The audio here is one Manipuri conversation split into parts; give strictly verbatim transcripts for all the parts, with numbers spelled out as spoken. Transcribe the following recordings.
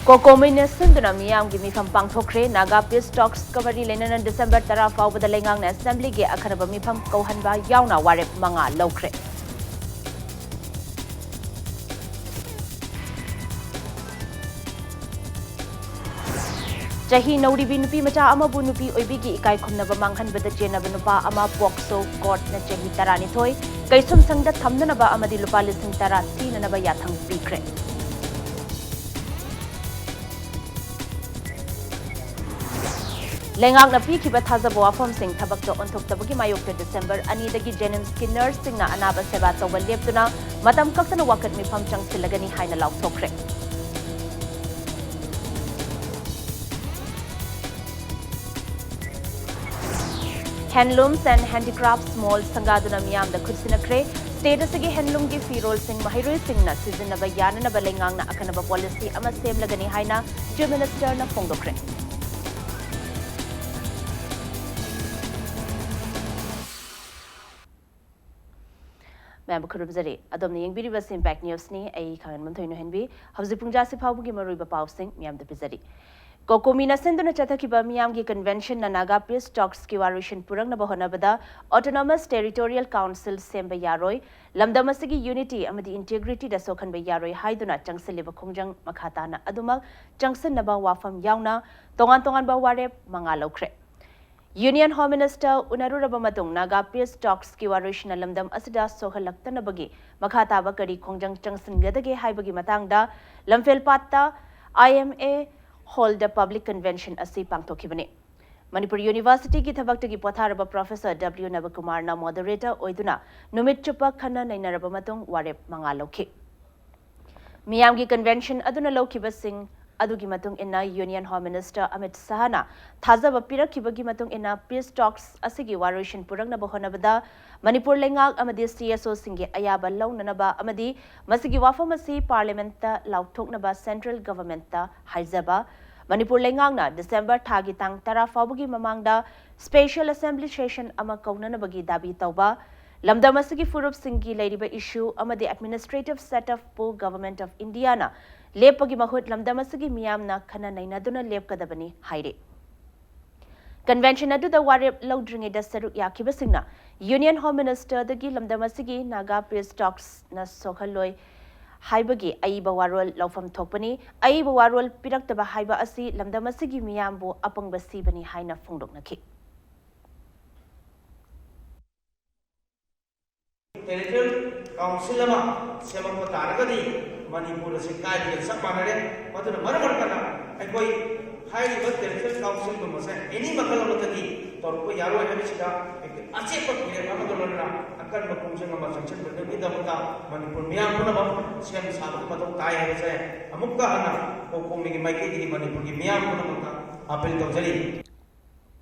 ꯀꯣꯀꯣꯃꯤꯅ ꯁꯤꯟꯗꯨꯅ ꯃꯤꯌꯥꯝꯒꯤ ꯃꯤꯐꯝ ꯄꯥꯡꯊꯣꯛꯈ꯭ꯔꯦ꯫ ꯅꯥꯒꯥ ꯄꯤꯁ ꯇꯣꯛꯁꯀ ꯃꯔꯤ ꯂꯩꯅꯅ ꯗꯤꯁꯦꯝꯕꯔ ꯇꯔꯥ ꯐꯥꯎꯕꯗ ꯂꯩꯉꯥꯛꯅ ꯑꯦꯁꯦꯝꯕ꯭ꯂꯤꯒꯤ ꯑꯈꯟꯅꯕ ꯃꯤꯐꯝ ꯀꯧꯍꯟꯕ ꯌꯥꯎꯅ ꯋꯥꯔꯦꯞ ꯃꯉꯥ ꯂꯧꯈ꯭ꯔꯦ꯫ ꯆꯍꯤ ꯅꯧꯔꯤꯕꯤ ꯅꯨꯄꯤ ꯃꯆꯥ ꯑꯃꯕꯨ ꯅꯨꯄꯤ ꯑꯣꯏꯕꯤꯒꯤ ꯏꯀꯥꯏ ꯈꯨꯝꯅꯕ ꯃꯥꯡꯍꯟꯕꯗ ꯆꯦꯟꯅꯕ ꯅꯨꯄꯥ ꯑꯃ ꯄꯣꯛꯁꯣ ꯀꯣꯔꯠꯅ ꯆꯍꯤ ꯇꯔꯥꯅꯤꯊꯣꯏ ꯀꯩꯁꯨꯝꯁꯪꯗ ꯊꯝꯅꯅꯕ ꯑꯃꯗꯤ ꯂꯨꯄꯥ ꯂꯤꯁꯤꯡ ꯇꯔꯥ ꯊꯤꯅꯅꯕ ꯌꯥꯊꯪ ꯄꯤꯈ꯭ꯔꯦ꯫ ꯂꯩꯉꯥꯛꯅ ꯄꯤꯈꯤꯕ ꯊꯥꯖꯕ ꯋꯥꯐꯝꯁꯤꯡ ꯊꯕꯛꯇ ꯑꯣꯟꯊꯣꯛꯇꯕꯒꯤ ꯃꯥꯌꯣꯛꯇ ꯗꯤꯁꯦꯝꯕꯔ ꯑꯅꯤꯗꯒꯤ ꯖꯦꯅꯤꯝꯁꯀꯤ ꯅꯔꯁꯁꯤꯡꯅ ꯑꯅꯥꯕ ꯁꯦꯕꯥ ꯇꯧꯕ ꯂꯦꯞꯇꯨꯅ ꯃꯇꯝ ꯀꯛꯇꯅ ꯋꯥꯀꯠ ꯃꯤꯐꯝ ꯆꯪꯁꯤꯜꯂꯒꯅꯤ ꯍꯥꯏꯅ ꯂꯥꯎꯊꯣꯛꯈ꯭ꯔꯦ꯫ Handlooms and Handicrafts Mall ꯁꯪꯒꯥꯗꯨꯅ ꯃꯤꯌꯥꯝꯗ ꯈꯨꯠꯁꯤꯟꯅꯈ꯭ꯔꯦ꯫ ꯁ꯭ꯇꯦꯠ ꯑꯁꯤꯒꯤ ꯍꯦꯟꯂꯨꯝꯒꯤ ꯐꯤꯔꯣꯜꯁꯤꯡ ꯃꯍꯩꯔꯣꯏꯁꯤꯡꯅ ꯁꯤꯖꯤꯟꯅꯕ ꯌꯥꯅꯅꯕ ꯂꯩꯉꯥꯛꯅ ꯑꯈꯟꯅꯕ ꯄꯣꯂꯤꯁꯤ ꯑꯃ ꯁꯦꯝꯂꯒꯅꯤ ꯍꯥꯏꯅ ꯆꯤꯐ ꯃꯤꯅꯤꯁꯇꯔꯅ ꯐꯣꯡꯗꯣꯛꯈ꯭ꯔꯦ꯫ ꯃꯌꯥꯝꯕꯨ ꯈꯨꯔꯨꯝꯖꯔꯤ꯫ ꯑꯗꯣꯝꯅ ꯌꯦꯡꯕꯤꯔꯤꯕꯁꯤ ꯏꯝꯄꯦꯛ ꯅ꯭ꯌꯨꯁꯅꯤ꯫ ꯑꯩ ꯈꯥꯡꯉꯦꯟꯕꯝ ꯊꯣꯏꯅ ꯍꯦꯟꯕꯤ꯫ ꯍꯧꯖꯤꯛ ꯄꯨꯡ ꯇꯔꯥꯁꯤ ꯐꯥꯎꯕꯒꯤ ꯃꯔꯨꯑꯣꯏꯕ ꯄꯥꯎꯁꯤꯡ ꯃꯌꯥꯝꯗ ꯄꯤꯖꯔꯤ꯫ ꯀꯣꯀꯣꯃꯤꯅ ꯁꯤꯟꯗꯨꯅ ꯆꯠꯊꯈꯤꯕ ꯃꯤꯌꯥꯝꯒꯤ ꯀꯟꯚꯦꯟꯁꯟꯅ ꯅꯥꯒꯥ ꯄꯤꯁ ꯇꯣꯛꯁꯀꯤ ꯋꯥꯔꯣꯏꯁꯤꯟ ꯄꯨꯔꯛꯅꯕ ꯍꯣꯠꯅꯕꯗ ꯑꯣꯇꯣꯅꯣꯃꯁ ꯇꯦꯔꯤꯇꯣꯔꯤꯌꯦꯜ ꯀꯥꯎꯟꯁꯤꯜ ꯁꯦꯝꯕ ꯌꯥꯔꯣꯏ, ꯂꯝꯗꯝ ꯑꯁꯤꯒꯤ ꯌꯨꯅꯤꯇꯤ ꯑꯃꯗꯤ ꯏꯟꯇꯤꯒ꯭ꯔꯤꯇꯤꯗ ꯁꯣꯛꯍꯟꯕ ꯌꯥꯔꯣꯏ ꯍꯥꯏꯗꯨꯅ ꯆꯪꯁꯤꯜꯂꯤꯕ ꯈꯣꯡꯖꯪ ꯃꯈꯥ ꯇꯥꯅ ꯑꯗꯨꯃꯛ ꯆꯪꯁꯤꯟꯅꯕ ꯋꯥꯐꯝ ꯌꯥꯎꯅ ꯇꯣꯉꯥꯟ ꯇꯣꯉꯥꯟꯕ ꯋꯥꯔꯦꯞ ꯃꯉꯥ ꯂꯧꯈ꯭ꯔꯦ꯫ ꯌꯨꯅꯤꯌꯟ ꯍꯣꯝ ꯃꯤꯅꯤꯁꯇꯔ ꯎꯅꯔꯨꯔꯕ ꯃꯇꯨꯡ ꯅꯥꯒꯥ ꯄꯤꯁ ꯇꯣꯛꯁꯀꯤ ꯋꯥꯔꯣꯏꯁꯤꯟꯅ ꯂꯝꯗꯝ ꯑꯁꯤꯗ ꯁꯣꯛꯍꯜꯂꯛꯇꯅꯕꯒꯤ ꯃꯈꯥ ꯇꯥꯕ ꯀꯔꯤ ꯈꯣꯡꯖꯪ ꯆꯪꯁꯤꯟꯒꯗꯒꯦ ꯍꯥꯏꯕꯒꯤ ꯃꯇꯥꯡꯗ ꯂꯝꯐꯦꯜꯄꯥꯠꯇ ꯑꯥꯏ ꯑꯦꯝ ꯑꯦ ꯍꯣꯜꯗ ꯄꯕ꯭ꯂꯤꯛ ꯀꯟꯚꯦꯟꯁꯟ ꯑꯁꯤ ꯄꯥꯡꯊꯣꯛꯈꯤꯕꯅꯤ꯫ ꯃꯅꯤꯄꯨꯔ ꯌꯨꯅꯤꯚꯔꯁꯤꯇꯤꯒꯤ ꯊꯕꯛꯇꯒꯤ ꯄꯣꯊꯥꯔꯕ ꯄ꯭ꯔꯣꯐꯦꯁꯔ ꯗꯕ꯭ꯂꯤꯌꯨ ꯅꯕꯀꯨꯃꯥꯔꯅ ꯃꯣꯗꯔꯦꯇꯔ ꯑꯣꯏꯗꯨꯅ ꯅꯨꯃꯤꯠ ꯆꯨꯞꯄ ꯈꯟꯅ ꯅꯩꯅꯔꯕ ꯃꯇꯨꯡ ꯋꯥꯔꯦꯞ ꯃꯉꯥ ꯂꯧꯈꯤ꯫ ꯃꯤꯌꯥꯝꯒꯤ ꯀꯟꯚꯦꯟꯁꯟ ꯑꯗꯨꯅ ꯂꯧꯈꯤꯕꯁꯤꯡ ꯑꯗꯨꯒꯤ ꯃꯇꯨꯡ ꯏꯟꯅ ꯌꯨꯅꯤꯌꯟ ꯍꯣꯝ ꯃꯤꯅꯤꯁꯇꯔ ꯑꯃꯤꯠ ꯁꯍꯥꯅ ꯊꯥꯖꯕ ꯄꯤꯔꯛꯈꯤꯕꯒꯤ ꯃꯇꯨꯡ ꯏꯟꯅ ꯄꯤꯁ ꯇꯣꯛꯁ ꯑꯁꯤꯒꯤ ꯋꯥꯔꯣꯏꯁꯤꯟ ꯄꯨꯔꯛꯅꯕ ꯍꯣꯠꯅꯕꯗ ꯃꯅꯤꯄꯨꯔ ꯂꯩꯉꯥꯛ ꯑꯃꯗꯤ ꯁꯤ ꯑꯦꯁ ꯑꯣꯁꯤꯡꯒꯤ ꯑꯌꯥꯕ ꯂꯧꯅꯅꯕ ꯑꯃꯗꯤ ꯃꯁꯤꯒꯤ ꯋꯥꯐꯝ ꯑꯁꯤ ꯄꯥꯔꯂꯤꯌꯥꯃꯦꯟꯠꯇ ꯂꯥꯎꯊꯣꯛꯅꯕ ꯁꯦꯟꯇ꯭ꯔꯦꯜ ꯒꯚꯔꯟꯃꯦꯟꯠꯇ ꯍꯥꯏꯖꯕ꯫ ꯃꯅꯤꯄꯨꯔ ꯂꯩꯉꯥꯛꯅ ꯗꯤꯁꯦꯝꯕꯔ ꯊꯥꯒꯤ ꯇꯥꯡ ꯇꯔꯥ ꯐꯥꯎꯕꯒꯤ ꯃꯃꯥꯡꯗ ꯁ꯭ꯄꯦꯁꯦꯜ ꯑꯦꯁꯦꯝꯕ꯭ꯂꯤ ꯁꯦꯁꯟ ꯑꯃ ꯀꯧꯅꯅꯕꯒꯤ ꯗꯥꯕꯤ ꯇꯧꯕ꯫ ꯂꯝꯗꯝ ꯑꯁꯤꯒꯤ ꯐꯨꯔꯨꯞꯁꯤꯡꯒꯤ ꯂꯩꯔꯤꯕ ꯏꯁꯨ ꯑꯃꯗꯤ administrative setup ꯄꯨ Government of Indiaꯅ ꯂꯦꯞꯄꯒꯤ ꯃꯍꯨꯠ ꯂꯝꯗꯝ ꯑꯁꯤꯒꯤ ꯃꯤꯌꯥꯝꯅ ꯈꯟꯅ ꯅꯩꯅꯗꯨꯅ ꯂꯦꯞꯀꯗꯕꯅꯤ ꯍꯥꯏꯔꯤ꯫ Convention ꯑꯗꯨꯗ ꯋꯥꯔꯦꯞ ꯂꯧꯗ꯭ꯔꯤꯉꯩꯗ ꯁꯔꯨꯛ ꯌꯥꯈꯤꯕꯁꯤꯡꯅ Union Home Ministerꯗꯒꯤ ꯂꯝꯗꯝ ꯑꯁꯤꯒꯤ Naga peace talksꯅ ꯁꯣꯛꯍꯜꯂꯣꯏ ꯍꯥꯏꯕꯒꯤ ꯑꯏꯕ ꯋꯥꯔꯣꯜ ꯂꯧꯐꯝ ꯊꯣꯛꯄꯅꯤ꯫ ꯑꯏꯕ ꯋꯥꯔꯣꯜ ꯄꯤꯔꯛꯇꯕ ꯍꯥꯏꯕ ꯑꯁꯤ ꯂꯝꯗꯝ ꯑꯁꯤꯒꯤ ꯃꯤꯌꯥꯝꯕꯨ ꯑꯄꯪꯕ ꯁꯤꯕꯅꯤ ꯍꯥꯏꯅ ꯐꯣꯡꯗꯣꯛꯅꯈꯤ꯫ Territorial Council ꯑꯃ ꯁꯦꯝꯃꯛꯄ ꯇꯥꯔꯒꯗꯤ ꯃꯅꯤꯄꯨꯔ ꯑꯁꯤ ꯀꯥꯏꯕꯒ ꯆꯞ ꯃꯥꯟꯅꯔꯦ꯫ ꯃꯗꯨꯅ ꯃꯔꯝ ꯑꯣꯏꯔꯀꯥꯟꯗ ꯑꯩꯈꯣꯏ ꯍꯥꯏꯔꯤꯕ Territorial Councilꯒꯨꯝꯕꯁꯦ any ꯃꯈꯜ ꯑꯃꯗꯒꯤ ꯇꯧꯔꯛꯄ ꯌꯥꯔꯣꯏ ꯍꯥꯏꯕꯁꯤꯗ ꯑꯩꯈꯣꯏ ꯑꯆꯦꯠꯄ ꯐꯤꯔꯦꯞ ꯑꯃꯒ ꯂꯣꯏꯅꯅ ꯑꯀꯟꯕ ꯈꯣꯡꯖꯪ ꯑꯃ ꯆꯪꯁꯤꯟꯕꯗꯨꯒꯤꯗꯃꯛꯇ ꯃꯅꯤꯄꯨꯔ ꯃꯤꯌꯥꯝ ꯄꯨꯝꯅꯃꯛ ꯁꯦꯝ ꯁꯥꯕꯒꯤ ꯃꯊꯧ ꯇꯥꯏ ꯍꯥꯏꯕꯁꯦ ꯑꯃꯨꯛꯀ ꯍꯟꯅ ꯀꯣꯀꯣꯃꯤꯒꯤ ꯃꯥꯏꯀꯩꯗꯒꯤ ꯃꯅꯤꯄꯨꯔꯒꯤ ꯃꯤꯌꯥꯝ ꯄꯨꯝꯅꯃꯛꯇ appeal ꯇꯧꯖꯔꯤ꯫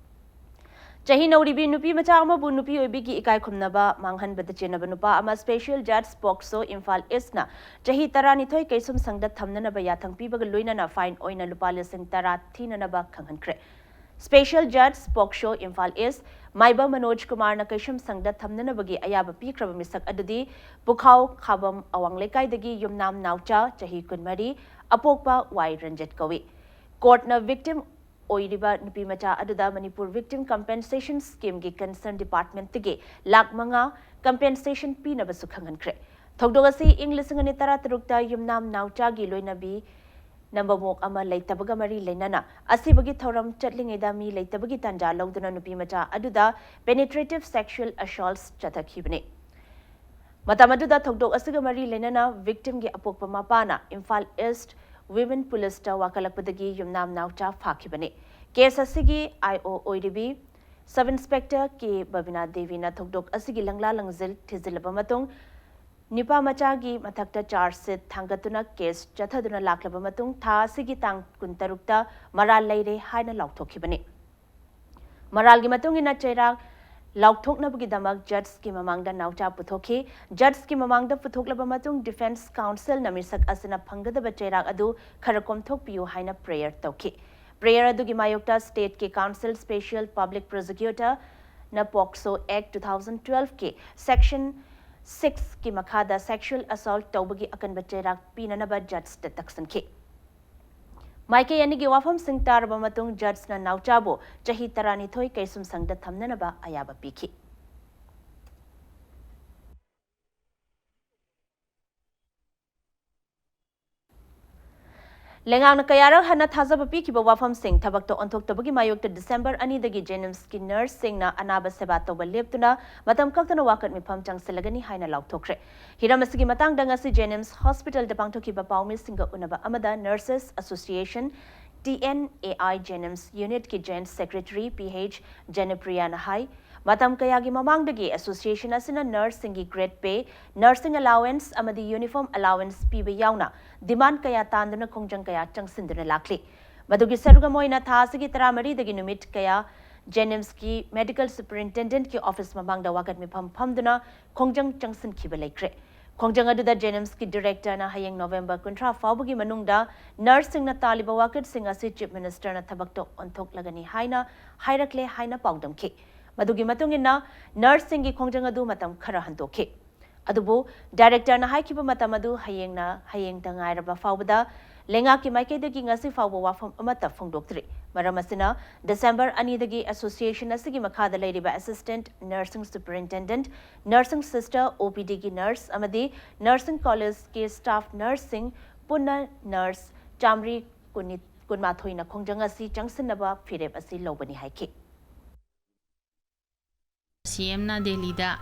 ꯆꯍꯤ ꯅꯧꯔꯤꯕꯤ ꯅꯨꯄꯤ ꯃꯆꯥ ꯑꯃꯕꯨ ꯅꯨꯄꯤ ꯑꯣꯏꯕꯤꯒꯤ ꯏꯀꯥꯏ ꯈꯨꯝꯅꯕ ꯃꯥꯡꯍꯟꯕꯗ ꯆꯦꯟꯅꯕ ꯅꯨꯄꯥ ꯑꯃ Special Judge POCSO ꯏꯝꯐꯥꯜ ꯏꯁꯅ ꯆꯍꯤ ꯇꯔꯥꯅꯤꯊꯣꯏ ꯀꯩꯁꯨꯝꯁꯪꯗ ꯊꯝꯅꯅꯕ ꯌꯥꯊꯪ ꯄꯤꯕꯒ ꯂꯣꯏꯅꯅ fine ꯑꯣꯏꯅ ꯂꯨꯄꯥ ꯂꯤꯁꯤꯡ ꯇꯔꯥ ꯊꯤꯅꯅꯕ ꯈꯪꯍꯟꯈ꯭ꯔꯦ꯫ Special Judge POCSO ꯏꯝꯐꯥꯜ ꯏꯁ ꯃꯥꯏꯕ ꯃꯅꯣꯖ ꯀꯨꯃꯥꯔꯅ ꯀꯩꯁꯨꯝꯁꯪꯗ ꯊꯝꯅꯅꯕꯒꯤ ꯑꯌꯥꯕ ꯄꯤꯈ꯭ꯔꯕ ꯃꯤꯁꯛ ꯑꯗꯨꯗꯤ ꯄꯨꯈꯥꯎ ꯈꯥꯕꯝ ꯑꯋꯥꯡ ꯂꯩꯀꯥꯏꯗꯒꯤ ꯌꯨꯝꯅꯥꯝ ꯅꯥꯎꯆꯥ ꯆꯍꯤ ꯀꯨꯟꯃꯔꯤ, ꯑꯄꯣꯛꯄ ꯋꯥꯏ ꯔꯟꯖꯤꯠ ꯀꯧꯏ꯫ Courtꯅ victim ꯑꯣꯏꯔꯤꯕ ꯅꯨꯄꯤ ꯃꯆꯥ ꯑꯗꯨꯗ Manipur Victim Compensation Schemeꯒꯤ concern departmentꯇꯒꯤ lakh ꯃꯉꯥ compensation ꯄꯤꯅꯕꯁꯨ ꯈꯪꯍꯟꯈ꯭ꯔꯦ꯫ ꯊꯧꯗꯣꯛ ꯑꯁꯤ ꯏꯪ ꯂꯤꯁꯤꯡ ꯑꯅꯤ ꯇꯔꯥꯇꯔꯨꯛꯇ ꯌꯨꯝꯅꯥꯝ ꯅꯥꯎꯆꯥꯒꯤ ꯂꯣꯏꯅꯕꯤ ꯅꯝꯕꯃꯣꯛ ꯑꯃ ꯂꯩꯇꯕꯒ ꯃꯔꯤ ꯂꯩꯅꯅ ꯑꯁꯤꯕꯒꯤ ꯊꯧꯔꯝ ꯆꯠꯂꯤꯉꯩꯗ ꯃꯤ ꯂꯩꯇꯕꯒꯤ ꯇꯥꯟꯖꯥ ꯂꯧꯗꯨꯅ ꯅꯨꯄꯤ ꯃꯆꯥ ꯑꯗꯨꯗ penetrative sexual assault ꯆꯠꯊꯈꯤꯕꯅꯤ꯫ ꯃꯇꯝ ꯑꯗꯨꯗ ꯊꯧꯗꯣꯛ ꯑꯁꯤꯒ ꯃꯔꯤ ꯂꯩꯅꯅ victimꯒꯤ ꯑꯄꯣꯛꯄ ꯃꯄꯥꯅ ꯏꯝꯐꯥꯜ ꯏꯁ Women Policeꯇ ꯋꯥꯀꯠꯂꯛꯄꯗꯒꯤ ꯌꯨꯝꯅꯥꯝ ꯅꯥꯎꯆꯥ ꯐꯥꯈꯤꯕꯅꯤ꯫ Case ꯑꯁꯤꯒꯤ IO ꯑꯣꯏꯔꯤꯕꯤ Sub Inspector ꯀꯦ ꯕꯕꯤꯅꯥ ꯗꯦꯕꯤꯅ ꯊꯧꯗꯣꯛ ꯑꯁꯤꯒꯤ ꯂꯪꯂꯥ ꯂꯪꯖꯤꯜ ꯊꯤꯖꯤꯜꯂꯕ ꯃꯇꯨꯡ, ꯅꯨꯄꯥ ꯃꯆꯥꯒꯤ ꯃꯊꯛꯇ charge sheet ꯊꯥꯡꯒꯠꯇꯨꯅ case ꯆꯠꯊꯗꯨꯅ ꯂꯥꯛꯂꯕ ꯃꯇꯨꯡ, ꯊꯥ ꯑꯁꯤꯒꯤ ꯇꯥꯡ ꯀꯨꯟꯇꯔꯨꯛꯇ ꯃꯔꯥꯜ ꯂꯩꯔꯦ ꯍꯥꯏꯅ ꯂꯥꯎꯊꯣꯛꯈꯤꯕꯅꯤ꯫ ꯃꯔꯥꯜꯒꯤ ꯃꯇꯨꯡ ꯏꯟꯅ ꯆꯩꯔꯥꯛ ꯂꯥꯎꯊꯣꯛꯅꯕꯒꯤꯗꯃꯛ judgeꯀꯤ ꯃꯃꯥꯡꯗ ꯅꯥꯎꯆꯥ ꯄꯨꯊꯣꯛꯈꯤ꯫ Judgeꯀꯤ ꯃꯃꯥꯡꯗ ꯄꯨꯊꯣꯛꯂꯕ ꯃꯇꯨꯡ, defence counselꯅ ꯃꯤꯁꯛ ꯑꯁꯤꯅ ꯐꯪꯒꯗꯕ ꯆꯩꯔꯥꯛ ꯑꯗꯨ ꯈꯔ ꯀꯣꯝꯊꯣꯛꯄꯤꯌꯨ ꯍꯥꯏꯅ prayer ꯇꯧꯈꯤ꯫ Prayer ꯑꯗꯨꯒꯤ ꯃꯥꯌꯣꯛꯇ stateꯀꯤ counsel, special public prosecutor ꯅ POCSO Act two thousand twelve ꯀꯤ Section six ꯀꯤ ꯃꯈꯥꯗ sexual assault ꯇꯧꯕꯒꯤ ꯑꯀꯟꯕ ꯆꯩꯔꯥꯛ ꯄꯤꯅꯅꯕ judge ꯇ ꯇꯛꯁꯤꯟꯈꯤ꯫ ꯃꯥꯏꯀꯩ ꯑꯅꯤꯒꯤ ꯋꯥꯐꯝꯁꯤꯡ ꯇꯥꯔꯕ ꯃꯇꯨꯡ, judge ꯅ ꯅꯥꯎꯆꯥꯕꯨ ꯆꯍꯤ ꯇꯔꯥꯅꯤꯊꯣꯏ ꯀꯩꯁꯨꯝꯁꯪꯗ ꯊꯝꯅꯅꯕ ꯑꯌꯥꯕ ꯄꯤꯈꯤ꯫ ꯂꯩꯉꯥꯛꯅ ꯀꯌꯥꯔꯛ ꯍꯟꯅ ꯊꯥꯖꯕ ꯄꯤꯈꯤꯕ ꯋꯥꯐꯝꯁꯤꯡ ꯊꯕꯛꯇ ꯑꯣꯟꯊꯣꯛꯇꯕꯒꯤ ꯃꯥꯌꯣꯛꯇ December ꯑꯅꯤꯗꯒꯤ JNIMS ꯀꯤ nurse ꯁꯤꯡꯅ ꯑꯅꯥꯕ ꯁꯦꯕꯥ ꯇꯧꯕ ꯂꯦꯞꯇꯨꯅ ꯃꯇꯝ ꯀꯛꯇꯅ ꯋꯥꯀꯠ ꯃꯤꯐꯝ ꯆꯪꯁꯤꯜꯂꯒꯅꯤ ꯍꯥꯏꯅ ꯂꯥꯎꯊꯣꯛꯈ꯭ꯔꯦ꯫ ꯍꯤꯔꯝ ꯑꯁꯤꯒꯤ ꯃꯇꯥꯡꯗ ꯉꯁꯤ JNIMS Hospital ꯗ ꯄꯥꯡꯊꯣꯛꯈꯤꯕ ꯄꯥꯎꯃꯤꯁꯤꯡꯒ ꯎꯅꯕ ꯑꯃꯗ Nurses Association, TNAI JNIMS Unit ꯀꯤ Joint Secretary Ph ꯖꯅꯄ꯭ꯔꯤꯌꯥꯅ ꯍꯥꯏ, ꯃꯇꯝ ꯀꯌꯥꯒꯤ ꯃꯃꯥꯡꯗꯒꯤ association ꯑꯁꯤꯅ nurse ꯁꯤꯡꯒꯤ grade pay, nursing allowance ꯑꯃꯗꯤ uniform allowance ꯄꯤꯕ ꯌꯥꯎꯅ demand ꯀꯌꯥ ꯇꯥꯟꯗꯨꯅ ꯈꯣꯡꯖꯪ ꯀꯌꯥ ꯆꯪꯁꯤꯟꯗꯨꯅ ꯂꯥꯛꯂꯤ꯫ ꯃꯗꯨꯒꯤ ꯁꯔꯨꯛ ꯑꯃ ꯑꯣꯏꯅ ꯊꯥ ꯑꯁꯤꯒꯤ ꯇꯔꯥꯃꯔꯤꯗꯒꯤ ꯅꯨꯃꯤꯠ ꯀꯌꯥ JNIMS ꯀꯤ Medical Superintendent ꯀꯤ office ꯃꯃꯥꯡꯗ ꯋꯥꯀꯠ ꯃꯤꯐꯝ ꯐꯝꯗꯨꯅ ꯈꯣꯡꯖꯪ ꯆꯪꯁꯤꯟꯈꯤꯕ ꯂꯩꯈ꯭ꯔꯦ꯫ ꯈꯣꯡꯖꯪ ꯑꯗꯨꯗ JNIMS ꯀꯤ Director ꯅ ꯍꯌꯦꯡ November ꯀꯨꯟꯊ꯭ꯔꯥ ꯐꯥꯎꯕꯒꯤ ꯃꯅꯨꯡꯗ nurse ꯁꯤꯡꯅ ꯇꯥꯜꯂꯤꯕ ꯋꯥꯀꯠꯁꯤꯡ ꯑꯁꯤ Chief Minister ꯅ ꯊꯕꯛꯇ ꯑꯣꯟꯊꯣꯛꯂꯒꯅꯤ ꯍꯥꯏꯅ ꯍꯥꯏꯔꯛꯂꯦ ꯍꯥꯏꯅ ꯄꯥꯎꯗꯝꯈꯤ꯫ ꯃꯗꯨꯒꯤ ꯃꯇꯨꯡ ꯏꯟꯅ nurse ꯁꯤꯡꯒꯤ ꯈꯣꯡꯖꯪ ꯑꯗꯨ ꯃꯇꯝ ꯈꯔ ꯍꯟꯗꯣꯛꯈꯤ꯫ ꯑꯗꯨꯕꯨ Director ꯅ ꯍꯥꯏꯈꯤꯕ ꯃꯇꯝ ꯑꯗꯨ ꯍꯌꯦꯡꯅ, ꯍꯌꯦꯡꯇ ꯉꯥꯏꯔꯕ ꯐꯥꯎꯕꯗ ꯂꯩꯉꯥꯛꯀꯤ ꯃꯥꯏꯀꯩꯗꯒꯤ ꯉꯁꯤ ꯐꯥꯎꯕ ꯋꯥꯐꯝ ꯑꯃꯠꯇ ꯐꯣꯡꯗꯣꯛꯇ꯭ꯔꯤ꯫ ꯃꯔꯝ ꯑꯁꯤꯅ December ꯑꯅꯤꯗꯒꯤ association ꯑꯁꯤꯒꯤ ꯃꯈꯥꯗ ꯂꯩꯔꯤꯕ Assistant Nursing Superintendent, Nursing Sister, OPD ꯒꯤ nurse ꯑꯃꯗꯤ Nursing College ꯀꯤ staff nurse ꯁꯤꯡ ꯄꯨꯟꯅ nurse ꯆꯥꯃꯔꯤ ꯀꯨꯟꯃꯥꯊꯣꯏꯅ ꯈꯣꯡꯖꯪ ꯑꯁꯤ ꯆꯪꯁꯤꯟꯅꯕ ꯐꯤꯔꯦꯞ ꯑꯁꯤ ꯂꯧꯕꯅꯤ ꯍꯥꯏꯈꯤ꯫ CM ꯅ ꯗꯦꯜꯂꯤꯗ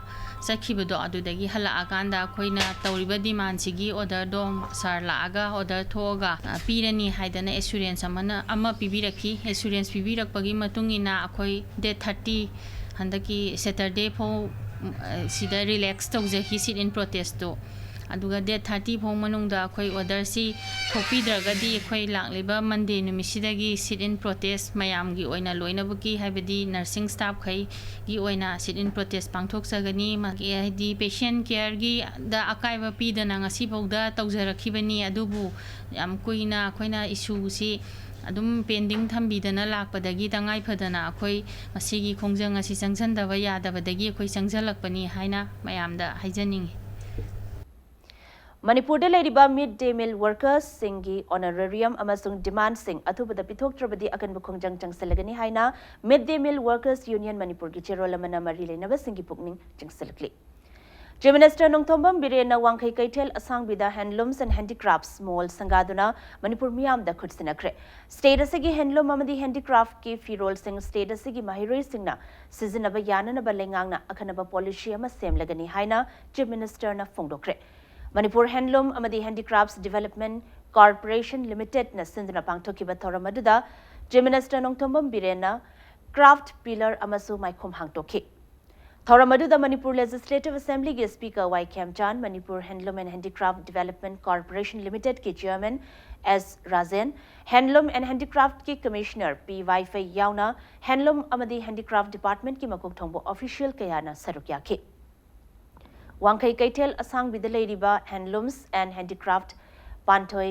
ꯆꯠꯈꯤꯕꯗꯣ, ꯑꯗꯨꯗꯒꯤ ꯍꯜꯂꯛꯑꯀꯥꯟꯗ ꯑꯩꯈꯣꯏꯅ ꯇꯧꯔꯤꯕ demand ꯁꯤꯒꯤ order ꯗꯣ sir ꯂꯥꯛꯑꯒ order ꯊꯣꯛꯑꯒ, ꯑ, ꯄꯤꯔꯅꯤ ꯍꯥꯏꯗꯅ assurance ꯑꯃꯅ, ꯑꯃ ꯄꯤꯕꯤꯔꯛꯈꯤ꯫ Assurance ꯄꯤꯕꯤꯔꯛꯄꯒꯤ ꯃꯇꯨꯡ ꯏꯟꯅ ꯑꯩꯈꯣꯏ date thirty, ꯍꯟꯗꯛꯀꯤ Saturday ꯐꯥꯎ, ꯎꯝ, ꯑ, ꯁꯤꯗ relax ꯇꯧꯖꯈꯤ sit in protest ꯇꯣ꯫ ꯑꯗꯨꯒ date thirty ꯐꯥꯎ ꯃꯅꯨꯡꯗ ꯑꯩꯈꯣꯏ order ꯁꯤ ꯊꯣꯛꯄꯤꯗ꯭ꯔꯒꯗꯤ ꯑꯩꯈꯣꯏ ꯂꯥꯛꯂꯤꯕ Monday ꯅꯨꯃꯤꯠꯁꯤꯗꯒꯤ sit in protest ꯃꯌꯥꯝꯒꯤ ꯑꯣꯏꯅ ꯂꯣꯏꯅꯃꯛꯀꯤ, ꯍꯥꯏꯕꯗꯤ nursing staff ꯈꯩꯒꯤ ꯑꯣꯏꯅ sit in protest ꯄꯥꯡꯊꯣꯛꯆꯒꯅꯤ꯫ ꯃꯥꯒꯤ, ꯍꯥꯏꯗꯤ patient care ꯒꯤ ꯗ ꯑꯀꯥꯏꯕ ꯄꯤꯗꯅ ꯉꯁꯤꯐꯥꯎꯗ ꯇꯧꯖꯔꯛꯈꯤꯕꯅꯤ꯫ ꯑꯗꯨꯕꯨ ꯌꯥꯝ ꯀꯨꯏꯅ ꯑꯩꯈꯣꯏꯅ issue ꯁꯤ ꯑꯗꯨꯝ pending ꯊꯝꯕꯤꯗꯅ ꯂꯥꯛꯄꯗꯒꯤ ꯇꯉꯥꯏ ꯐꯗꯅ ꯑꯩꯈꯣꯏ ꯃꯁꯤꯒꯤ ꯈꯣꯡꯖꯪ ꯑꯁꯤ ꯆꯪꯁꯤꯟꯗꯕ ꯌꯥꯗꯕꯗꯒꯤ ꯑꯩꯈꯣꯏ ꯆꯪꯁꯤꯜꯂꯛꯄꯅꯤ ꯍꯥꯏꯅ ꯃꯌꯥꯝꯗ ꯍꯥꯏꯖꯅꯤꯡꯏ꯫ ꯃꯅꯤꯄꯨꯔꯗ ꯂꯩꯔꯤꯕ mid day meal workers ꯁꯤꯡꯒꯤ honorarium ꯑꯃꯁꯨꯡ demand ꯁꯤꯡ ꯑꯊꯨꯕꯗ ꯄꯤꯊꯣꯛꯇ꯭ꯔꯕꯗꯤ ꯑꯀꯟꯕ ꯈꯣꯡꯖꯪ ꯆꯪꯁꯤꯜꯂꯒꯅꯤ ꯍꯥꯏꯅ Mid Day Meal Workers Union ꯃꯅꯤꯄꯨꯔꯒꯤ ꯆꯦꯔꯣꯜ ꯑꯃꯅ ꯃꯔꯤ ꯂꯩꯅꯕꯁꯤꯡꯒꯤ ꯄꯨꯛꯅꯤꯡ ꯆꯤꯡꯁꯤꯜꯂꯛꯂꯤ꯫ Chief Minister ꯅꯣꯡꯊꯣꯝꯕꯝ ꯕꯤꯔꯦꯟꯅ ꯋꯥꯡꯈꯩ ꯀꯩꯊꯦꯜ ꯑꯁꯥꯡꯕꯤꯗ Handlooms and Handicrafts Mall ꯁꯪꯒꯥꯗꯨꯅ Manipur ꯃꯤꯌꯥꯝꯗ ꯈꯨꯠ ꯁꯤꯟꯅꯈ꯭ꯔꯦ꯫ State ꯑꯁꯤꯒꯤ handloom ꯑꯃꯗꯤ handicraft ꯀꯤ ꯐꯤꯔꯣꯜꯁꯤꯡ state ꯑꯁꯤꯒꯤ ꯃꯍꯩꯔꯣꯏꯁꯤꯡꯅ ꯁꯤꯖꯤꯟꯅꯕ ꯌꯥꯅꯅꯕ ꯂꯩꯉꯥꯛꯅ ꯑꯈꯟꯅꯕ policy ꯑꯃ ꯁꯦꯝꯂꯒꯅꯤ ꯍꯥꯏꯅ Chief Minister ꯅ ꯐꯣꯡꯗꯣꯛꯈ꯭ꯔꯦ꯫ ꯃꯅꯤꯄꯨꯔ Handloom ꯑꯃꯗꯤ Handicrafts Development Corporation Limited ꯅ ꯁꯤꯟꯗꯨꯅ ꯄꯥꯡꯊꯣꯛꯈꯤꯕ ꯊꯧꯔꯝ ꯑꯗꯨꯗ Chief Minister Nongthombam ꯕꯤꯔꯦꯟꯅ craft pillar ꯑꯃꯁꯨ ꯃꯥꯏꯈꯨꯝ ꯍꯥꯡꯗꯣꯛꯈꯤ꯫ ꯊꯧꯔꯝ ꯑꯗꯨꯗ ꯃꯅꯤꯄꯨꯔ Legislative Assembly ꯒꯤ Speaker Y ꯈꯦꯝꯆꯥꯟ, Manipur Handloom and Handicraft Development Corporation Limited ꯀꯤ Chairman S Rajen, Handloom and Handicraft ꯀꯤ Commissioner ꯄꯤ ꯋꯥꯏꯐꯩ ꯌꯥꯎꯅ Handloom ꯑꯃꯗꯤ Handicraft Department ꯀꯤ ꯃꯀꯣꯛ ꯊꯣꯡꯕ official ꯀꯌꯥꯅ ꯁꯔꯨꯛ ꯌꯥꯈꯤ꯫ ꯋꯥꯡꯈꯩ ꯀꯩꯊꯦꯜ ꯑꯁꯥꯡꯕꯤꯗ ꯂꯩꯔꯤꯕ Handlooms and Handicraft ꯄꯥꯟꯊꯣꯏ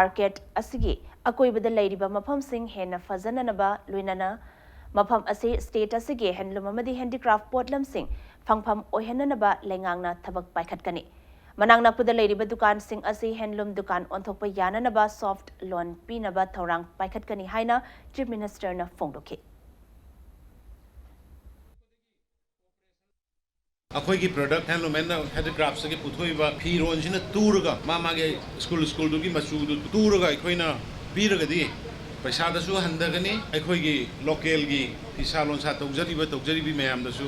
Arcade ꯑꯁꯤꯒꯤ ꯑꯀꯣꯏꯕꯗ ꯂꯩꯔꯤꯕ ꯃꯐꯝꯁꯤꯡ ꯍꯦꯟꯅ ꯐꯖꯅꯅꯕ ꯂꯣꯏꯅꯅ ꯃꯐꯝ ꯑꯁꯤ state ꯑꯁꯤꯒꯤ handloom ꯑꯃꯗꯤ handicraft ꯄꯣꯠꯂꯝꯁꯤꯡ ꯐꯪꯐꯝ ꯑꯣꯏꯍꯟꯅꯅꯕ ꯂꯩꯉꯥꯛꯅ ꯊꯕꯛ ꯄꯥꯏꯈꯠꯀꯅꯤ꯫ ꯃꯅꯥꯛ ꯅꯛꯄꯗ ꯂꯩꯔꯤꯕ ꯗꯨꯀꯥꯟꯁꯤꯡ ꯑꯁꯤ handloom ꯗꯨꯀꯥꯟ ꯑꯣꯟꯊꯣꯛꯄ ꯌꯥꯅꯅꯕ soft loan ꯄꯤꯅꯕ ꯊꯧꯔꯥꯡ ꯄꯥꯏꯈꯠꯀꯅꯤ ꯍꯥꯏꯅ Chief Minister ꯅ ꯐꯣꯡꯗꯣꯛꯈꯤ꯫ ꯑꯩꯈꯣꯏꯒꯤ product Handloom and Handicrafts ꯇꯒꯤ ꯄꯨꯊꯣꯛꯏꯕ ꯐꯤꯔꯣꯟꯁꯤꯅ ꯇꯨꯔꯒ ꯃꯥ ꯃꯥꯒꯤ school school ꯗꯨꯒꯤ ꯃꯆꯨꯗꯨ ꯇꯨꯔꯒ ꯑꯩꯈꯣꯏꯅ ꯄꯤꯔꯒꯗꯤ ꯄꯩꯁꯥꯗꯁꯨ ꯍꯟꯊꯒꯅꯤ, ꯑꯩꯈꯣꯏꯒꯤ local ꯒꯤ ꯐꯤꯁꯥ ꯂꯣꯟꯁꯥ ꯇꯧꯖꯔꯤꯕ ꯇꯧꯖꯔꯤꯕꯤ ꯃꯌꯥꯝꯗꯁꯨ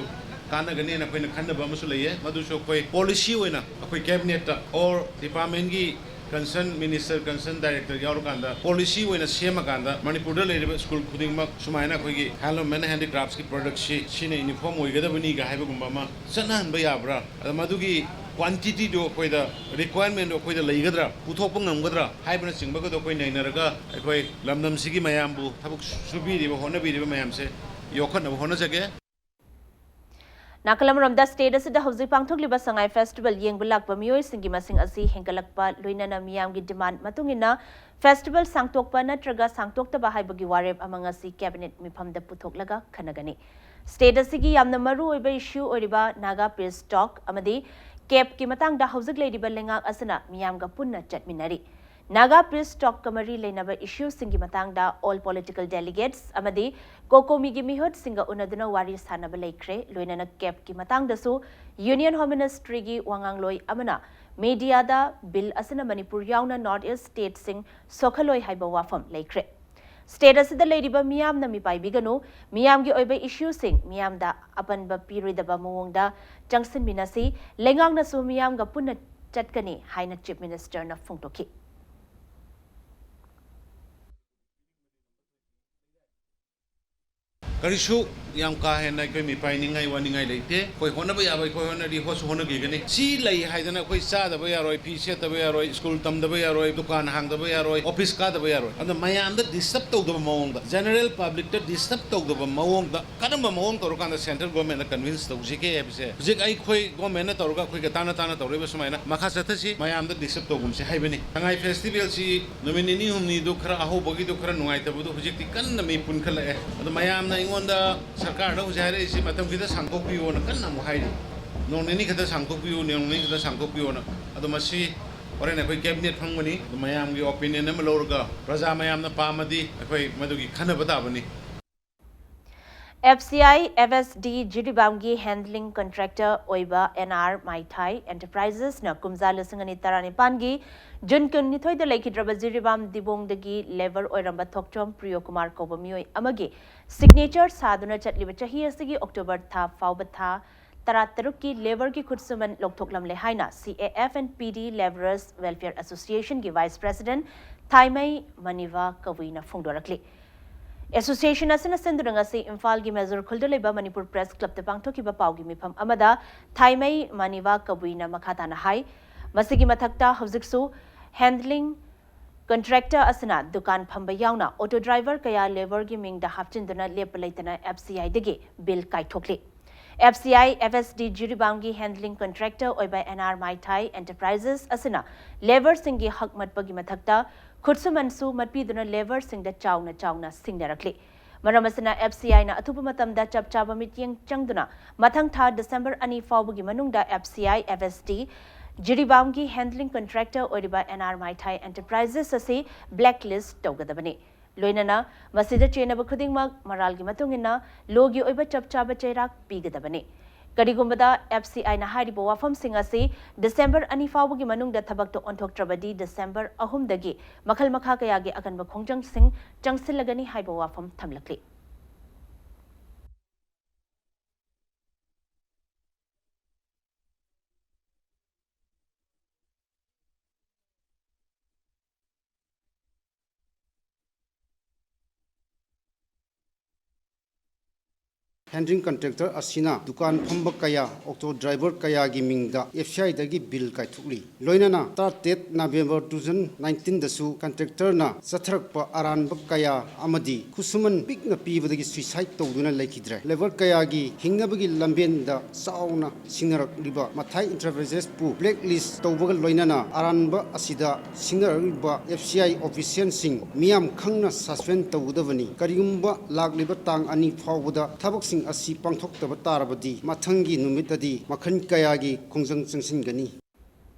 ꯀꯥꯟꯅꯒꯅꯤꯅ ꯑꯩꯈꯣꯏꯅ ꯈꯟꯅꯕ ꯑꯃꯁꯨ ꯂꯩꯌꯦ꯫ ꯃꯗꯨꯁꯨ ꯑꯩꯈꯣꯏ policy ꯑꯣꯏꯅ ꯑꯩꯈꯣꯏ cabinet ꯇ or department ꯒꯤ concern minister, concern director ꯌꯥꯎꯔꯀꯥꯟꯗ policy ꯑꯣꯏꯅ ꯁꯦꯝꯃꯀꯥꯟꯗ ꯃꯅꯤꯄꯨꯔꯗ ꯂꯩꯔꯤꯕ school ꯈꯨꯗꯤꯡꯃꯛ ꯁꯨꯃꯥꯏꯅ ꯑꯩꯈꯣꯏꯒꯤ Handloom and Handicrafts ꯀꯤ product ꯁꯤ ꯁꯤꯅ uniform ꯑꯣꯏꯒꯗꯕꯅꯤꯒ ꯍꯥꯏꯕꯒꯨꯝꯕ ꯑꯃ ꯆꯠꯅꯍꯟꯕ ꯌꯥꯕ꯭ꯔꯥ? ꯑꯗ ꯃꯗꯨꯒꯤ quantity ꯗꯨ ꯑꯩꯈꯣꯏꯗ requirement ꯗꯨ ꯑꯩꯈꯣꯏꯗ ꯂꯩꯒꯗ꯭ꯔꯥ, ꯄꯨꯊꯣꯛꯄ ꯉꯝꯒꯗ꯭ꯔꯥ ꯍꯥꯏꯕꯅꯆꯤꯡꯕꯒꯗꯣ ꯑꯩꯈꯣꯏ ꯅꯩꯅꯔꯒ ꯑꯩꯈꯣꯏ ꯂꯝꯗꯝꯁꯤꯒꯤ ꯃꯌꯥꯝꯕꯨ ꯊꯕꯛ ꯁꯨꯕꯤꯔꯤꯕ, ꯍꯣꯠꯅꯕꯤꯔꯤꯕ ꯃꯌꯥꯝꯁꯦ ꯌꯣꯛꯈꯠꯅꯕ ꯍꯣꯠꯅꯖꯒꯦ꯫ ꯅꯥꯀꯜ ꯑꯃꯔꯣꯝꯗ, ꯁ꯭ꯇꯦꯠ ꯑꯁꯤꯗ ꯍꯧꯖꯤꯛ ꯄꯥꯡꯊꯣꯛꯂꯤꯕ ꯁꯉꯥꯏ ꯐꯦꯁꯇꯤꯚꯦꯜ ꯌꯦꯡꯕ ꯂꯥꯛꯄ ꯃꯤꯑꯣꯏꯁꯤꯡꯒꯤ ꯃꯁꯤꯡ ꯑꯁꯤ ꯍꯦꯟꯒꯠꯂꯛꯄ, ꯂꯣꯏꯅꯅ ꯃꯤꯌꯥꯝꯒꯤ ꯗꯤꯃꯥꯟꯗ ꯃꯇꯨꯡ ꯏꯟꯅ ꯐꯦꯁꯇꯤꯚꯦꯜ ꯁꯥꯡꯇꯣꯛꯄ ꯅꯠꯇ꯭ꯔꯒ ꯁꯥꯡꯇꯣꯛꯇꯕ ꯍꯥꯏꯕꯒꯤ ꯋꯥꯔꯦꯞ ꯑꯃ ꯉꯁꯤ ꯀꯦꯕꯤꯅꯦꯠ ꯃꯤꯐꯝꯗ ꯄꯨꯊꯣꯛꯂꯒ ꯈꯟꯅꯒꯅꯤ꯫ ꯁ꯭ꯇꯦꯠ ꯑꯁꯤꯒꯤ ꯌꯥꯝꯅ ꯃꯔꯨ ꯑꯣꯏꯕ ꯏꯁꯨ ꯑꯣꯏꯔꯤꯕ ꯅꯥꯒꯥ ꯄꯤꯁ ꯇꯣꯛ ꯑꯃꯗꯤ ꯀꯦꯞꯀꯤ ꯃꯇꯥꯡꯗ ꯍꯧꯖꯤꯛ ꯂꯩꯔꯤꯕ ꯂꯩꯉꯥꯛ ꯑꯁꯤꯅ ꯃꯤꯌꯥꯝꯒ ꯄꯨꯟꯅ ꯆꯠꯃꯤꯟꯅꯔꯤ꯫ ꯅꯥꯒꯥ ꯄꯤꯁ ꯇꯣꯛꯀ ꯃꯔꯤ ꯂꯩꯅꯕ ꯏꯁꯨꯁꯤꯡꯒꯤ ꯃꯇꯥꯡꯗ ꯑꯣꯜ ꯄꯣꯂꯤꯇꯤꯀꯦꯜ ꯗꯦꯂꯤꯒꯦꯠꯁ ꯑꯃꯗꯤ ꯀꯣꯀꯣꯃꯤꯒꯤ ꯃꯤꯍꯨꯠꯁꯤꯡꯒ ꯎꯅꯗꯨꯅ ꯋꯥꯔꯤ ꯁꯥꯅꯕ ꯂꯩꯈ꯭ꯔꯦ꯫ ꯂꯣꯏꯅꯅ ꯀꯦꯞꯀꯤ ꯃꯇꯥꯡꯗꯁꯨ ꯌꯨꯅꯤꯌꯟ ꯍꯣꯝ ꯃꯤꯅꯤꯁꯇ꯭ꯔꯤꯒꯤ ꯋꯥꯉꯥꯡꯂꯣꯏ ꯑꯃꯅ ꯃꯤꯗꯤꯌꯥꯗ ꯕꯤꯜ ꯑꯁꯤꯅ ꯃꯅꯤꯄꯨꯔ ꯌꯥꯎꯅ ꯅꯣꯔꯠ ꯏꯁ ꯁ꯭ꯇꯦꯠꯁꯤꯡ ꯁꯣꯛꯍꯜꯂꯣꯏ ꯍꯥꯏꯕ ꯋꯥꯐꯝ ꯂꯩꯈ꯭ꯔꯦ꯫ ꯁ꯭ꯇꯦꯠ ꯑꯁꯤꯗ ꯂꯩꯔꯤꯕ ꯃꯤꯌꯥꯝꯅ ꯃꯤꯄꯥꯏꯕꯤꯒꯅꯨ, ꯃꯤꯌꯥꯝꯒꯤ ꯑꯣꯏꯕ ꯏꯁꯨꯁꯤꯡ ꯃꯤꯌꯥꯝꯗ ꯑꯄꯟꯕ ꯄꯤꯔꯣꯏꯗꯕ ꯃꯑꯣꯡꯗ ꯆꯪꯁꯤꯟꯃꯤꯟꯅꯁꯤ, ꯂꯩꯉꯥꯛꯅꯁꯨ ꯃꯤꯌꯥꯝꯒ ꯄꯨꯟꯅ ꯆꯠꯀꯅꯤ ꯍꯥꯏꯅ ꯆꯤꯐ ꯃꯤꯅꯤꯁꯇꯔꯅ ꯐꯣꯡꯗꯣꯛꯈꯤ꯫ ꯀꯔꯤꯁꯨ ꯌꯥꯝ ꯀꯥ ꯍꯦꯟꯅ ꯑꯩꯈꯣꯏ ꯃꯤꯄꯥꯏꯅꯤꯡꯉꯥꯏ ꯋꯥꯅꯤꯡꯉꯥꯏ ꯂꯩꯇꯦ꯫ ꯑꯩꯈꯣꯏ ꯍꯣꯠꯅꯕ ꯌꯥꯕ ꯑꯩꯈꯣꯏ ꯍꯣꯠꯅꯔꯤ, ꯍꯣꯠꯁꯨ ꯍꯣꯠꯅꯈꯤꯒꯅꯤ꯫ ꯁꯤ ꯂꯩ ꯍꯥꯏꯗꯅ ꯑꯩꯈꯣꯏ ꯆꯥꯗꯕ ꯌꯥꯔꯣꯏ, ꯐꯤ ꯁꯦꯠꯇꯕ ꯌꯥꯔꯣꯏ, ꯁ꯭ꯀꯨꯜ ꯇꯝꯗꯕ ꯌꯥꯔꯣꯏ, ꯗꯨꯀꯥꯟ ꯍꯥꯡꯗꯕ ꯌꯥꯔꯣꯏ, ꯑꯣꯐꯤꯁ ꯀꯥꯗꯕ ꯌꯥꯔꯣꯏ꯫ ꯑꯗꯨꯅ ꯃꯌꯥꯝꯗ ꯗꯤꯁꯇꯔꯕ ꯇꯧꯗꯕ ꯃꯑꯣꯡꯗ, ꯖꯦꯅꯔꯦꯜ ꯄꯕ꯭ꯂꯤꯛꯇ ꯗꯤꯁꯇꯔꯕ ꯇꯧꯗꯕ ꯃꯑꯣꯡꯗ ꯀꯔꯝꯕ ꯃꯑꯣꯡ ꯇꯧꯔꯀꯥꯟꯗ ꯁꯦꯟꯇ꯭ꯔꯦꯜ ꯒꯣꯔꯃꯦꯟꯗ ꯀꯟꯚꯤꯟꯁ ꯇꯧꯁꯤꯒꯦ ꯍꯥꯏꯕꯁꯦ ꯍꯧꯖꯤꯛ ꯑꯩꯈꯣꯏ ꯒꯣꯔꯃꯦꯟꯅ ꯇꯧꯔꯒ ꯑꯩꯈꯣꯏꯒ ꯇꯥꯟꯅ ꯇꯥꯟꯅ ꯇꯧꯔꯛꯏꯕ ꯁꯨꯃꯥꯏꯅ ꯃꯈꯥ ꯆꯠꯊꯁꯤ꯫ ꯃꯌꯥꯝꯗ ꯗꯤꯁꯇꯔꯕ ꯇꯧꯒꯨꯝꯁꯦ ꯍꯥꯏꯕꯅꯤ꯫ ꯁꯉꯥꯏ ꯐꯦꯁꯇꯤꯚꯦꯜꯁꯤ ꯅꯨꯃꯤꯠ ꯅꯤꯅꯤ ꯍꯨꯝꯅꯤꯗꯨ ꯈꯔ ꯑꯍꯧꯕꯒꯤꯗꯨ ꯈꯔ ꯅꯨꯡꯉꯥꯏꯇꯕꯗꯨ ꯍꯧꯖꯤꯛꯇꯤ ꯀꯟꯅ ꯃꯤ ꯄꯨꯟꯈꯠꯂꯛꯑꯦ꯫ ꯑꯗꯣ ꯃꯌꯥꯝꯅ ꯑꯩꯉꯣꯟꯗ ꯁꯔꯀꯥꯔꯗ ꯍꯧꯖꯤꯛ ꯍꯥꯏꯔꯛꯏꯁꯤ ꯃꯇꯝ ꯈꯤꯇ ꯁꯥꯡꯗꯣꯛꯄꯤꯌꯣꯅ ꯀꯟꯅ ꯑꯃꯨꯛ ꯍꯥꯏꯔꯤ꯫ ꯅꯣꯡ ꯅꯤꯅꯤ ꯈꯛꯇ ꯁꯥꯡꯗꯣꯛꯄꯤꯌꯨ, ꯅꯣꯡ ꯅꯤꯅꯤ ꯈꯛꯇ ꯁꯥꯡꯗꯣꯛꯄꯤꯌꯣꯅ꯫ ꯑꯗꯣ ꯃꯁꯤ ꯍꯣꯔꯦꯟ ꯑꯩꯈꯣꯏ ꯀꯦꯕꯤꯅꯦꯠ ꯐꯪꯕꯅꯤ꯫ ꯑꯗꯣ ꯃꯌꯥꯝꯒꯤ ꯑꯣꯄꯤꯅꯤꯌꯟ ꯑꯃ ꯂꯧꯔꯒ ꯄ꯭ꯔꯖꯥ ꯃꯌꯥꯝꯅ ꯄꯥꯝꯃꯗꯤ ꯑꯩꯈꯣꯏ ꯃꯗꯨꯒꯤ ꯈꯟꯅꯕ ꯇꯥꯕꯅꯤ꯫ F C I F S D ꯖꯤꯔꯤꯕꯥꯝꯒꯤ ꯍꯦꯟꯗꯂꯤꯡ ꯀꯟꯇ꯭ꯔꯦꯛꯇꯔ ꯑꯣꯏꯕ ꯑꯦꯟ ꯑꯥꯔ ꯃꯥꯏꯊꯥꯏ ꯑꯦꯟꯇꯔꯄ꯭ꯔꯥꯏꯖꯦꯁꯅ ꯀꯨꯝꯖꯥ ꯂꯤꯁꯤꯡ ꯑꯅꯤ ꯇꯔꯥꯅꯤꯄꯥꯟꯒꯤ ꯖꯨꯟ ꯀꯨꯟꯅꯤꯊꯣꯏꯗ ꯂꯩꯈꯤꯗ꯭ꯔꯕ ꯖꯤꯔꯤꯕꯥꯝ ꯗꯤꯕꯣꯡꯗꯒꯤ ꯂꯦꯕꯔ ꯑꯣꯏꯔꯝꯕ ꯊꯣꯛꯆꯣꯝ ꯄ꯭ꯔꯤꯌꯣꯀꯨꯃꯥꯔ ꯀꯧꯕ ꯃꯤꯑꯣꯏ ꯑꯃꯒꯤ ꯁꯤꯒꯅꯦꯆꯔ ꯁꯥꯗꯨꯅ ꯆꯠꯂꯤꯕ ꯆꯍꯤ ꯑꯁꯤꯒꯤ ꯑꯣꯛꯇꯣꯕꯔ ꯊꯥ ꯐꯥꯎꯕ ꯊꯥ ꯇꯔꯥꯇꯔꯨꯛꯀꯤ ꯂꯦꯕꯔꯒꯤ ꯈꯨꯠꯁꯨꯃꯟ ꯂꯧꯊꯣꯛꯂꯝꯂꯦ ꯍꯥꯏꯅ ꯁꯤ A F N P D ꯂꯦꯕꯔꯔꯁ welfare ꯑꯦꯁꯣꯁꯤꯌꯦꯁꯟꯒꯤ vice president ꯊꯥꯏꯃꯩ ꯃꯅꯤꯚꯥ ꯀꯕꯨꯏꯅ ꯐꯣꯡꯗꯣꯔꯛꯂꯤ꯫ Association ꯑꯁꯤꯅ ꯁꯤꯟꯗꯨꯅ ꯉꯁꯤ ꯏꯝꯐꯥꯜꯒꯤ ꯃꯦꯖꯣꯔ ꯈꯨꯜꯗ ꯂꯩꯕ ꯃꯅꯤꯄꯨꯔ ꯄ꯭ꯔꯦꯁ ꯀ꯭ꯂꯕꯇ ꯄꯥꯡꯊꯣꯛꯈꯤꯕ ꯄꯥꯎꯒꯤ ꯃꯤꯐꯝ ꯑꯃꯗ ꯊꯥꯏꯃꯩ ꯃꯅꯤꯚꯥ ꯀꯕꯨꯏꯅ ꯃꯈꯥ ꯇꯥꯅ ꯍꯥꯏ, ꯃꯁꯤꯒꯤ ꯃꯊꯛꯇ ꯍꯧꯖꯤꯛꯁꯨ ꯍꯦꯟꯗꯂꯤꯡ ꯀꯟꯇ꯭ꯔꯦꯛꯇꯔ ꯑꯁꯤꯅ ꯗꯨꯀꯥꯟ ꯐꯝꯕ ꯌꯥꯎꯅ ꯑꯣꯇꯣ ꯗ꯭ꯔꯥꯏꯚꯔ ꯀꯌꯥ ꯂꯦꯕꯔꯒꯤ ꯃꯤꯡꯗ ꯍꯥꯞꯆꯤꯟꯗꯨꯅ ꯂꯦꯞꯄ ꯂꯩꯇꯅ ꯑꯦꯐ ꯁꯤ ꯑꯥꯏꯗꯒꯤ ꯕꯤꯜ ꯀꯥꯏꯊꯣꯛꯂꯤ꯫ F C I F S D ꯖꯤꯔꯤꯕꯥꯝꯒꯤ ꯍꯦꯟꯗꯂꯤꯡ ꯀꯟꯇ꯭ꯔꯦꯛꯇꯔ ꯑꯣꯏꯕ ꯑꯦꯟ ꯑꯥꯔ ꯃꯥꯏꯊꯥꯏ ꯑꯦꯟꯇꯔꯄ꯭ꯔꯥꯏꯖꯦꯁ ꯑꯁꯤꯅ ꯂꯦꯕꯔꯁꯤꯡꯒꯤ ꯍꯛ ꯃꯠꯄꯒꯤ ꯃꯊꯛꯇ ꯈꯨꯠꯁꯨꯃꯟꯁꯨ ꯃꯠꯄꯤꯗꯨꯅ ꯂꯦꯕꯔꯁꯤꯡꯗ ꯆꯥꯎꯅ ꯆꯥꯎꯅ ꯁꯤꯡꯅꯔꯛꯂꯤ꯫ ꯃꯔꯝ ꯑꯁꯤꯅ ꯑꯦꯐ ꯁꯤ ꯑꯥꯏꯅ ꯑꯊꯨꯕ ꯃꯇꯝꯗ ꯆꯞ ꯆꯥꯕ ꯃꯤꯠꯌꯦꯡ ꯆꯪꯗꯨꯅ ꯃꯊꯪ ꯊꯥ ꯗꯤꯁꯦꯝꯕꯔ ꯑꯅꯤ ꯐꯥꯎꯕꯒꯤ ꯃꯅꯨꯡꯗ F C I F S D ꯖꯤꯔꯤꯕꯥꯝꯒꯤ ꯍꯦꯟꯗꯂꯤꯡ ꯀꯟꯇ꯭ꯔꯦꯛꯇꯔ ꯑꯣꯏꯔꯤꯕ ꯑꯦꯟ ꯑꯥꯔ ꯃꯥꯏꯊꯥꯏ ꯑꯦꯟꯇꯔꯄ꯭ꯔꯥꯏꯖꯦꯁ ꯑꯁꯤ ꯕ꯭ꯂꯦꯛ ꯂꯤꯁ ꯇꯧꯒꯗꯕꯅꯤ꯫ ꯂꯣꯏꯅꯅ ꯃꯁꯤꯗ ꯆꯦꯟꯅꯕ ꯈꯨꯗꯤꯡꯃꯛ ꯃꯔꯥꯜꯒꯤ ꯃꯇꯨꯡ ꯏꯟꯅ ꯂꯣꯒꯤ ꯑꯣꯏꯕ ꯆꯞ ꯆꯥꯕ ꯆꯩꯔꯥꯛ ꯄꯤꯒꯗꯕꯅꯤ꯫ ꯀꯔꯤꯒꯨꯝꯕꯗ ꯑꯦꯐ ꯁꯤ ꯑꯥꯏꯅ ꯍꯥꯏꯔꯤꯕ ꯋꯥꯐꯝꯁꯤꯡ ꯑꯁꯤ ꯗꯤꯁꯦꯝꯕꯔ ꯑꯅꯤ ꯐꯥꯎꯕꯒꯤ ꯃꯅꯨꯡꯗ ꯊꯕꯛꯇ ꯑꯣꯟꯊꯣꯛꯇ꯭ꯔꯕꯗꯤ ꯗꯤꯁꯦꯝꯕꯔ ꯑꯍꯨꯝꯗꯒꯤ ꯃꯈꯜ ꯃꯈꯥ ꯀꯌꯥꯒꯤ ꯑꯀꯟꯕ ꯈꯣꯡꯖꯪꯁꯤꯡ ꯆꯪꯁꯤꯜꯂꯒꯅꯤ ꯍꯥꯏꯕ ꯋꯥꯐꯝ ꯊꯝꯂꯛꯂꯤ꯫ ꯍꯦꯟꯗ꯭ꯔꯤꯡ ꯀꯟꯇ꯭ꯔꯦꯛꯇꯔ ꯑꯁꯤꯅ ꯗꯨꯀꯥꯟ ꯐꯝꯕ ꯀꯌꯥ, ꯑꯣꯇꯣ ꯗ꯭ꯔꯥꯏꯚꯔ ꯀꯌꯥꯒꯤ ꯃꯤꯡꯗ ꯑꯦꯐ ꯁꯤ ꯑꯥꯏꯗꯒꯤ ꯕꯤꯜ ꯀꯥꯏꯊꯣꯛꯂꯤ꯫ ꯂꯣꯏꯅꯅ ꯇꯔꯥꯇꯔꯦꯠ ꯅꯕꯦꯝꯕꯔ ꯇꯨ ꯊꯥꯎꯖꯟ ꯅꯥꯏꯟꯇꯤꯟꯗꯁꯨ ꯀꯟꯇ꯭ꯔꯦꯛꯇꯔꯅ ꯆꯠꯊꯔꯛꯄ ꯑꯔꯥꯟꯕ ꯀꯌꯥ ꯑꯃꯗꯤ ꯈꯨꯠꯁꯨꯃꯟ ꯄꯤꯛꯅ ꯄꯤꯕꯗꯒꯤ ꯁꯨꯏꯁꯥꯏꯠ ꯇꯧꯗꯨꯅ ꯂꯩꯈꯤꯗ꯭ꯔꯦ꯫ ꯂꯦꯕꯔ ꯀꯌꯥꯒꯤ ꯍꯤꯡꯅꯕꯒꯤ ꯂꯝꯕꯦꯟꯗ ꯆꯥꯎꯅ ꯁꯤꯡꯅꯔꯛꯂꯤꯕ ꯃꯊꯥꯏ ꯑꯦꯟꯇꯔꯄ꯭ꯔꯥꯏꯖꯦꯁꯄꯨ ꯕ꯭ꯂꯦꯛ ꯂꯤꯁ ꯇꯧꯕꯒ ꯂꯣꯏꯅꯅ ꯑꯔꯥꯟꯕ ꯑꯁꯤꯗ ꯁꯤꯡꯅꯔꯛꯂꯤꯕ ꯑꯦꯐ ꯁꯤ ꯑꯥꯏ ꯑꯣꯐꯤꯁꯤꯌꯦꯜꯁꯤꯡ ꯃꯤꯌꯥꯝ ꯈꯪꯅ ꯁꯁꯄꯦꯟ ꯇꯧꯒꯗꯕꯅꯤ꯫ ꯀꯔꯤꯒꯨꯝꯕ ꯂꯥꯛꯂꯤꯕ ꯇꯥꯡ ꯑꯅꯤ ꯐꯥꯎꯕꯗ ꯊꯕꯛꯁꯤꯡ ꯑꯁꯤ ꯄꯥꯡꯊꯣꯛꯇꯕ ꯇꯥꯔꯕꯗꯤ ꯃꯊꯪꯒꯤ ꯅꯨꯃꯤꯠꯇꯗꯤ ꯃꯈꯜ ꯀꯌꯥꯒꯤ ꯈꯣꯡꯖꯪ ꯆꯪꯁꯤꯟꯒꯅꯤ꯫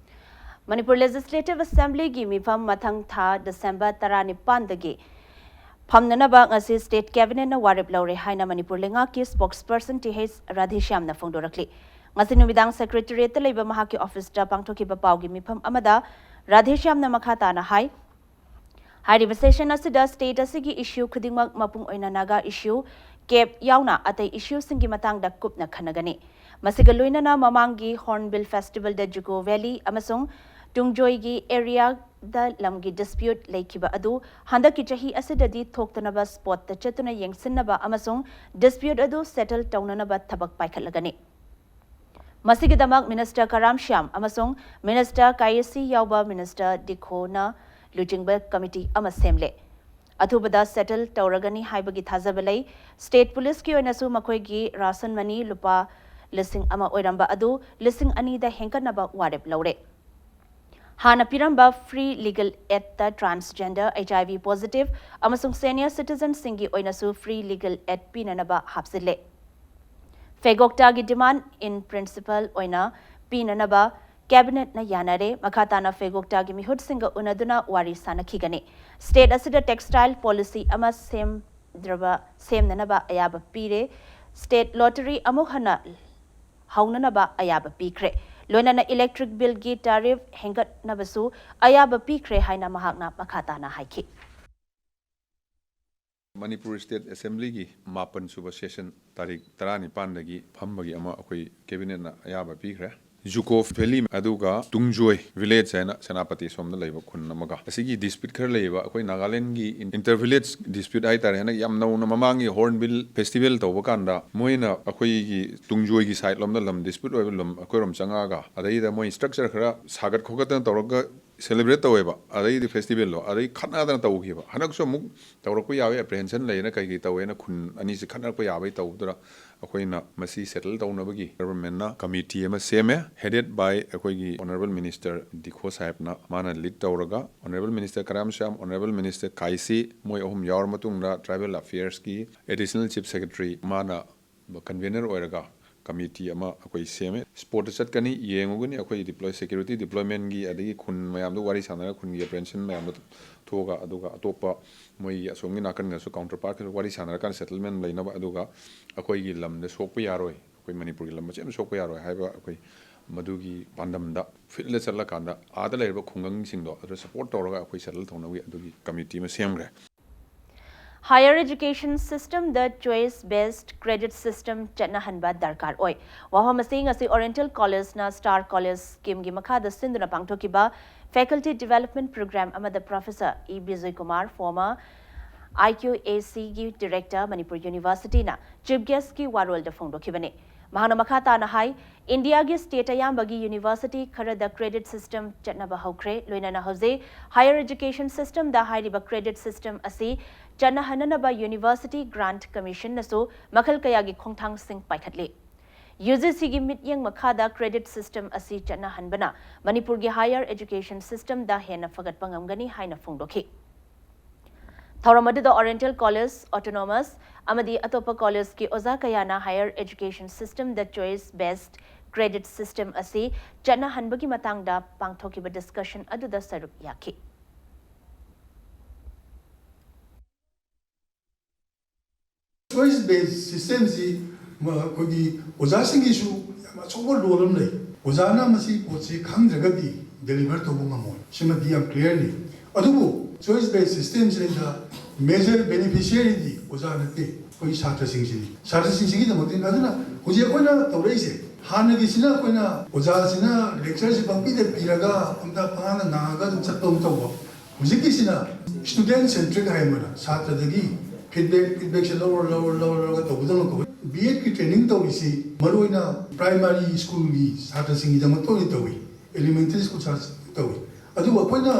ꯃꯅꯤꯄꯨꯔ ꯂꯦꯖꯤꯁꯂꯦꯇꯤꯚ ꯑꯦꯁꯦꯝꯕ꯭ꯂꯤꯒꯤ ꯃꯤꯐꯝ ꯃꯊꯪ ꯊꯥ ꯗꯤꯁꯦꯝꯕꯔ ꯇꯔꯥꯅꯤꯄꯥꯟꯗꯒꯤ ꯐꯝꯅꯅꯕ ꯉꯁꯤ ꯁ꯭ꯇꯦꯠ ꯀꯦꯕꯤꯅꯦꯠꯅ ꯋꯥꯔꯦꯞ ꯂꯧꯔꯦ ꯍꯥꯏꯅ ꯃꯅꯤꯄꯨꯔ ꯂꯩꯉꯥꯛꯀꯤ ꯁ꯭ꯄꯣꯛꯁꯄꯔꯁꯟ ꯇꯤ ꯍꯩꯆ ꯔꯥꯙꯦꯁ꯭ꯌꯥꯝꯅ ꯐꯣꯡꯗꯣꯔꯛꯂꯤ꯫ ꯉꯁꯤ ꯅꯨꯃꯤꯗꯥꯡ ꯁꯦꯀ꯭ꯔꯦꯇꯔꯤꯌꯦꯠꯇ ꯂꯩꯕ ꯃꯍꯥꯛꯀꯤ ꯑꯣꯐꯤꯁꯇ ꯄꯥꯡꯊꯣꯛꯈꯤꯕ ꯄꯥꯎꯒꯤ ꯃꯤꯐꯝ ꯑꯃꯗ ꯔꯥꯙꯦꯁ꯭ꯌꯥꯝꯅ ꯃꯈꯥ ꯇꯥꯅ ꯍꯥꯏ, ꯍꯥꯏꯔꯤꯕ ꯁꯦꯁꯟ ꯑꯁꯤꯗ ꯁ꯭ꯇꯦꯠ ꯑꯁꯤꯒꯤ ꯏꯁꯨ ꯈꯨꯗꯤꯡꯃꯛ, ꯃꯄꯨꯡ ꯑꯣꯏꯅ ꯅꯥꯒꯥ ꯏꯁꯨ, ꯀꯦꯞ ꯌꯥꯎꯅ ꯑꯇꯩ ꯏꯁꯨꯁꯤꯡꯒꯤ ꯃꯇꯥꯡꯗ ꯀꯨꯞꯅ ꯈꯟꯅꯒꯅꯤ꯫ ꯃꯁꯤꯒ ꯂꯣꯏꯅꯅ ꯃꯃꯥꯡꯒꯤ ꯍꯣꯔꯟꯕꯤꯜ ꯐꯦꯁꯇꯤꯚꯦꯜꯗ ꯖꯨꯀꯣ ꯚꯦꯂꯤ ꯑꯃꯁꯨꯡ ꯇꯨꯡꯖꯣꯏꯒꯤ ꯑꯦꯔꯤꯌꯥꯗ ꯂꯝꯒꯤ ꯗꯤꯁꯄ꯭ꯌꯨꯠ ꯂꯩꯈꯤꯕ ꯑꯗꯨ ꯍꯟꯗꯛꯀꯤ ꯆꯍꯤ ꯑꯁꯤꯗꯗꯤ ꯊꯣꯛꯇꯅꯕ ꯁ꯭ꯄꯣꯠꯇ ꯆꯠꯇꯨꯅ ꯌꯦꯡꯁꯤꯟꯅꯕ ꯑꯃꯁꯨꯡ ꯗꯤꯁꯄ꯭ꯌꯨꯠ ꯑꯗꯨ ꯁꯦꯇꯜ ꯇꯧꯅꯅꯕ ꯊꯕꯛ ꯄꯥꯏꯈꯠꯂꯒꯅꯤ꯫ ꯃꯁꯤꯒꯤꯗꯃꯛ ꯃꯤꯅꯤꯁꯇꯔ ꯀꯔꯥꯝ ꯁ꯭ꯌꯥꯝ ꯑꯃꯁꯨꯡ ꯃꯤꯅꯤꯁꯇꯔ ꯀꯥꯌꯦꯁꯤ ꯌꯥꯎꯕ ꯃꯤꯅꯤꯁꯇꯔ ꯗꯤꯈꯣꯅ ꯂꯨꯆꯤꯡꯕ ꯀꯃꯤꯇꯤ ꯑꯃ ꯁꯦꯝꯂꯦ꯫ ꯑꯊꯨꯕꯗ ꯁꯦꯇꯜ ꯇꯧꯔꯒꯅꯤ ꯍꯥꯏꯕꯒꯤ ꯊꯥꯖꯕ ꯂꯩ꯫ ꯁ꯭ꯇꯦꯠ ꯄꯨꯂꯤꯁꯀꯤ ꯑꯣꯏꯅꯁꯨ ꯃꯈꯣꯏꯒꯤ ꯔꯥꯁꯟ ꯃꯅꯤ ꯂꯨꯄꯥ ꯂꯤꯁꯤꯡ ꯑꯃ ꯑꯣꯏꯔꯝꯕ ꯑꯗꯨ ꯂꯤꯁꯤꯡ ꯑꯅꯤꯗ ꯍꯦꯟꯒꯠꯅꯕ ꯋꯥꯔꯦꯞ ꯂꯧꯔꯦ꯫ ꯍꯥꯟꯅ ꯄꯤꯔꯝꯕ ꯐ꯭ꯔꯤ ꯂꯤꯒꯦꯜ ꯑꯦꯗꯇ ꯇ꯭ꯔꯥꯟꯁꯖꯦꯟꯗꯔ, ꯑꯩꯆ ꯑꯥꯏ ꯚꯤ ꯄꯣꯖꯤꯇꯤꯚ ꯑꯃꯁꯨꯡ ꯁꯦꯅꯤꯌꯔ ꯁꯤꯇꯤꯖꯟꯁꯤꯡꯒꯤ ꯑꯣꯏꯅꯁꯨ ꯐ꯭ꯔꯤ ꯂꯤꯒꯦꯜ ꯑꯦꯗ ꯄꯤꯅꯅꯕ ꯍꯥꯞꯆꯤꯜꯂꯦ꯫ ꯐꯦꯒꯣꯛꯇꯥꯒꯤ ꯗꯤꯃꯥꯟ ꯏꯟ ꯄ꯭ꯔꯤꯟꯁꯤꯄꯜ ꯑꯣꯏꯅ ꯄꯤꯅꯅꯕ ꯀꯦꯕꯤꯅꯦꯠꯅ ꯌꯥꯅꯔꯦ꯫ ꯃꯈꯥ ꯇꯥꯅ ꯐꯦꯒꯣꯛꯇꯥꯒꯤ ꯃꯤꯍꯨꯠꯁꯤꯡꯒ ꯎꯅꯗꯨꯅ ꯋꯥꯔꯤ ꯁꯥꯅꯈꯤꯒꯅꯤ꯫ ꯁ꯭ꯇꯦꯠ ꯑꯁꯤꯗ ꯇꯦꯛꯁꯇꯥꯏꯜ ꯄꯣꯂꯤꯁꯤ ꯑꯃ ꯁꯦꯝꯗ꯭ꯔꯕ, ꯁꯦꯝꯅꯅꯕ ꯑꯌꯥꯕ ꯄꯤꯔꯦ꯫ ꯁ꯭ꯇꯦꯠ ꯂꯣꯇꯔꯤ ꯑꯃꯨꯛ ꯍꯟꯅ ꯍꯧꯅꯅꯕ ꯑꯌꯥꯕ ꯄꯤꯈ꯭ꯔꯦ꯫ ꯂꯣꯏꯅꯅ ꯏꯂꯦꯛꯇ꯭ꯔꯤꯛ ꯕꯤꯜꯒꯤ ꯇꯥꯔꯤꯐ ꯍꯦꯟꯒꯠꯅꯕꯁꯨ ꯑꯌꯥꯕ ꯄꯤꯈ꯭ꯔꯦ ꯍꯥꯏꯅ ꯃꯍꯥꯛꯅ ꯃꯈꯥ ꯇꯥꯅ ꯍꯥꯏꯈꯤ꯫ ꯃꯅꯤꯄꯨꯔ ꯁ꯭ꯇꯦꯠ ꯑꯦꯁꯦꯝꯕ꯭ꯂꯤꯒꯤ ꯃꯥꯄꯟ ꯁꯨꯕ ꯁꯦꯁꯟ ꯇꯥꯔꯤꯛ ꯇꯔꯥꯅꯤꯄꯥꯟꯗꯒꯤ ꯐꯝꯕꯒꯤ ꯑꯃ ꯑꯩꯈꯣꯏ ꯀꯦꯕꯤꯅꯦꯠꯅ ꯑꯌꯥꯕ ꯄꯤꯈ꯭ꯔꯦ꯫ ꯖꯨꯀꯣ ꯚꯦꯂꯤ ꯑꯗꯨꯒ ꯇꯨꯡꯖꯣꯏ ꯚꯤꯂꯦꯖ ꯍꯥꯏꯅ ꯁꯦꯅꯥꯄꯇꯤ ꯁꯣꯝꯗ ꯂꯩꯕ ꯈꯨꯟ ꯑꯃꯒ ꯑꯁꯤꯒꯤ ꯗꯤꯁꯄ꯭ꯌꯨꯠ ꯈꯔ ꯂꯩꯌꯦꯕ꯫ ꯑꯩꯈꯣꯏ ꯅꯥꯒꯥꯂꯦꯟꯒꯤ ꯏꯟꯇꯔ ꯚꯤꯂꯦꯖ ꯗꯤꯁꯄ꯭ꯌꯨꯠ ꯍꯥꯏꯇꯥꯔꯦ꯫ ꯍꯟꯗꯛ ꯌꯥꯝ ꯅꯧꯅ ꯃꯃꯥꯡꯒꯤ ꯍꯣꯔꯟꯕꯤꯜ ꯐꯦꯁꯇꯤꯚꯦꯜ ꯇꯧꯕ ꯀꯥꯟꯗ ꯃꯣꯏꯅ ꯑꯩꯈꯣꯏꯒꯤ ꯇꯨꯡꯖꯣꯏꯒꯤ ꯁꯥꯏꯠ ꯂꯣꯝꯗ ꯂꯝ ꯗꯤꯁꯄ꯭ꯌꯨꯠ ꯑꯣꯏꯕ ꯂꯝ ꯑꯩꯈꯣꯏꯔꯣꯝ ꯆꯪꯉꯛꯑꯒ ꯑꯗꯩꯗ ꯃꯣꯏ ꯁ꯭ꯇ꯭ꯔꯛꯆꯔ ꯈꯔ ꯁꯥꯒꯠ ꯈꯣꯠꯀꯠꯇꯅ ꯇꯧꯔꯒ ꯁꯦꯂꯦꯕ꯭ꯔꯦꯠ ꯇꯧꯋꯦꯕ꯫ ꯑꯗꯩꯗꯤ ꯐꯦꯁꯇꯤꯚꯦꯜꯗꯣ ꯑꯗꯩ ꯈꯠꯅꯗꯅ ꯇꯧꯈꯤꯕ꯫ ꯍꯟꯗꯛꯁꯨ ꯑꯃꯨꯛ ꯇꯧꯔꯛꯄ ꯌꯥꯕꯒꯤ ꯑꯦꯄ꯭ꯔꯤꯍꯦꯟꯁꯟ ꯂꯩꯌꯦꯅ ꯀꯩ ꯀꯩ ꯇꯧꯋꯦꯅ ꯈꯨꯟ ꯑꯅꯤꯁꯤ ꯈꯠꯅꯔꯛꯄ ꯌꯥꯕꯒꯤ ꯇꯧꯕꯗꯨꯗ ꯑꯩꯈꯣꯏꯅ ꯃꯁꯤ ꯁꯦꯇꯜ ꯇꯧꯅꯕꯒꯤ ꯒꯚꯔꯟꯃꯦꯟꯠꯅ ꯀꯃꯤꯇꯤ ꯑꯃ ꯁꯦꯝꯃꯦ꯫ Headed by ꯑꯩꯈꯣꯏꯒꯤ ꯑꯣꯅꯔꯦꯕꯜ ꯃꯤꯅꯤꯁꯇꯔ ꯗꯤꯈꯣ ꯁꯥꯍꯦꯕꯅ ꯃꯥꯅ ꯂꯤꯗ ꯇꯧꯔꯒ honourable minister Kharam Shyam, honourable minister Kaishi ꯃꯣꯏ ꯑꯍꯨꯝ ꯌꯥꯎꯔ ꯃꯇꯨꯡꯗ ꯇ꯭ꯔꯥꯏꯕꯦꯜ ꯑꯐꯤꯌꯔꯁꯀꯤ ꯑꯦꯗꯤꯁꯅꯦꯜ ꯆꯤꯐ ꯁꯦꯀ꯭ꯔꯦꯇꯔꯤ ꯃꯥꯅ ꯀꯟꯚꯦꯅꯔ ꯑꯣꯏꯔꯒ ꯀꯃꯤꯇꯤ ꯑꯃ ꯑꯩꯈꯣꯏ ꯁꯦꯝꯃꯦ꯫ ꯁ꯭ꯄꯣꯠꯇ ꯆꯠꯀꯅꯤ, ꯌꯦꯡꯉꯨꯒꯅꯤ꯫ ꯑꯩꯈꯣꯏ ꯗꯤꯄ꯭ꯂꯣꯏ ꯁꯦꯀ꯭ꯌꯨꯔꯤꯇꯤ ꯗꯤꯄ꯭ꯂꯣꯏꯃꯦꯟꯒꯤ ꯑꯗꯒꯤ ꯈꯨꯟ ꯃꯌꯥꯝꯗꯣ ꯋꯥꯔꯤ ꯁꯥꯟꯅꯔꯒ ꯈꯨꯟꯒꯤ ꯑꯦꯄ꯭ꯔꯤꯍꯦꯟꯁꯟ ꯃꯌꯥꯝꯗꯣ ꯊꯣꯛꯑꯒ ꯑꯗꯨꯒ ꯑꯇꯣꯞꯄ ꯃꯣꯏꯒꯤ ꯑꯁꯣꯝꯒꯤ ꯅꯥꯀꯟꯒꯁꯨ ꯀꯥꯎꯟꯇꯔ ꯄꯥꯔꯠꯀꯁꯨ ꯋꯥꯔꯤ ꯁꯥꯟꯅꯔꯀꯥꯟꯗ ꯁꯦꯇꯜꯃꯦꯟ ꯂꯩꯅꯕ ꯑꯗꯨꯒ ꯑꯩꯈꯣꯏꯒꯤ ꯂꯝꯗ ꯁꯣꯛꯄ ꯌꯥꯔꯣꯏ, ꯑꯩꯈꯣꯏ ꯃꯅꯤꯄꯨꯔꯒꯤ ꯂꯝ ꯃꯆꯦꯠ ꯑꯃ ꯁꯣꯛꯄ ꯌꯥꯔꯣꯏ ꯍꯥꯏꯕ ꯑꯩꯈꯣꯏ ꯃꯗꯨꯒꯤ ꯄꯥꯟꯗꯝꯗ ꯐꯤꯜꯗ ꯆꯠꯂꯀꯥꯟꯗ ꯑꯥꯗ ꯂꯩꯔꯤꯕ ꯈꯨꯡꯒꯪꯁꯤꯡꯗꯣ ꯑꯗꯨ ꯁꯄꯣꯔꯠ ꯇꯧꯔꯒ ꯑꯩꯈꯣꯏ ꯁꯦꯇꯜ ꯇꯧꯅꯕꯒꯤ ꯑꯗꯨꯒꯤ ꯀꯃꯤꯇꯤ ꯑꯃ ꯁꯦꯝꯈ꯭ꯔꯦ꯫ Higher education system ꯗ choice based credit system ꯆꯠꯅꯍꯟꯕ ꯗꯔꯀꯥꯔ ꯑꯣꯏ꯫ ꯋꯥꯐꯝ ꯑꯁꯤ ꯉꯁꯤ ꯑꯣꯔꯤꯌꯦꯟꯇꯦꯜ ꯀꯣꯂꯦꯖꯅ ꯁ꯭ꯇꯥꯔ ꯀꯣꯂꯦꯖ ꯁ꯭ꯀꯤꯝꯒꯤ ꯃꯈꯥꯗ ꯁꯤꯟꯗꯨꯅ ꯄꯥꯡꯊꯣꯛꯈꯤꯕ ꯐꯦꯀꯜꯇꯤ ꯗꯤꯕꯦꯂꯞꯃꯦꯟꯠ ꯄ꯭ꯔꯣꯒ꯭ꯔꯥꯝ ꯑꯃꯗ professor E Bijoy Kumar, former ꯑꯥꯏ ꯀ꯭ꯌꯨ ꯑꯦ ꯁꯤꯒꯤ ꯗꯤꯔꯦꯛꯇꯔ, ꯃꯅꯤꯄꯨꯔ ꯌꯨꯅꯤꯚꯔꯁꯤꯇꯤꯅ ꯆꯤꯐ ꯒꯦꯁ꯭ꯠꯀꯤ ꯋꯥꯔꯣꯜꯗ ꯐꯣꯡꯗꯣꯛꯈꯤꯕꯅꯤ꯫ ꯃꯍꯥꯛꯅ ꯃꯈꯥ ꯇꯥꯅ ꯍꯥꯏ, ꯏꯟꯗꯤꯌꯥꯒꯤ ꯁ꯭ꯇꯦꯠ ꯑꯌꯥꯝꯕꯒꯤ ꯌꯨꯅꯤꯚꯔꯁꯤꯇꯤ ꯈꯔꯗ ꯀ꯭ꯔꯦꯗꯤꯠ ꯁꯤꯁꯇꯦꯝ ꯆꯠꯅꯕ ꯍꯧꯈ꯭ꯔꯦ꯫ ꯂꯣꯏꯅꯅ ꯍꯧꯖꯤꯛ ꯍꯥꯌꯔ ꯑꯦꯖꯨꯀꯦꯁꯟ ꯁꯤꯁꯇꯦꯝꯗ ꯍꯥꯏꯔꯤꯕ ꯀ꯭ꯔꯦꯗꯤꯠ ꯁꯤꯁꯇꯦꯝ ꯑꯁꯤ ꯆꯠꯅꯍꯟꯅꯅꯕ ꯌꯨꯅꯤꯚꯔꯁꯤꯇꯤ ꯒ꯭ꯔꯥꯟꯠ ꯀꯃꯤꯁꯟꯅꯁꯨ ꯃꯈꯜ ꯀꯌꯥꯒꯤ ꯈꯣꯡꯊꯥꯡꯁꯤꯡ ꯄꯥꯏꯈꯠꯂꯤ꯫ ꯌꯨ ꯖꯤ ꯁꯤꯒꯤ ꯃꯤꯠꯌꯦꯡ ꯃꯈꯥꯗ ꯀ꯭ꯔꯦꯗꯤꯠ ꯁꯤꯁꯇꯦꯝ ꯑꯁꯤ ꯆꯠꯅꯍꯟꯕꯅ ꯃꯅꯤꯄꯨꯔꯒꯤ ꯍꯥꯌꯔ ꯑꯦꯖꯨꯀꯦꯁꯟ ꯁꯤꯁꯇꯦꯝꯗ ꯍꯦꯟꯅ ꯐꯒꯠꯄ ꯉꯝꯒꯅꯤ ꯍꯥꯏꯅ ꯐꯣꯡꯗꯣꯛꯈꯤ꯫ ꯊꯧꯔꯝ ꯑꯗꯨꯗ ꯑꯣꯔꯤꯌꯦꯟꯇꯦꯜ ꯀꯣꯂꯦꯖ, ꯑꯣꯇꯣꯅꯣꯃꯁ ꯑꯃꯗꯤ ꯑꯇꯣꯞꯄ ꯀꯣꯂꯦꯖꯀꯤ ꯑꯣꯖꯥ ꯀꯌꯥꯅ ꯍꯥꯌꯔ ꯑꯦꯖꯨꯀꯦꯁꯟ ꯁꯤꯁꯇꯦꯝꯗ ꯆꯣꯏꯁ ꯕꯦꯁ ꯀ꯭ꯔꯦꯗꯤꯠ ꯁꯤꯁꯇꯦꯝ ꯑꯁꯤ ꯆꯠꯅꯍꯟꯕꯒꯤ ꯃꯇꯥꯡꯗ ꯄꯥꯡꯊꯣꯛꯈꯤꯕ ꯗꯤꯁꯀꯁꯟ ꯑꯗꯨꯗ ꯁꯔꯨꯛ ꯌꯥꯈꯤ꯫ ꯆꯣꯏꯁ ꯕꯦꯁ ꯁꯤꯁꯇꯦꯝꯁꯤ ꯑꯩꯈꯣꯏꯒꯤ ꯑꯣꯖꯥꯁꯤꯡꯒꯤꯁꯨ ꯌꯥꯝ ꯑꯆꯧꯕ ꯔꯣꯜ ꯑꯃ ꯂꯩ꯫ ꯑꯣꯖꯥꯅ ꯃꯁꯤ ꯄꯣꯠꯁꯤ ꯈꯪꯗ꯭ꯔꯒꯗꯤ ꯗꯦꯂꯤꯚꯔ ꯇꯧꯕ ꯉꯝꯃꯣꯏ꯫ ꯁꯤꯃꯗꯤ ꯌꯥꯝ ꯀ꯭ꯂꯤꯌꯥꯔꯅꯤ꯫ ꯑꯗꯨꯕꯨ ꯆꯣꯏꯁ ꯕꯦꯁ ꯁꯤꯁꯇꯦꯝꯁꯤꯗ ꯃꯦꯖꯔ ꯕꯦꯅꯤꯐꯤꯁꯤꯌꯔꯤꯗꯤ ꯑꯣꯖꯥ ꯅꯠꯇꯦ, ꯑꯩꯈꯣꯏ ꯁꯥꯇ꯭ꯔꯁꯤꯡꯁꯤꯅꯤ꯫ ꯁꯥꯇ꯭ꯔꯁꯤꯡꯁꯤꯒꯤꯗꯃꯛꯇꯅꯤ꯫ ꯑꯗꯨꯅ ꯍꯧꯖꯤꯛ ꯑꯩꯈꯣꯏꯅ ꯇꯧꯔꯛꯏꯁꯦ, ꯍꯥꯟꯅꯒꯤꯁꯤꯅ ꯑꯩꯈꯣꯏꯅ ꯑꯣꯖꯥꯁꯤꯅ ꯂꯦꯛꯆꯔꯁꯤ ꯄꯪꯄꯤꯗ ꯄꯤꯔꯒ ꯑꯝꯇ ꯄꯉꯥꯡꯗ ꯉꯥꯡꯉꯒ ꯑꯗꯨꯝ ꯆꯠꯄ ꯑꯃ ꯇꯧꯕ꯫ ꯍꯧꯖꯤꯛꯀꯤꯁꯤꯅ ꯁ꯭ꯇꯨꯗꯦꯟꯠ ꯁꯦꯟꯇ꯭ꯔꯤꯛ ꯍꯥꯏ ꯑꯃꯅ ꯁꯥꯇ꯭ꯔꯗꯒꯤ ꯐꯤꯗꯕꯦꯛ ꯐꯤꯗꯕꯦꯛꯁꯦ ꯂꯧꯔ ꯂꯧꯔ ꯂꯧꯔ ꯂꯧꯔꯒ ꯇꯧꯕꯗꯧꯅ ꯀꯧꯏ꯫ ꯕꯤ ꯑꯦꯗꯀꯤ ꯇ꯭ꯔꯦꯅꯤꯡ ꯇꯧꯔꯤꯁꯤ ꯃꯔꯨꯑꯣꯏꯅ ꯄ꯭ꯔꯥꯏꯃꯥꯔꯤ ꯁ꯭ꯀꯨꯜꯒꯤ ꯁꯥꯇ꯭ꯔꯁꯤꯡꯒꯤꯗꯃꯛꯇ ꯑꯣꯏꯅ ꯇꯧꯏ꯫ ꯏꯂꯤꯃꯦꯟꯇꯔꯤ ꯁ꯭ꯀꯨꯜ ꯁꯥꯇ꯭ꯔꯁꯤꯡ ꯇꯧꯏ꯫ ꯑꯗꯨꯕꯨ ꯑꯩꯈꯣꯏꯅ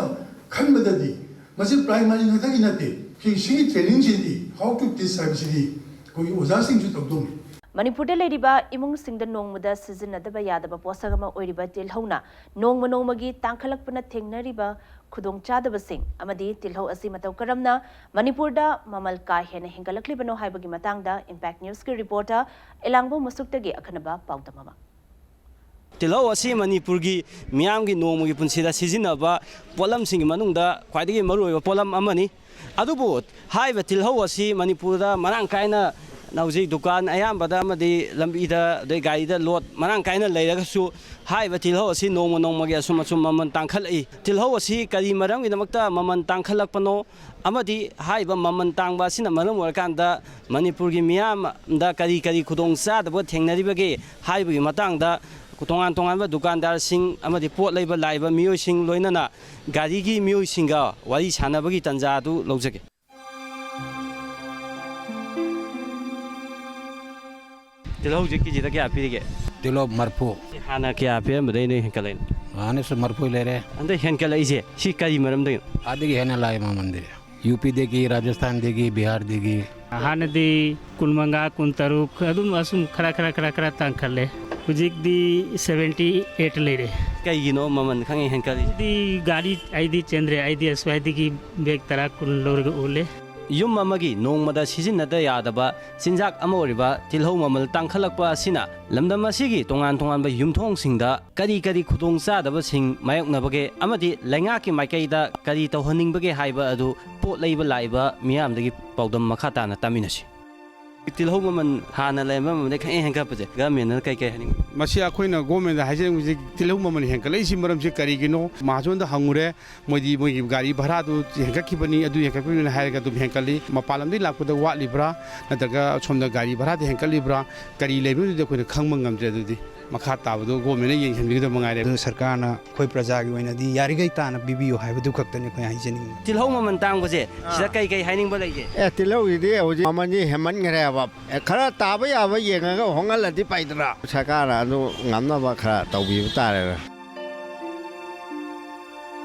ꯈꯟꯕꯗꯗꯤ ꯃꯁꯤ ꯄ꯭ꯔꯥꯏꯃꯥꯔꯤ ꯉꯥꯛꯇꯒꯤ ꯅꯠꯇꯦ꯫ ꯁꯤ ꯁꯤꯒꯤ ꯇ꯭ꯔꯦꯅꯤꯡꯁꯤꯗꯤ, ꯍꯥꯎ ꯇꯨ ꯇꯤꯆ ꯍꯥꯏꯕꯁꯤꯗꯤ ꯑꯩꯈꯣꯏꯒꯤ ꯑꯣꯖꯥꯁꯤꯡꯁꯨ ꯇꯧꯗꯧꯅꯤ꯫ ꯃꯅꯤꯄꯨꯔꯗ ꯂꯩꯔꯤꯕ ꯏꯃꯨꯡꯁꯤꯡꯗ ꯅꯣꯡꯃꯗ ꯁꯤꯖꯤꯟꯅꯗꯕ ꯌꯥꯗꯕ ꯄꯣꯠꯁꯛ ꯑꯃ ꯑꯣꯏꯔꯤꯕ ꯇꯤꯜꯍꯧꯅ ꯅꯣꯡꯃ ꯅꯣꯡꯃꯒꯤ ꯇꯥꯡꯈꯠꯂꯛꯄꯅ ꯊꯦꯡꯅꯔꯤꯕ ꯈꯨꯗꯣꯡꯆꯥꯗꯕꯁꯤꯡ ꯑꯃꯗꯤ ꯇꯤꯜꯍꯧ ꯑꯁꯤ ꯃꯇꯧ ꯀꯔꯝꯅ ꯃꯅꯤꯄꯨꯔꯗ ꯃꯃꯜ ꯀꯥ ꯍꯦꯟꯅ ꯍꯦꯟꯒꯠꯂꯛꯂꯤꯕꯅꯣ ꯍꯥꯏꯕꯒꯤ ꯃꯇꯥꯡꯗ ꯏꯝꯄꯦꯛ ꯅ꯭ꯌꯨꯁꯀꯤ ꯔꯤꯄꯣꯔꯇꯔ ꯏꯂꯥꯡꯕꯝ ꯃꯨꯁꯨꯛꯇꯒꯤ ꯑꯈꯟꯅꯕ ꯄꯥꯎꯗꯝ ꯑꯃ꯫ ꯇꯤꯜꯍꯧ ꯑꯁꯤ ꯃꯅꯤꯄꯨꯔꯒꯤ ꯃꯤꯌꯥꯝꯒꯤ ꯅꯣꯡꯃꯒꯤ ꯄꯨꯟꯁꯤꯗ ꯁꯤꯖꯤꯟꯅꯕ ꯄꯣꯠꯂꯝꯁꯤꯡꯒꯤ ꯃꯅꯨꯡꯗ ꯈ꯭ꯋꯥꯏꯗꯒꯤ ꯃꯔꯨꯑꯣꯏꯕ ꯄꯣꯠꯂꯝ ꯑꯃꯅꯤ꯫ ꯑꯗꯨꯕꯨ ꯍꯥꯏꯔꯤꯕ ꯇꯤꯜꯍꯧ ꯑꯁꯤ ꯃꯅꯤꯄꯨꯔꯗ ꯃꯔꯥꯡ ꯀꯥꯏꯅ ꯍꯧꯖꯤꯛ ꯗꯨꯀꯥꯟ ꯑꯌꯥꯝꯕꯗ ꯑꯃꯗꯤ ꯂꯝꯕꯤꯗ ꯑꯗꯩ ꯒꯥꯔꯤꯗ ꯂꯣꯗ ꯃꯔꯥꯡ ꯀꯥꯏꯅ ꯂꯩꯔꯒꯁꯨ ꯍꯥꯏꯔꯤꯕ ꯇꯤꯜꯍꯧ ꯑꯁꯤ ꯅꯣꯡꯃ ꯅꯣꯡꯃꯒꯤ ꯑꯁꯨꯝ ꯑꯁꯨꯝ ꯃꯃꯜ ꯇꯥꯡꯈꯠꯂꯛꯏ꯫ ꯇꯤꯜꯍꯧ ꯑꯁꯤ ꯀꯔꯤ ꯃꯔꯝꯒꯤꯗꯃꯛꯇ ꯃꯃꯜ ꯇꯥꯡꯈꯠꯂꯛꯄꯅꯣ ꯑꯃꯗꯤ ꯍꯥꯏꯔꯤꯕ ꯃꯃꯜ ꯇꯥꯡꯕ ꯑꯁꯤꯅ ꯃꯔꯝ ꯑꯣꯏꯔꯀꯥꯟꯗ ꯃꯅꯤꯄꯨꯔꯒꯤ ꯃꯤꯌꯥꯝꯗ ꯀꯔꯤ ꯀꯔꯤ ꯈꯨꯗꯣꯡꯆꯥꯗꯕ ꯊꯦꯡꯅꯔꯤꯕꯒꯦ ꯍꯥꯏꯕꯒꯤ ꯃꯇꯥꯡꯗ ꯇꯣꯉꯥꯟ ꯇꯣꯉꯥꯟꯕ ꯗꯨꯀꯥꯟꯗꯥꯔꯁꯤꯡ ꯑꯃꯗꯤ ꯄꯣꯠ ꯂꯩꯕ ꯂꯥꯛꯏꯕ ꯃꯤꯑꯣꯏꯁꯤꯡ ꯂꯣꯏꯅꯅ ꯒꯥꯔꯤꯒꯤ ꯃꯤꯑꯣꯏꯁꯤꯡꯒ ꯋꯥꯔꯤ ꯁꯥꯟꯅꯕꯒꯤ ꯇꯥꯟꯖꯥ ꯑꯗꯨ ꯂꯧꯖꯒꯦ꯫ ꯇꯤꯜꯍꯧꯁꯦ ꯀꯦꯖꯤꯗ ꯀꯌꯥ ꯄꯤꯔꯤꯒꯦ? ꯇꯤꯜꯍꯧ ꯃꯔꯐꯨ꯫ ꯍꯥꯟꯅ ꯀꯌꯥ ꯄꯤꯔꯝꯕꯗꯩ ꯅꯣꯏ ꯍꯦꯟꯀꯠꯂꯛꯏꯅꯣ? ꯍꯥꯟꯅꯁꯨ ꯃꯔꯐꯨ ꯂꯩꯔꯦ꯫ ꯍꯟꯗꯛ ꯍꯦꯟꯀꯠꯂꯛꯏꯁꯦ ꯁꯤ ꯀꯔꯤ ꯃꯔꯝꯗꯒꯤꯅꯣ? ꯑꯗꯒꯤ ꯍꯦꯟꯅ ꯂꯥꯛꯑꯦ ꯃꯃꯜꯗꯤ꯫ ꯌꯨ ꯄꯤꯗꯒꯤ, ꯔꯥꯖꯁꯊꯥꯟꯗꯒꯤ, ꯕꯤꯍꯥꯔꯗꯒꯤ꯫ ꯍꯥꯟꯅꯗꯤ ꯀꯨꯟꯃꯉꯥ, ꯀꯨꯟꯇꯔꯨꯛ ꯑꯗꯨꯝ ꯑꯁꯨꯝ ꯈꯔ ꯈꯔ ꯈꯔ ꯈꯔ ꯇꯥꯡꯈꯠꯂꯦ꯫ ꯍꯧꯖꯤꯛꯇꯤ ꯁꯕꯦꯟꯇꯤ ꯑꯩꯠ ꯂꯩꯔꯦ꯫ ꯀꯩꯒꯤꯅꯣ ꯃꯃꯜ ꯈꯪꯍꯦꯟ ꯍꯦꯟꯀꯠꯂꯤꯁꯦ? ꯍꯧꯖꯤꯛꯇꯤ ꯒꯥꯔꯤ ꯑꯩꯗꯤ ꯆꯦꯟꯗ꯭ꯔꯦ, ꯑꯩꯗꯤ ꯑꯁ꯭ꯋꯥꯏꯗꯒꯤ ꯕꯦꯒ ꯇꯔꯥ ꯀꯨꯟ ꯂꯧꯔꯒ ꯑꯣꯜꯂꯦ꯫ ꯌꯨꯝ ꯑꯃꯒꯤ ꯅꯣꯡꯃꯗ ꯁꯤꯖꯤꯟꯅꯗ ꯌꯥꯗꯕ ꯆꯤꯟꯖꯥꯛ ꯑꯃ ꯑꯣꯏꯔꯤꯕ ꯇꯤꯜꯍꯧ ꯃꯃꯜ ꯇꯥꯡꯈꯠꯂꯛꯄ ꯑꯁꯤꯅ ꯂꯝꯗꯝ ꯑꯁꯤꯒꯤ ꯇꯣꯉꯥꯟ ꯇꯣꯉꯥꯟꯕ ꯌꯨꯝꯊꯣꯡꯁꯤꯡꯗ ꯀꯔꯤ ꯀꯔꯤ ꯈꯨꯗꯣꯡꯆꯥꯗꯕꯁꯤꯡ ꯃꯥꯌꯣꯛꯅꯕꯒꯦ ꯑꯃꯗꯤ ꯂꯩꯉꯥꯛꯀꯤ ꯃꯥꯏꯀꯩꯗ ꯀꯔꯤ ꯇꯧꯍꯟꯅꯤꯡꯕꯒꯦ ꯍꯥꯏꯕ ꯑꯗꯨ ꯄꯣꯠ ꯂꯩꯕ ꯂꯥꯛꯏꯕ ꯃꯤꯌꯥꯝꯗꯒꯤ ꯄꯥꯎꯗꯝ ꯃꯈꯥ ꯇꯥꯅ ꯇꯥꯃꯤꯟꯅꯁꯤ꯫ ꯇꯤꯜꯍꯧ ꯃꯃꯜ ꯍꯥꯟꯅ ꯂꯩꯔꯝꯕ ꯃꯃꯜꯗꯩ ꯈꯪꯍꯦꯟ ꯍꯦꯟꯒꯠꯄꯁꯦ ꯒꯃꯦꯟꯅ ꯀꯩ ꯀꯩ ꯍꯥꯏꯅꯤꯡꯕ? ꯃꯁꯤ ꯑꯩꯈꯣꯏꯅ ꯒꯣꯔꯃꯦꯟꯗ ꯍꯥꯏꯖꯅꯤꯡꯕꯁꯤ, ꯇꯤꯜꯍꯧ ꯃꯃꯜ ꯍꯦꯟꯒꯠꯂꯛꯏꯁꯤ ꯃꯔꯝꯁꯤ ꯀꯔꯤꯒꯤꯅꯣ? ꯃꯍꯥꯖꯣꯟꯗ ꯍꯪꯉꯨꯔꯦ, ꯃꯣꯏꯗꯤ ꯃꯣꯏꯒꯤ ꯒꯥꯔꯤ ꯚꯔꯥꯗꯨ ꯍꯦꯟꯒꯠꯈꯤꯕꯅꯤ, ꯑꯗꯨ ꯍꯦꯟꯒꯠꯈꯤꯕꯅꯤꯅ ꯍꯥꯏꯔꯒ ꯑꯗꯨꯝ ꯍꯦꯟꯒꯠꯂꯤ꯫ ꯃꯄꯥꯟ ꯂꯝꯗꯒꯤ ꯂꯥꯛꯄꯗ ꯋꯥꯠꯂꯤꯕ꯭ꯔꯥ, ꯅꯠꯇ꯭ꯔꯒ ꯁꯣꯝꯗ ꯒꯥꯔꯤ ꯚꯔꯥꯗ ꯍꯦꯟꯒꯠꯂꯤꯕ꯭ꯔꯥ, ꯀꯔꯤ ꯂꯩꯕꯅꯣꯗꯨꯗꯤ ꯑꯩꯈꯣꯏꯅ ꯈꯪꯕ ꯉꯝꯗ꯭ꯔꯦ꯫ ꯑꯗꯨꯗꯤ ꯃꯈꯥ ꯇꯥꯕꯗꯣ ꯒꯣꯔꯃꯦꯟꯅ ꯌꯦꯡꯁꯤꯟꯕꯤꯒꯗꯕ ꯉꯥꯏꯔꯦ꯫ ꯑꯗꯨꯅ ꯁꯔꯀꯥꯔꯅ ꯑꯩꯈꯣꯏ ꯄ꯭ꯔꯖꯥꯒꯤ ꯑꯣꯏꯅꯗꯤ ꯌꯥꯔꯤꯈꯩ ꯇꯥꯅ ꯄꯤꯕꯤꯌꯨ ꯍꯥꯏꯕꯗꯨ ꯈꯛꯇꯅꯤ ꯑꯩꯈꯣꯏꯅ ꯍꯥꯏꯖꯅꯤꯡꯉꯤ꯫ ꯇꯤꯜꯍꯧ ꯃꯃꯜ ꯇꯥꯡꯕꯁꯦ ꯁꯤꯗ ꯀꯩ ꯀꯩ ꯍꯥꯏꯅꯤꯡꯕ ꯂꯩꯒꯦ? ꯑꯦ, ꯇꯤꯜꯍꯧꯁꯤꯗꯤ ꯍꯧꯖꯤꯛ ꯃꯃꯜꯁꯤ ꯍꯦꯟꯃꯟꯈ꯭ꯔꯦꯕ꯫ ꯑꯦ, ꯈꯔ ꯇꯥꯕ ꯌꯥꯕ ꯌꯦꯡꯉꯒ ꯍꯣꯡꯍꯜꯂꯗꯤ ꯐꯩꯗꯅ꯫ ꯁꯔꯀꯥꯔꯅ ꯑꯗꯨ ꯉꯝꯅꯕ ꯈꯔ ꯇꯧꯕꯤꯕ ꯇꯥꯔꯦꯅ꯫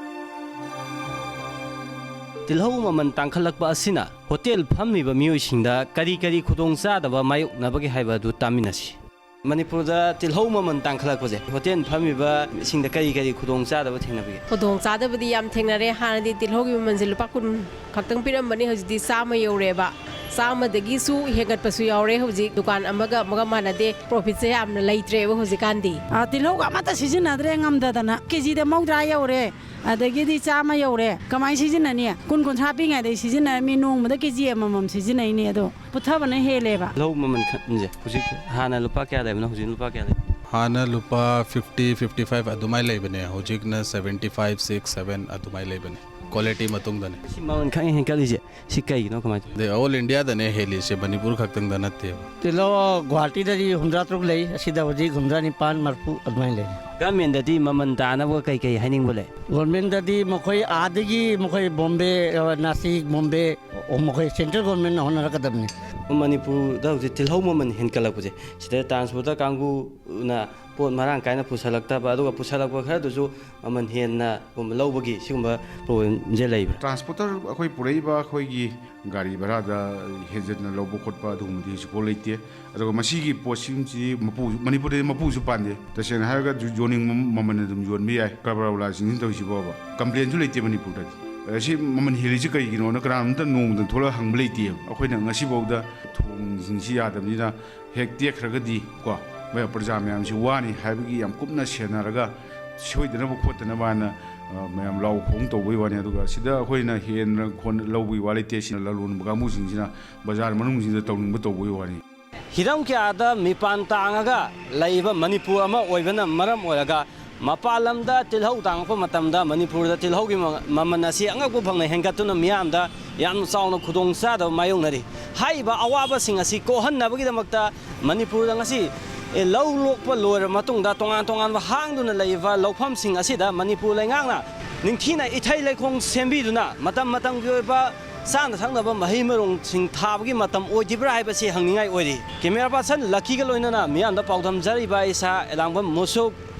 ꯇꯤꯜꯍꯧ ꯃꯃꯜ ꯇꯥꯡꯈꯠꯂꯛꯄ ꯑꯁꯤꯅ ꯍꯣꯇꯦꯜ ꯐꯝꯃꯤꯕ ꯃꯤꯑꯣꯏꯁꯤꯡꯗ ꯀꯔꯤ ꯀꯔꯤ ꯈꯨꯗꯣꯡꯆꯥꯗꯕ ꯃꯥꯌꯣꯛꯅꯕꯒꯦ ꯍꯥꯏꯕ ꯑꯗꯨ ꯇꯥꯃꯤꯟꯅꯁꯤ꯫ ꯃꯅꯤꯄꯨꯔꯗ ꯇꯤꯜꯍꯧ ꯃꯃꯜ ꯇꯥꯡꯈꯠꯂꯛꯄꯁꯦ ꯍꯣꯇꯦꯜ ꯐꯝꯃꯤꯕꯁꯤꯡꯗ ꯀꯔꯤ ꯀꯔꯤ ꯈꯨꯗꯣꯡꯆꯥꯗꯕ ꯊꯦꯡꯅꯕꯒꯦ? ꯈꯨꯗꯣꯡꯆꯥꯗꯕꯗꯤ ꯌꯥꯝ ꯊꯦꯡꯅꯔꯦ꯫ ꯍꯥꯟꯅꯗꯤ ꯇꯤꯜꯍꯧꯒꯤ ꯃꯃꯜꯁꯦ ꯂꯨꯄꯥ ꯀꯨꯟ ꯈꯛꯇꯪ ꯄꯤꯔꯝꯕꯅꯤ, ꯍꯧꯖꯤꯛꯇꯤ ꯆꯥꯝꯃ ꯌꯧꯔꯦꯕ꯫ ꯆꯥꯝꯃꯗꯒꯤꯁꯨ ꯍꯦꯟꯒꯠꯄꯁꯨ ꯌꯥꯎꯔꯦ꯫ ꯍꯧꯖꯤꯛ ꯗꯨꯀꯥꯟ ꯑꯃꯒ ꯑꯃꯒ ꯃꯥꯟꯅꯗꯦ, ꯄ꯭ꯔꯣꯐꯤꯠꯁꯦ ꯌꯥꯝꯅ ꯂꯩꯇ꯭ꯔꯦꯕ ꯍꯧꯖꯤꯛꯀꯥꯟꯗꯤ꯫ ꯑ, ꯇꯤꯜꯍꯧꯒ ꯑꯃꯠꯇ ꯁꯤꯖꯤꯟꯅꯗ꯭ꯔꯦ, ꯉꯝꯗꯗꯅ ꯀꯦꯖꯤꯗ ꯃꯧꯗ꯭ꯔꯥ ꯌꯧꯔꯦ, ꯑꯗꯒꯤꯗꯤ ꯆꯥꯝꯃ ꯌꯧꯔꯦ꯫ ꯀꯃꯥꯏꯅ ꯁꯤꯖꯤꯟꯅꯅꯤ? ꯀꯨꯟ ꯀꯨꯟꯊ꯭ꯔꯥ ꯄꯤꯉꯩꯗꯩ ꯁꯤꯖꯤꯟꯅꯔꯝꯃꯤ, ꯅꯣꯡꯃꯗ ꯀꯦꯖꯤ ꯑꯃꯃꯝ ꯁꯤꯖꯤꯟꯅꯩꯅꯦ꯫ ꯑꯗꯣ ꯄꯨꯊꯕꯅ ꯍꯦꯜꯂꯦꯕ꯫ ꯂꯧ ꯃꯃꯜ ꯈꯟꯁꯦ ꯍꯧꯖꯤꯛ ꯍꯥꯟꯅ ꯂꯨꯄꯥ ꯀꯌꯥ ꯂꯩꯕꯅꯣ, ꯍꯧꯖꯤꯛ ꯂꯨꯄꯥ ꯀꯌꯥ ꯂꯩ? ꯍꯥꯟꯅ ꯂꯨꯄꯥ ꯐꯤꯐꯇꯤ, ꯐꯤꯐꯇꯤ ꯐꯥꯏꯚ ꯑꯗꯨꯃꯥꯏꯅ ꯂꯩꯕꯅꯦ, ꯍꯧꯖꯤꯛꯅ ꯁꯕꯦꯟꯇꯤ ꯐꯥꯏꯚ, ꯁꯤꯛꯁ, ꯁꯕꯦꯟ ꯑꯗꯨꯃꯥꯏꯅ ꯂꯩꯕꯅꯦ꯫ ꯀ꯭ꯋꯥꯂꯤꯇꯤ ꯃꯇꯨꯡꯗꯅꯦ꯫ ꯁꯤ ꯃꯃꯜ ꯈꯪꯍꯦꯟ ꯍꯦꯟꯀꯠꯂꯤꯁꯦ ꯁꯤ ꯀꯩꯒꯤꯅꯣ, ꯀꯃꯥꯏꯅ ꯇꯧ? ꯑꯗꯩ ꯑꯣꯜ ꯏꯟꯗꯤꯌꯥꯗꯅꯦ ꯍꯦꯜꯂꯤꯁꯦ, ꯃꯅꯤꯄꯨꯔ ꯈꯛꯇꯪꯗ ꯅꯠꯇꯦꯕ꯫ ꯇꯤꯜꯍꯧ ꯒꯨꯍꯥꯇꯤꯗꯗꯤ ꯍꯨꯝꯗ꯭ꯔꯥ ꯇꯔꯨꯛ ꯂꯩ, ꯑꯁꯤꯗ ꯍꯧꯖꯤꯛ ꯍꯨꯝꯗ꯭ꯔꯥ ꯅꯤꯄꯥꯟ, ꯃꯔꯐꯨ ꯑꯗꯨꯃꯥꯏꯅ ꯂꯩ꯫ ꯒꯃꯦꯟꯗꯗꯤ ꯃꯃꯜ ꯇꯥꯅꯕ ꯀꯩ ꯀꯩ ꯍꯥꯏꯅꯤꯡꯕ ꯂꯩ? ꯒꯣꯔꯃꯦꯟꯗꯗꯤ ꯃꯈꯣꯏ ꯑꯥꯗꯒꯤ, ꯃꯈꯣꯏ ꯕꯣꯝꯕꯦ, ꯑ, ꯅꯥꯁꯤꯛ, ꯕꯣꯝꯕꯦ, ꯑꯣ, ꯃꯈꯣꯏ ꯁꯦꯟꯇ꯭ꯔꯦꯜ ꯒꯣꯔꯃꯦꯟꯅ ꯍꯣꯠꯅꯔꯛꯀꯗꯕꯅꯤ꯫ ꯃꯅꯤꯄꯨꯔꯗ ꯍꯧꯖꯤꯛ ꯇꯤꯜꯍꯧ ꯃꯃꯜ ꯍꯦꯟꯒꯠꯂꯛꯄꯁꯦ, ꯁꯤꯗ ꯇ꯭ꯔꯥꯟꯁꯄꯣꯔꯇꯔ ꯀꯥꯡꯕꯨꯅ ꯄꯣꯠ ꯃꯔꯥꯡ ꯀꯥꯏꯅ ꯄꯨꯁꯜꯂꯛꯇꯕ, ꯑꯗꯨꯒ ꯄꯨꯁꯜꯂꯛꯄ ꯈꯔꯗꯨꯁꯨ ꯃꯃꯜ ꯍꯦꯟꯅ ꯂꯧꯕꯒꯤ ꯁꯤꯒꯨꯝꯕ ꯄ꯭ꯔꯣꯕ꯭ꯂꯦꯝꯁꯦ ꯂꯩꯕ꯭ꯔꯥ? ꯇ꯭ꯔꯥꯟꯁꯄꯣꯔꯇꯔ ꯑꯩꯈꯣꯏ ꯄꯨꯔꯛꯏꯕ ꯑꯩꯈꯣꯏꯒꯤ ꯒꯥꯔꯤ ꯚꯔꯥꯗ ꯍꯦꯟꯖꯟꯅ ꯂꯧꯕ ꯈꯣꯠꯄ ꯑꯗꯨꯒꯨꯝꯕꯗꯤ ꯍꯧꯖꯤꯛꯐꯥꯎ ꯂꯩꯇꯦ꯫ ꯑꯗꯨꯒ ꯃꯁꯤꯒꯤ ꯄꯣꯠꯁꯤꯡꯁꯤ ꯃꯄꯨ, ꯃꯅꯤꯄꯨꯔꯗꯗꯤ ꯃꯄꯨꯁꯨ ꯄꯥꯟꯗꯦ꯫ ꯇꯁꯦꯡꯅ ꯍꯥꯏꯔꯒ ꯌꯣꯟꯅꯤꯡꯕ ꯃꯃꯜ ꯑꯗꯨꯝ ꯌꯣꯟꯕ ꯌꯥꯏ꯫ ꯀꯔꯕꯥꯔ ꯋꯥꯂꯥꯁꯤꯡꯁꯤꯅ ꯇꯧꯔꯤꯁꯤ ꯐꯥꯎꯕ ꯀꯝꯄ꯭ꯂꯦꯟꯁꯨ ꯂꯩꯇꯦ ꯃꯅꯤꯄꯨꯔꯗꯗꯤ꯫ ꯑꯁꯤ ꯃꯃꯜ ꯍꯦꯜꯂꯤꯁꯤ ꯀꯩꯒꯤꯅꯣꯅ ꯀꯅꯥꯅꯣꯝꯇ ꯅꯣꯡꯃꯗ ꯊꯣꯛꯂꯒ ꯍꯪꯕ ꯂꯩꯇꯦꯕ꯫ ꯑꯩꯈꯣꯏꯅ ꯉꯁꯤꯐꯥꯎꯗ ꯊꯣꯡꯁꯤꯡꯁꯤ ꯌꯥꯗꯕꯅꯤꯅ ꯍꯦꯛ ꯇꯦꯛꯈ꯭ꯔꯒꯗꯤ ꯀꯣ, ꯃꯌꯥꯝ ꯄ꯭ꯔꯖꯥ ꯃꯌꯥꯝꯁꯤ ꯋꯥꯅꯤ ꯍꯥꯏꯕꯒꯤ ꯌꯥꯝ ꯀꯨꯞꯅ ꯁꯦꯟꯅꯔꯒ ꯁꯣꯏꯗꯅꯕ ꯈꯣꯠꯇꯅꯕ ꯍꯥꯏꯅ, ꯑ, ꯃꯌꯥꯝ ꯂꯥꯎ ꯈꯣꯡ ꯇꯧꯕꯒꯤ ꯋꯥꯅꯤ꯫ ꯑꯗꯨꯒ ꯁꯤꯗ ꯑꯩꯈꯣꯏꯅ ꯍꯦꯟꯅ ꯈꯣꯟ ꯂꯧꯕꯒꯤ ꯋꯥ ꯂꯩꯇꯦ꯫ ꯁꯤꯅ ꯂꯂꯣꯟꯕ ꯀꯥꯡꯕꯨꯁꯤꯡꯁꯤꯅ ꯕꯖꯥꯔ ꯃꯅꯨꯡꯁꯤꯗ ꯇꯧꯅꯤꯡꯕ ꯇꯧꯕꯒꯤ ꯋꯥꯅꯤ꯫ ꯍꯤꯔꯝ ꯀꯌꯥꯗ ꯃꯤꯄꯥꯟ ꯇꯥꯡꯉꯒ ꯂꯩꯕ ꯃꯅꯤꯄꯨꯔ ꯑꯃ ꯑꯣꯏꯕꯅ ꯃꯔꯝ ꯑꯣꯏꯔꯒ, ꯃꯄꯥꯟ ꯂꯝꯗ ꯇꯤꯜꯍꯧ ꯇꯥꯡꯉꯛꯄ ꯃꯇꯝꯗ ꯃꯅꯤꯄꯨꯔꯗ ꯇꯤꯜꯍꯧꯒꯤ ꯃ-, ꯃꯃꯜ ꯑꯁꯤ ꯑꯉꯛꯄ ꯐꯪꯅ ꯍꯦꯟꯒꯠꯇꯨꯅ ꯃꯤꯌꯥꯝꯗ ꯌꯥꯝꯅ ꯆꯥꯎꯅ ꯈꯨꯗꯣꯡꯆꯥꯗꯕ ꯃꯥꯌꯣꯛꯅꯔꯤ꯫ ꯍꯥꯏꯔꯤꯕ ꯑꯋꯥꯕꯁꯤꯡ ꯑꯁꯤ ꯀꯣꯛꯍꯟꯅꯕꯒꯤꯗꯃꯛꯇ ꯃꯅꯤꯄꯨꯔꯗ ꯉꯁꯤ, ꯑꯦ, ꯂꯧ ꯂꯣꯛꯄ ꯂꯣꯏꯔꯕ ꯃꯇꯨꯡꯗ ꯇꯣꯉꯥꯟ ꯇꯣꯉꯥꯟꯕ ꯍꯥꯡꯗꯨꯅ ꯂꯩꯔꯤꯕ ꯂꯧꯐꯝꯁꯤꯡ ꯑꯁꯤꯗ ꯃꯅꯤꯄꯨꯔ ꯂꯩꯉꯥꯛꯅ ꯅꯤꯡꯊꯤꯅ ꯏꯊꯩ ꯂꯩꯈꯣꯡ ꯁꯦꯝꯕꯤꯗꯨꯅ ꯃꯇꯝ ꯃꯇꯝꯒꯤ ꯑꯣꯏꯕ ꯆꯥꯅ ꯊꯛꯅꯕ ꯃꯍꯩ ꯃꯔꯣꯡꯁꯤꯡ ꯊꯥꯕꯒꯤ ꯃꯇꯝ ꯑꯣꯏꯗ꯭ꯔꯤꯕ꯭ꯔꯥ ꯍꯥꯏꯕꯁꯤ ꯍꯪꯅꯤꯡꯉꯥꯏ ꯑꯣꯏꯔꯤ꯫ Camera person ꯂꯛꯀꯤꯒ ꯂꯣꯏꯅꯅ ꯃꯤꯌꯥꯝꯗ ꯄꯥꯎꯗꯝꯖꯔꯤꯕ ꯏꯁꯥ ꯑꯦꯂꯥꯡꯕꯝ ꯃꯨꯁꯨꯛ,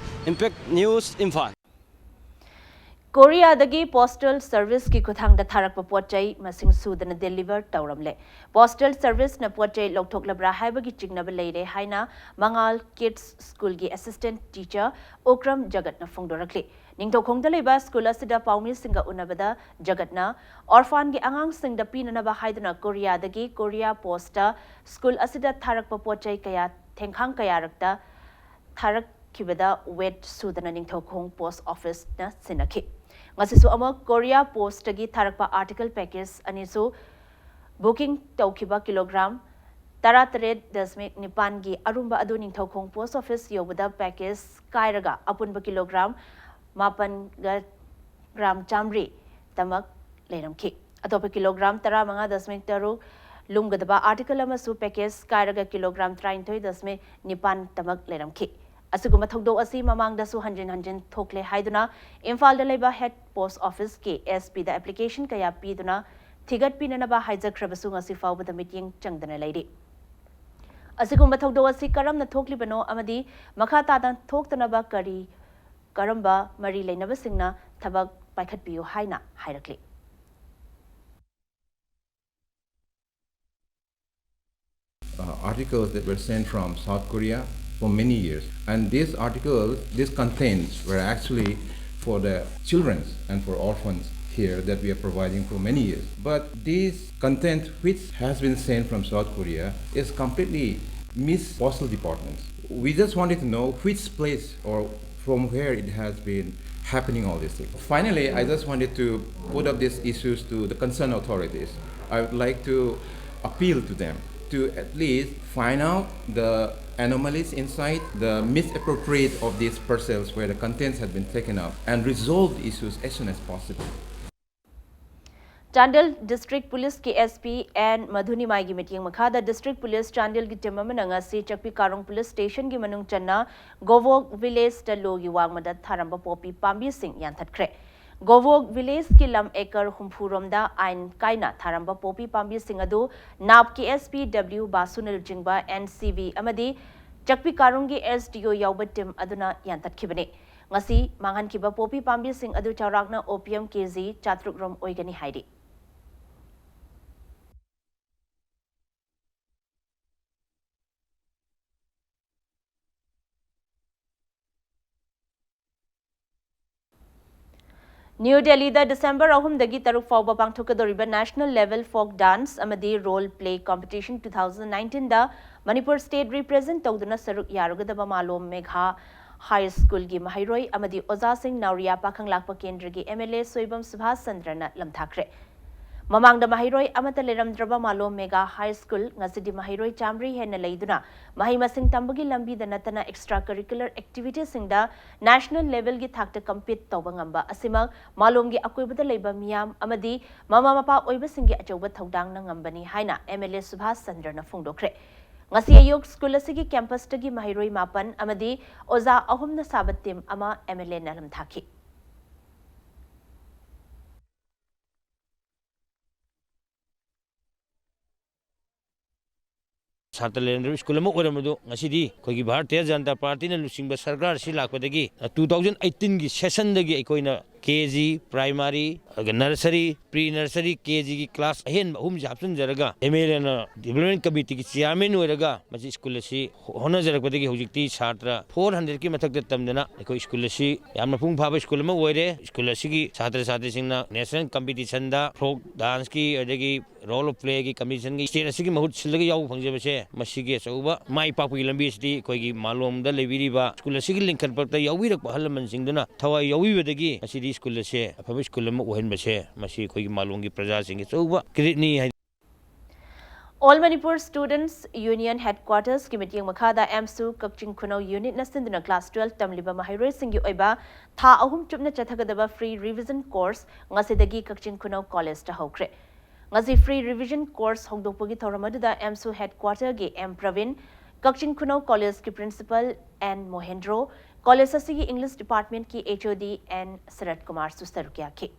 Impact News, ꯏꯝꯐꯥꯜ꯫ ꯀꯣꯔꯤꯌꯥꯗꯒꯤ ꯄꯣꯁꯇꯦꯜ ꯁꯔꯚꯤꯁꯀꯤ ꯈꯨꯠꯊꯥꯡꯗ ꯊꯥꯔꯛꯄ ꯄꯣꯠ ꯆꯩ ꯃꯁꯤꯡ ꯁꯨꯗꯅ ꯗꯦꯂꯤꯚꯔ ꯇꯧꯔꯝꯂꯦ꯫ ꯄꯣꯁꯇꯦꯜ ꯁꯔꯚꯤꯁꯅ ꯄꯣꯠ ꯆꯩ ꯂꯧꯊꯣꯛꯂꯕ꯭ꯔꯥ ꯍꯥꯏꯕꯒꯤ ꯆꯤꯡꯅꯕ ꯂꯩꯔꯦ ꯍꯥꯏꯅ ꯃꯉꯥꯜ ꯀꯤꯗꯁ ꯁ꯭ꯀꯨꯜꯒꯤ ꯑꯦꯁꯤꯁꯇꯦꯟꯠ ꯇꯤꯆꯔ ꯎꯀ꯭ꯔꯝ ꯖꯒꯠꯅ ꯐꯣꯡꯗꯣꯔꯛꯂꯤ꯫ ꯅꯤꯡꯊꯧꯈꯣꯡꯗ ꯂꯩꯕ ꯁ꯭ꯀꯨꯜ ꯑꯁꯤꯗ ꯄꯥꯎꯃꯤꯁꯤꯡꯒ ꯎꯅꯕꯗ ꯖꯒꯠꯅ ꯑꯣꯔꯐꯥꯟꯒꯤ ꯑꯉꯥꯡꯁꯤꯡꯗ ꯄꯤꯅꯅꯕ ꯍꯥꯏꯗꯨꯅ ꯀꯣꯔꯤꯌꯥꯗꯒꯤ ꯀꯣꯔꯤꯌꯥ ꯄꯣꯁꯇ ꯁ꯭ꯀꯨꯜ ꯑꯁꯤꯗ ꯊꯥꯔꯛꯄ ꯄꯣꯠ ꯆꯩ ꯀꯌꯥ ꯊꯦꯡꯈꯥꯡ ꯀꯌꯥꯔꯛꯇ ꯊꯥꯔꯛꯈꯤꯕꯗ ꯋꯦꯠ ꯁꯨꯗꯅ ꯅꯤꯡꯊꯧꯈꯣꯡ ꯄꯣꯁ ꯑꯣꯐꯤꯁꯅ ꯁꯤꯟꯅꯈꯤ꯫ ꯉꯁꯤꯁꯨ ꯑꯃꯨꯛ ꯀꯣꯔꯤꯌꯥ ꯄꯣꯁꯇꯒꯤ ꯊꯥꯔꯛꯄ ꯑꯥꯔꯇꯤꯀꯜ ꯄꯦꯀꯦꯖ ꯑꯅꯤꯁꯨ ꯕꯨꯀꯤꯡ ꯇꯧꯈꯤꯕ ꯀꯤꯂꯣꯒ꯭ꯔꯥꯝ ꯇꯔꯥꯇꯔꯦꯠ ꯗꯁꯃꯤꯛ ꯅꯤꯄꯥꯟꯒꯤ ꯑꯔꯨꯝꯕ ꯑꯗꯨ ꯅꯤꯡꯊꯧꯈꯣꯡ ꯄꯣꯁ ꯑꯣꯐꯤꯁ ꯌꯧꯕꯗ ꯄꯦꯀꯦꯖ ꯀꯥꯏꯔꯒ ꯑꯄꯨꯟꯕ ꯀꯤꯂꯣꯒ꯭ꯔꯥꯝ ꯃꯥꯄꯟꯒ ꯒ꯭ꯔꯥꯝ ꯆꯥꯃꯔꯤ ꯇꯃꯛ ꯂꯩꯔꯝꯈꯤ꯫ ꯑꯇꯣꯞꯄ ꯀꯤꯂꯣꯒ꯭ꯔꯥꯝ ꯇꯔꯥꯃꯉꯥ ꯗꯁꯃꯤꯛ ꯇꯔꯨꯛ ꯂꯨꯝꯒꯗꯕ ꯑꯥꯔꯇꯤꯀꯜ ꯑꯃꯁꯨ ꯄꯦꯀꯦꯖ ꯀꯥꯏꯔꯒ ꯀꯤꯂꯣꯒ꯭ꯔꯥꯝ ꯇꯔꯥꯅꯤꯊꯣꯏ ꯗꯁꯃꯤꯛ ꯅꯤꯄꯥꯟ ꯇꯃꯛ ꯂꯩꯔꯝꯈꯤ꯫ ꯑꯁꯤꯒꯨꯝꯕ ꯊꯧꯗꯣꯛ ꯑꯁꯤ ꯃꯃꯥꯡꯗꯁꯨ ꯍꯟꯖꯤꯟ ꯍꯟꯖꯤꯟ ꯊꯣꯛꯂꯦ ꯍꯥꯏꯗꯨꯅ ꯏꯝꯐꯥꯜꯗ ꯂꯩꯕ ꯍꯦꯗ ꯄꯣꯁ ꯑꯣꯐꯤꯁꯀꯤ ꯑꯦꯁ ꯄꯤꯗ ꯑꯦꯄ꯭ꯂꯤꯀꯦꯁꯟ ꯀꯌꯥ ꯄꯤꯗꯨꯅ ꯊꯤꯒꯠꯄꯤꯅꯅꯕ ꯍꯥꯏꯖꯈ꯭ꯔꯕꯁꯨ ꯉꯁꯤ ꯐꯥꯎꯕꯗ ꯃꯤꯠꯌꯦꯡ ꯆꯪꯗꯅ ꯂꯩꯔꯤ꯫ ꯑꯁꯤꯒꯨꯝꯕ ꯊꯧꯗꯣꯛ ꯑꯁꯤ ꯀꯔꯝꯅ ꯊꯣꯛꯂꯤꯕꯅꯣ ꯑꯃꯗꯤ ꯃꯈꯥ ꯇꯥꯅ ꯊꯣꯛꯇꯅꯕ ꯀꯔꯤ ꯀꯔꯝꯕ ꯃꯔꯤ ꯂꯩꯅꯕꯁꯤꯡꯅ ꯊꯕꯛ ꯄꯥꯏꯈꯠꯄꯤꯌꯨ ꯍꯥꯏꯅ ꯍꯥꯏꯔꯛꯂꯤ? Uh, articles that were sent from South Korea for many years. And these articles, these contents were actually for the children and for orphans here that we are providing for many years. But this content which has been sent from South Korea is completely miss postal departments. We just wanted to know which place or from where it has been happening all these things. Finally, I just wanted to put up these issues to the concerned authorities. I would like to appeal to them to at least find out the anomalies inside the misappropriate of these parcels where the contents had been taken up and resolve the issues as soon as possible. Chandel district ꯄꯨꯂꯤꯁꯀꯤ ꯑꯦꯁ ꯄꯤ ꯑꯦꯟ ꯃꯙꯨꯅꯤꯃꯥꯏꯒꯤ ꯃꯤꯠꯌꯦꯡ ꯃꯈꯥꯗ ꯗꯤꯁꯇ꯭ꯔꯤꯛ ꯄꯨꯂꯤꯁ ꯆꯥꯟꯗꯦꯜꯒꯤ ꯇꯤꯝ ꯑꯃꯅ ꯉꯁꯤ ꯆꯛꯄꯤ ꯀꯥꯔꯣꯡ ꯄꯨꯂꯤꯁ ꯁ꯭ꯇꯦꯁꯟꯒꯤ ꯃꯅꯨꯡ ꯆꯟꯅ ꯒꯣꯕꯣꯛ ꯚꯤꯂꯦꯖꯇ ꯂꯣꯒꯤ ꯋꯥꯡꯃꯗ ꯊꯥꯔꯝꯕ ꯄꯣꯄꯤ ꯄꯥꯝꯕꯤꯁꯤꯡ ꯌꯥꯟꯊꯠꯈ꯭ꯔꯦ꯫ ꯒꯣꯕꯣꯛ ꯚꯤꯂꯦꯖꯀꯤ ꯂꯝ ꯑꯦꯀꯔ ꯍꯨꯝꯐꯨ ꯔꯣꯝꯗ ꯑꯥꯏꯟ ꯀꯥꯏꯅ ꯊꯥꯔꯝꯕ ꯄꯣꯄꯤ ꯄꯥꯝꯕꯤꯁꯤꯡ ꯑꯗꯨ ꯅꯥꯞꯀꯤ ꯑꯦꯁ ꯄꯤ ꯗꯕ꯭ꯂꯤꯎ ꯕꯥꯁꯨꯅ ꯂꯨꯆꯤꯡꯕ ꯑꯦꯟ ꯁꯤ ꯕꯤ ꯑꯃꯗꯤ ꯆꯛꯄꯤ ꯀꯥꯔꯣꯡꯒꯤ ꯑꯦꯁ ꯗꯤ ꯑꯣ ꯌꯥꯎꯕ ꯇꯤꯝ ꯑꯗꯨꯅ ꯌꯥꯟꯊꯠꯈꯤꯕꯅꯤ꯫ ꯉꯁꯤ ꯃꯥꯡꯍꯟꯈꯤꯕ ꯄꯣꯄꯤ ꯄꯥꯝꯕꯤꯁꯤꯡ ꯑꯗꯨ ꯆꯥꯎꯔꯥꯛꯅ ꯑꯣ ꯄꯤ ꯑꯦꯝ ꯀꯦ ꯖꯤ ꯆꯥꯇ꯭ꯔꯨꯛ ꯔꯣꯝ ꯑꯣꯏꯒꯅꯤ ꯍꯥꯏꯔꯤ꯫ ꯅ꯭ꯌꯨ ꯗꯦꯜꯂꯤꯗ ꯗꯤꯁꯦꯝꯕꯔ ꯑꯍꯨꯝꯗꯒꯤ ꯇꯔꯨꯛ ꯐꯥꯎꯕ ꯄꯥꯡꯊꯣꯛꯀꯗꯧꯔꯤꯕ National Level Folk Dance ꯑꯃꯗꯤ Role Play Competition two thousand nineteenꯗ ꯃꯅꯤꯄꯨꯔ ꯁ꯭ꯇꯦꯠ ꯔꯤꯄ꯭ꯔꯦꯖꯦꯟꯠ ꯇꯧꯗꯨꯅ ꯁꯔꯨꯛ ꯌꯥꯔꯨꯒꯗꯕ ꯃꯥꯂꯣꯝ ꯃꯦꯘꯥ ꯍꯥꯏ ꯁ꯭ꯀꯨꯜꯒꯤ ꯃꯍꯩꯔꯣꯏ ꯑꯃꯗꯤ ꯑꯣꯖꯥꯁꯤꯡ ꯅꯥꯎꯔꯤꯌꯥ ꯄꯥꯈꯪꯂꯥꯛꯄ ꯀꯦꯟꯗ꯭ꯔꯒꯤ M L A Soibam Subhash ꯆꯟꯗ꯭ꯔꯅ ꯂꯝꯊꯥꯈ꯭ꯔꯦ꯫ ꯃꯃꯥꯡꯗ ꯃꯍꯩꯔꯣꯏ ꯑꯃꯠꯇ ꯂꯩꯔꯝꯗ꯭ꯔꯕ ꯃꯥꯂꯣꯝ ꯃꯦꯒꯥ ꯍꯥꯏ ꯁ꯭ꯀꯨꯜ ꯉꯁꯤꯗꯤ ꯃꯍꯩꯔꯣꯏ ꯆꯥꯃꯔꯤ ꯍꯦꯟꯅ ꯂꯩꯗꯨꯅ ꯃꯍꯩ ꯃꯁꯤꯡ ꯇꯝꯕꯒꯤ ꯂꯝꯕꯤꯗ ꯅꯠꯇꯅ extra curricular activitiesꯁꯤꯡꯗ national levelꯒꯤ ꯊꯥꯛꯇ compete ꯇꯧꯕ ꯉꯝꯕ ꯑꯁꯤꯃꯛ ꯃꯥꯂꯣꯝꯒꯤ ꯑꯀꯣꯏꯕꯗ ꯂꯩꯕ ꯃꯤꯌꯥꯝ ꯑꯃꯗꯤ ꯃꯃꯥ ꯃꯄꯥ ꯑꯣꯏꯕꯁꯤꯡꯒꯤ ꯑꯆꯧꯕ ꯊꯧꯗꯥꯡꯅ ꯉꯝꯕꯅꯤ ꯍꯥꯏꯅ ꯑꯦꯝ ꯑꯦꯜ ꯑꯦ ꯁꯨꯚꯥꯁ ꯆꯟꯗ꯭ꯔꯅ ꯐꯣꯡꯗꯣꯛꯈ꯭ꯔꯦ꯫ ꯉꯁꯤ ꯑꯌꯨꯛ ꯁ꯭ꯀꯨꯜ ꯑꯁꯤꯒꯤ campusꯇꯒꯤ ꯃꯍꯩꯔꯣꯏ ꯃꯥꯄꯟ ꯑꯃꯗꯤ ꯑꯣꯖꯥ ꯑꯍꯨꯝꯅ ꯁꯥꯕ team ꯑꯃ ꯑꯦꯝ ꯑꯦꯜ ꯑꯦꯅ ꯂꯝꯊꯥꯈꯤ꯫ ꯁꯥꯇ꯭ꯔ ꯂꯩꯔꯝꯗ꯭ꯔꯕ ꯁ꯭ꯀꯨꯜ ꯑꯃ ꯑꯣꯏꯔꯝꯕꯗꯨ ꯉꯁꯤꯗꯤ ꯑꯩꯈꯣꯏꯒꯤ ꯚꯥꯔꯇꯤꯌ ꯖꯅꯇꯥ ꯄꯥꯔꯇꯤꯅ ꯂꯨꯆꯤꯡꯕ ꯁꯔꯀꯥꯔ ꯑꯁꯤ ꯂꯥꯛꯄꯗꯒꯤ, ꯑ, two thousand eighteen ꯒꯤ session ꯗꯒꯤ ꯑꯩꯈꯣꯏꯅ K G, primary, ꯑꯗꯨꯒ nursery, pre nursery, K G ꯒꯤ class ꯑꯍꯦꯟꯕ ꯑꯍꯨꯝꯁꯤ ꯍꯥꯞꯆꯤꯟꯖꯔꯒ, M L A ꯅ development committee ꯒꯤ chairman ꯑꯣꯏꯔꯒ ꯃꯁꯤ ꯁ꯭ꯀꯨꯜ ꯑꯁꯤ ꯍꯣꯠꯅꯖꯔꯛꯄꯗꯒꯤ ꯍꯧꯖꯤꯛꯇꯤ ꯁꯥꯇ꯭ꯔ four hundred ꯀꯤ ꯃꯊꯛꯇ ꯇꯝꯗꯅ ꯑꯩꯈꯣꯏ ꯁ꯭ꯀꯨꯜ ꯑꯁꯤ ꯌꯥꯝꯅ ꯃꯄꯨꯡ ꯐꯥꯕ ꯁ꯭ꯀꯨꯜ ꯑꯃ ꯑꯣꯏꯔꯦ꯫ ꯁ꯭ꯀꯨꯜ ꯑꯁꯤꯒꯤ ꯁꯥꯇ꯭ꯔ ꯁꯥꯇ꯭ꯔꯤꯁꯤꯡꯅ national competition ꯗ folk dance ꯀꯤ, ꯑꯗꯒꯤ role of play ꯒꯤ competition ꯒꯤ stage ꯑꯁꯤꯒꯤ ꯃꯍꯨꯠ ꯁꯤꯜꯂꯒ ꯌꯥꯎꯕ ꯐꯪꯖꯕꯁꯦ, ꯃꯁꯤꯒꯤ ꯑꯆꯧꯕ ꯃꯥꯏ ꯄꯥꯛꯄꯒꯤ ꯂꯝꯕꯤ ꯑꯁꯤꯗꯤ ꯑꯩꯈꯣꯏꯒꯤ ꯃꯥꯂꯣꯝꯗ ꯂꯩꯕꯤꯔꯤꯕ ꯁ꯭ꯀꯨꯜ ꯑꯁꯤꯒꯤ ꯂꯤꯡꯈꯠꯄꯗ ꯌꯥꯎꯕꯤꯔꯛꯄ ꯑꯍꯜ ꯂꯃꯟꯁꯤꯡꯗꯨꯅ ꯊꯋꯥꯏ ꯌꯥꯎꯕꯤꯕꯗꯒꯤ ꯉꯁꯤꯗꯤ ꯁ꯭ꯀꯨꯜ ꯑꯁꯦ ꯑꯐꯕ ꯁ꯭ꯀꯨꯜ ꯑꯃ ꯑꯣꯏꯍꯟꯕꯁꯦ, ꯃꯁꯤ ꯑꯩꯈꯣꯏꯒꯤ ꯃꯥꯂꯣꯝꯒꯤ ꯄ꯭ꯔꯖꯥꯁꯤꯡꯒꯤ ꯑꯆꯧꯕ credit ꯅꯤ ꯍꯥꯏ꯫ All Manipur Students Union Headquarters ꯀꯤ ꯃꯤꯠꯌꯦꯡ ꯃꯈꯥꯗ AMSU ꯀꯛꯆꯤꯡ ꯈꯨꯅꯧ unit ꯅ ꯁꯤꯟꯗꯨꯅ class twelve ꯇꯝꯂꯤꯕ ꯃꯍꯩꯔꯣꯏꯁꯤꯡꯒꯤ ꯑꯣꯏꯕ ꯊꯥ ꯑꯍꯨꯝ ꯆꯨꯞꯅ ꯆꯠꯊꯒꯗꯕ free revision course ꯉꯁꯤꯗꯒꯤ ꯀꯛꯆꯤꯡ ꯈꯨꯅꯧ college ꯇ ꯍꯧꯈ꯭ꯔꯦ꯫ ꯉꯁꯤ free revision course ꯍꯧꯗꯣꯛꯄꯒꯤ ꯊꯧꯔꯝ ꯑꯗꯨꯗ AMSU headquarter ꯒꯤ M ꯄ꯭ꯔꯕꯤꯟ, ꯀꯛꯆꯤꯡ ꯈꯨꯅꯧ college ꯀꯤ principal N ꯃꯣꯍꯦꯟꯗ꯭ꯔꯣ, college ꯑꯁꯤꯒꯤ English department ꯀꯤ H O D N ꯁꯔꯠ ꯀꯨꯃꯥꯔꯁꯨ ꯁꯔꯨꯛ ꯌꯥꯈꯤ꯫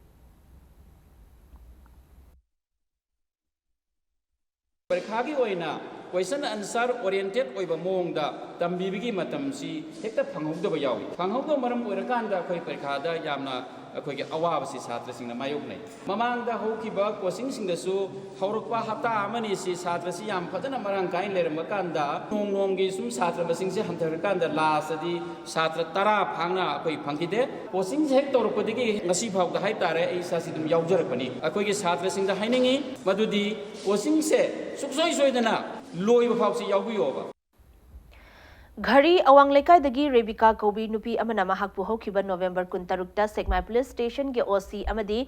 ꯄꯔꯤꯈꯥꯒꯤ ꯑꯣꯏꯅ question answer oriented ꯑꯣꯏꯕ ꯃꯑꯣꯡꯗ ꯇꯝꯕꯤꯕꯒꯤ ꯃꯇꯝꯁꯤ ꯍꯦꯛꯇ ꯐꯪꯍꯧꯗꯕ ꯌꯥꯎꯏ꯫ ꯐꯪꯍꯧꯗꯕ ꯃꯔꯝ ꯑꯣꯏꯔꯀꯥꯟꯗ ꯑꯩꯈꯣꯏ ꯄꯔꯤꯈꯥꯗ ꯌꯥꯝꯅ ꯑꯩꯈꯣꯏꯒꯤ ꯑꯋꯥꯕꯁꯤ ꯁꯥꯇ꯭ꯔꯁꯤꯡꯅ ꯃꯥꯌꯣꯛꯅꯩ꯫ ꯃꯃꯥꯡꯗ ꯍꯧꯈꯤꯕ coaching ꯁꯤꯡꯗꯁꯨ ꯍꯧꯔꯛꯄ ꯍꯞꯇꯥ ꯑꯃꯅꯤ ꯁꯤ ꯁꯥꯇ꯭ꯔꯁꯤ ꯌꯥꯝ ꯐꯖꯅ ꯃꯔꯥꯡ ꯀꯥꯏꯅ ꯂꯩꯔꯝꯕ ꯀꯥꯟꯗ ꯅꯣꯡ ꯅꯣꯡꯒꯤ ꯁꯨꯝ ꯁꯥꯇ꯭ꯔ ꯃꯁꯤꯡꯁꯦ ꯍꯟꯊꯔꯀꯥꯟꯗ last ꯇꯗꯤ ꯁꯥꯇ꯭ꯔ ꯇꯔꯥ ꯐꯥꯅ ꯑꯩꯈꯣꯏ ꯐꯪꯈꯤꯗꯦ꯫ Coaching ꯁꯦ ꯍꯦꯛ ꯇꯧꯔꯛꯄꯗꯒꯤ ꯉꯁꯤ ꯐꯥꯎꯗ ꯍꯥꯏꯇꯥꯔꯦ, ꯑꯩ ꯏꯁꯥꯁꯤ ꯑꯗꯨꯝ ꯌꯥꯎꯖꯔꯛꯄꯅꯤ꯫ ꯑꯩꯈꯣꯏꯒꯤ ꯁꯥꯇ꯭ꯔꯁꯤꯡꯗ ꯍꯥꯏꯅꯤꯡꯉꯤ ꯃꯗꯨꯗꯤ coaching ꯁꯦ ꯁꯨꯡꯁꯣꯏ ꯁꯣꯏꯗꯅ ꯂꯣꯏꯕ ꯐꯥꯎꯁꯤ ꯌꯥꯎꯕꯤꯌꯣꯕ꯫ ꯘꯔꯤ ꯑꯋꯥꯡ ꯂꯩꯀꯥꯏꯗꯒꯤ ꯔꯦꯕꯤꯀꯥ ꯀꯧꯕꯤ ꯅꯨꯄꯤ ꯑꯃꯅ ꯃꯍꯥꯛꯄꯨ ꯍꯧꯈꯤꯕ November ꯀꯨꯟꯇꯔꯨꯛꯇ ꯁꯦꯛꯃꯥꯏ police station ꯒꯤ O C ꯑꯃꯗꯤ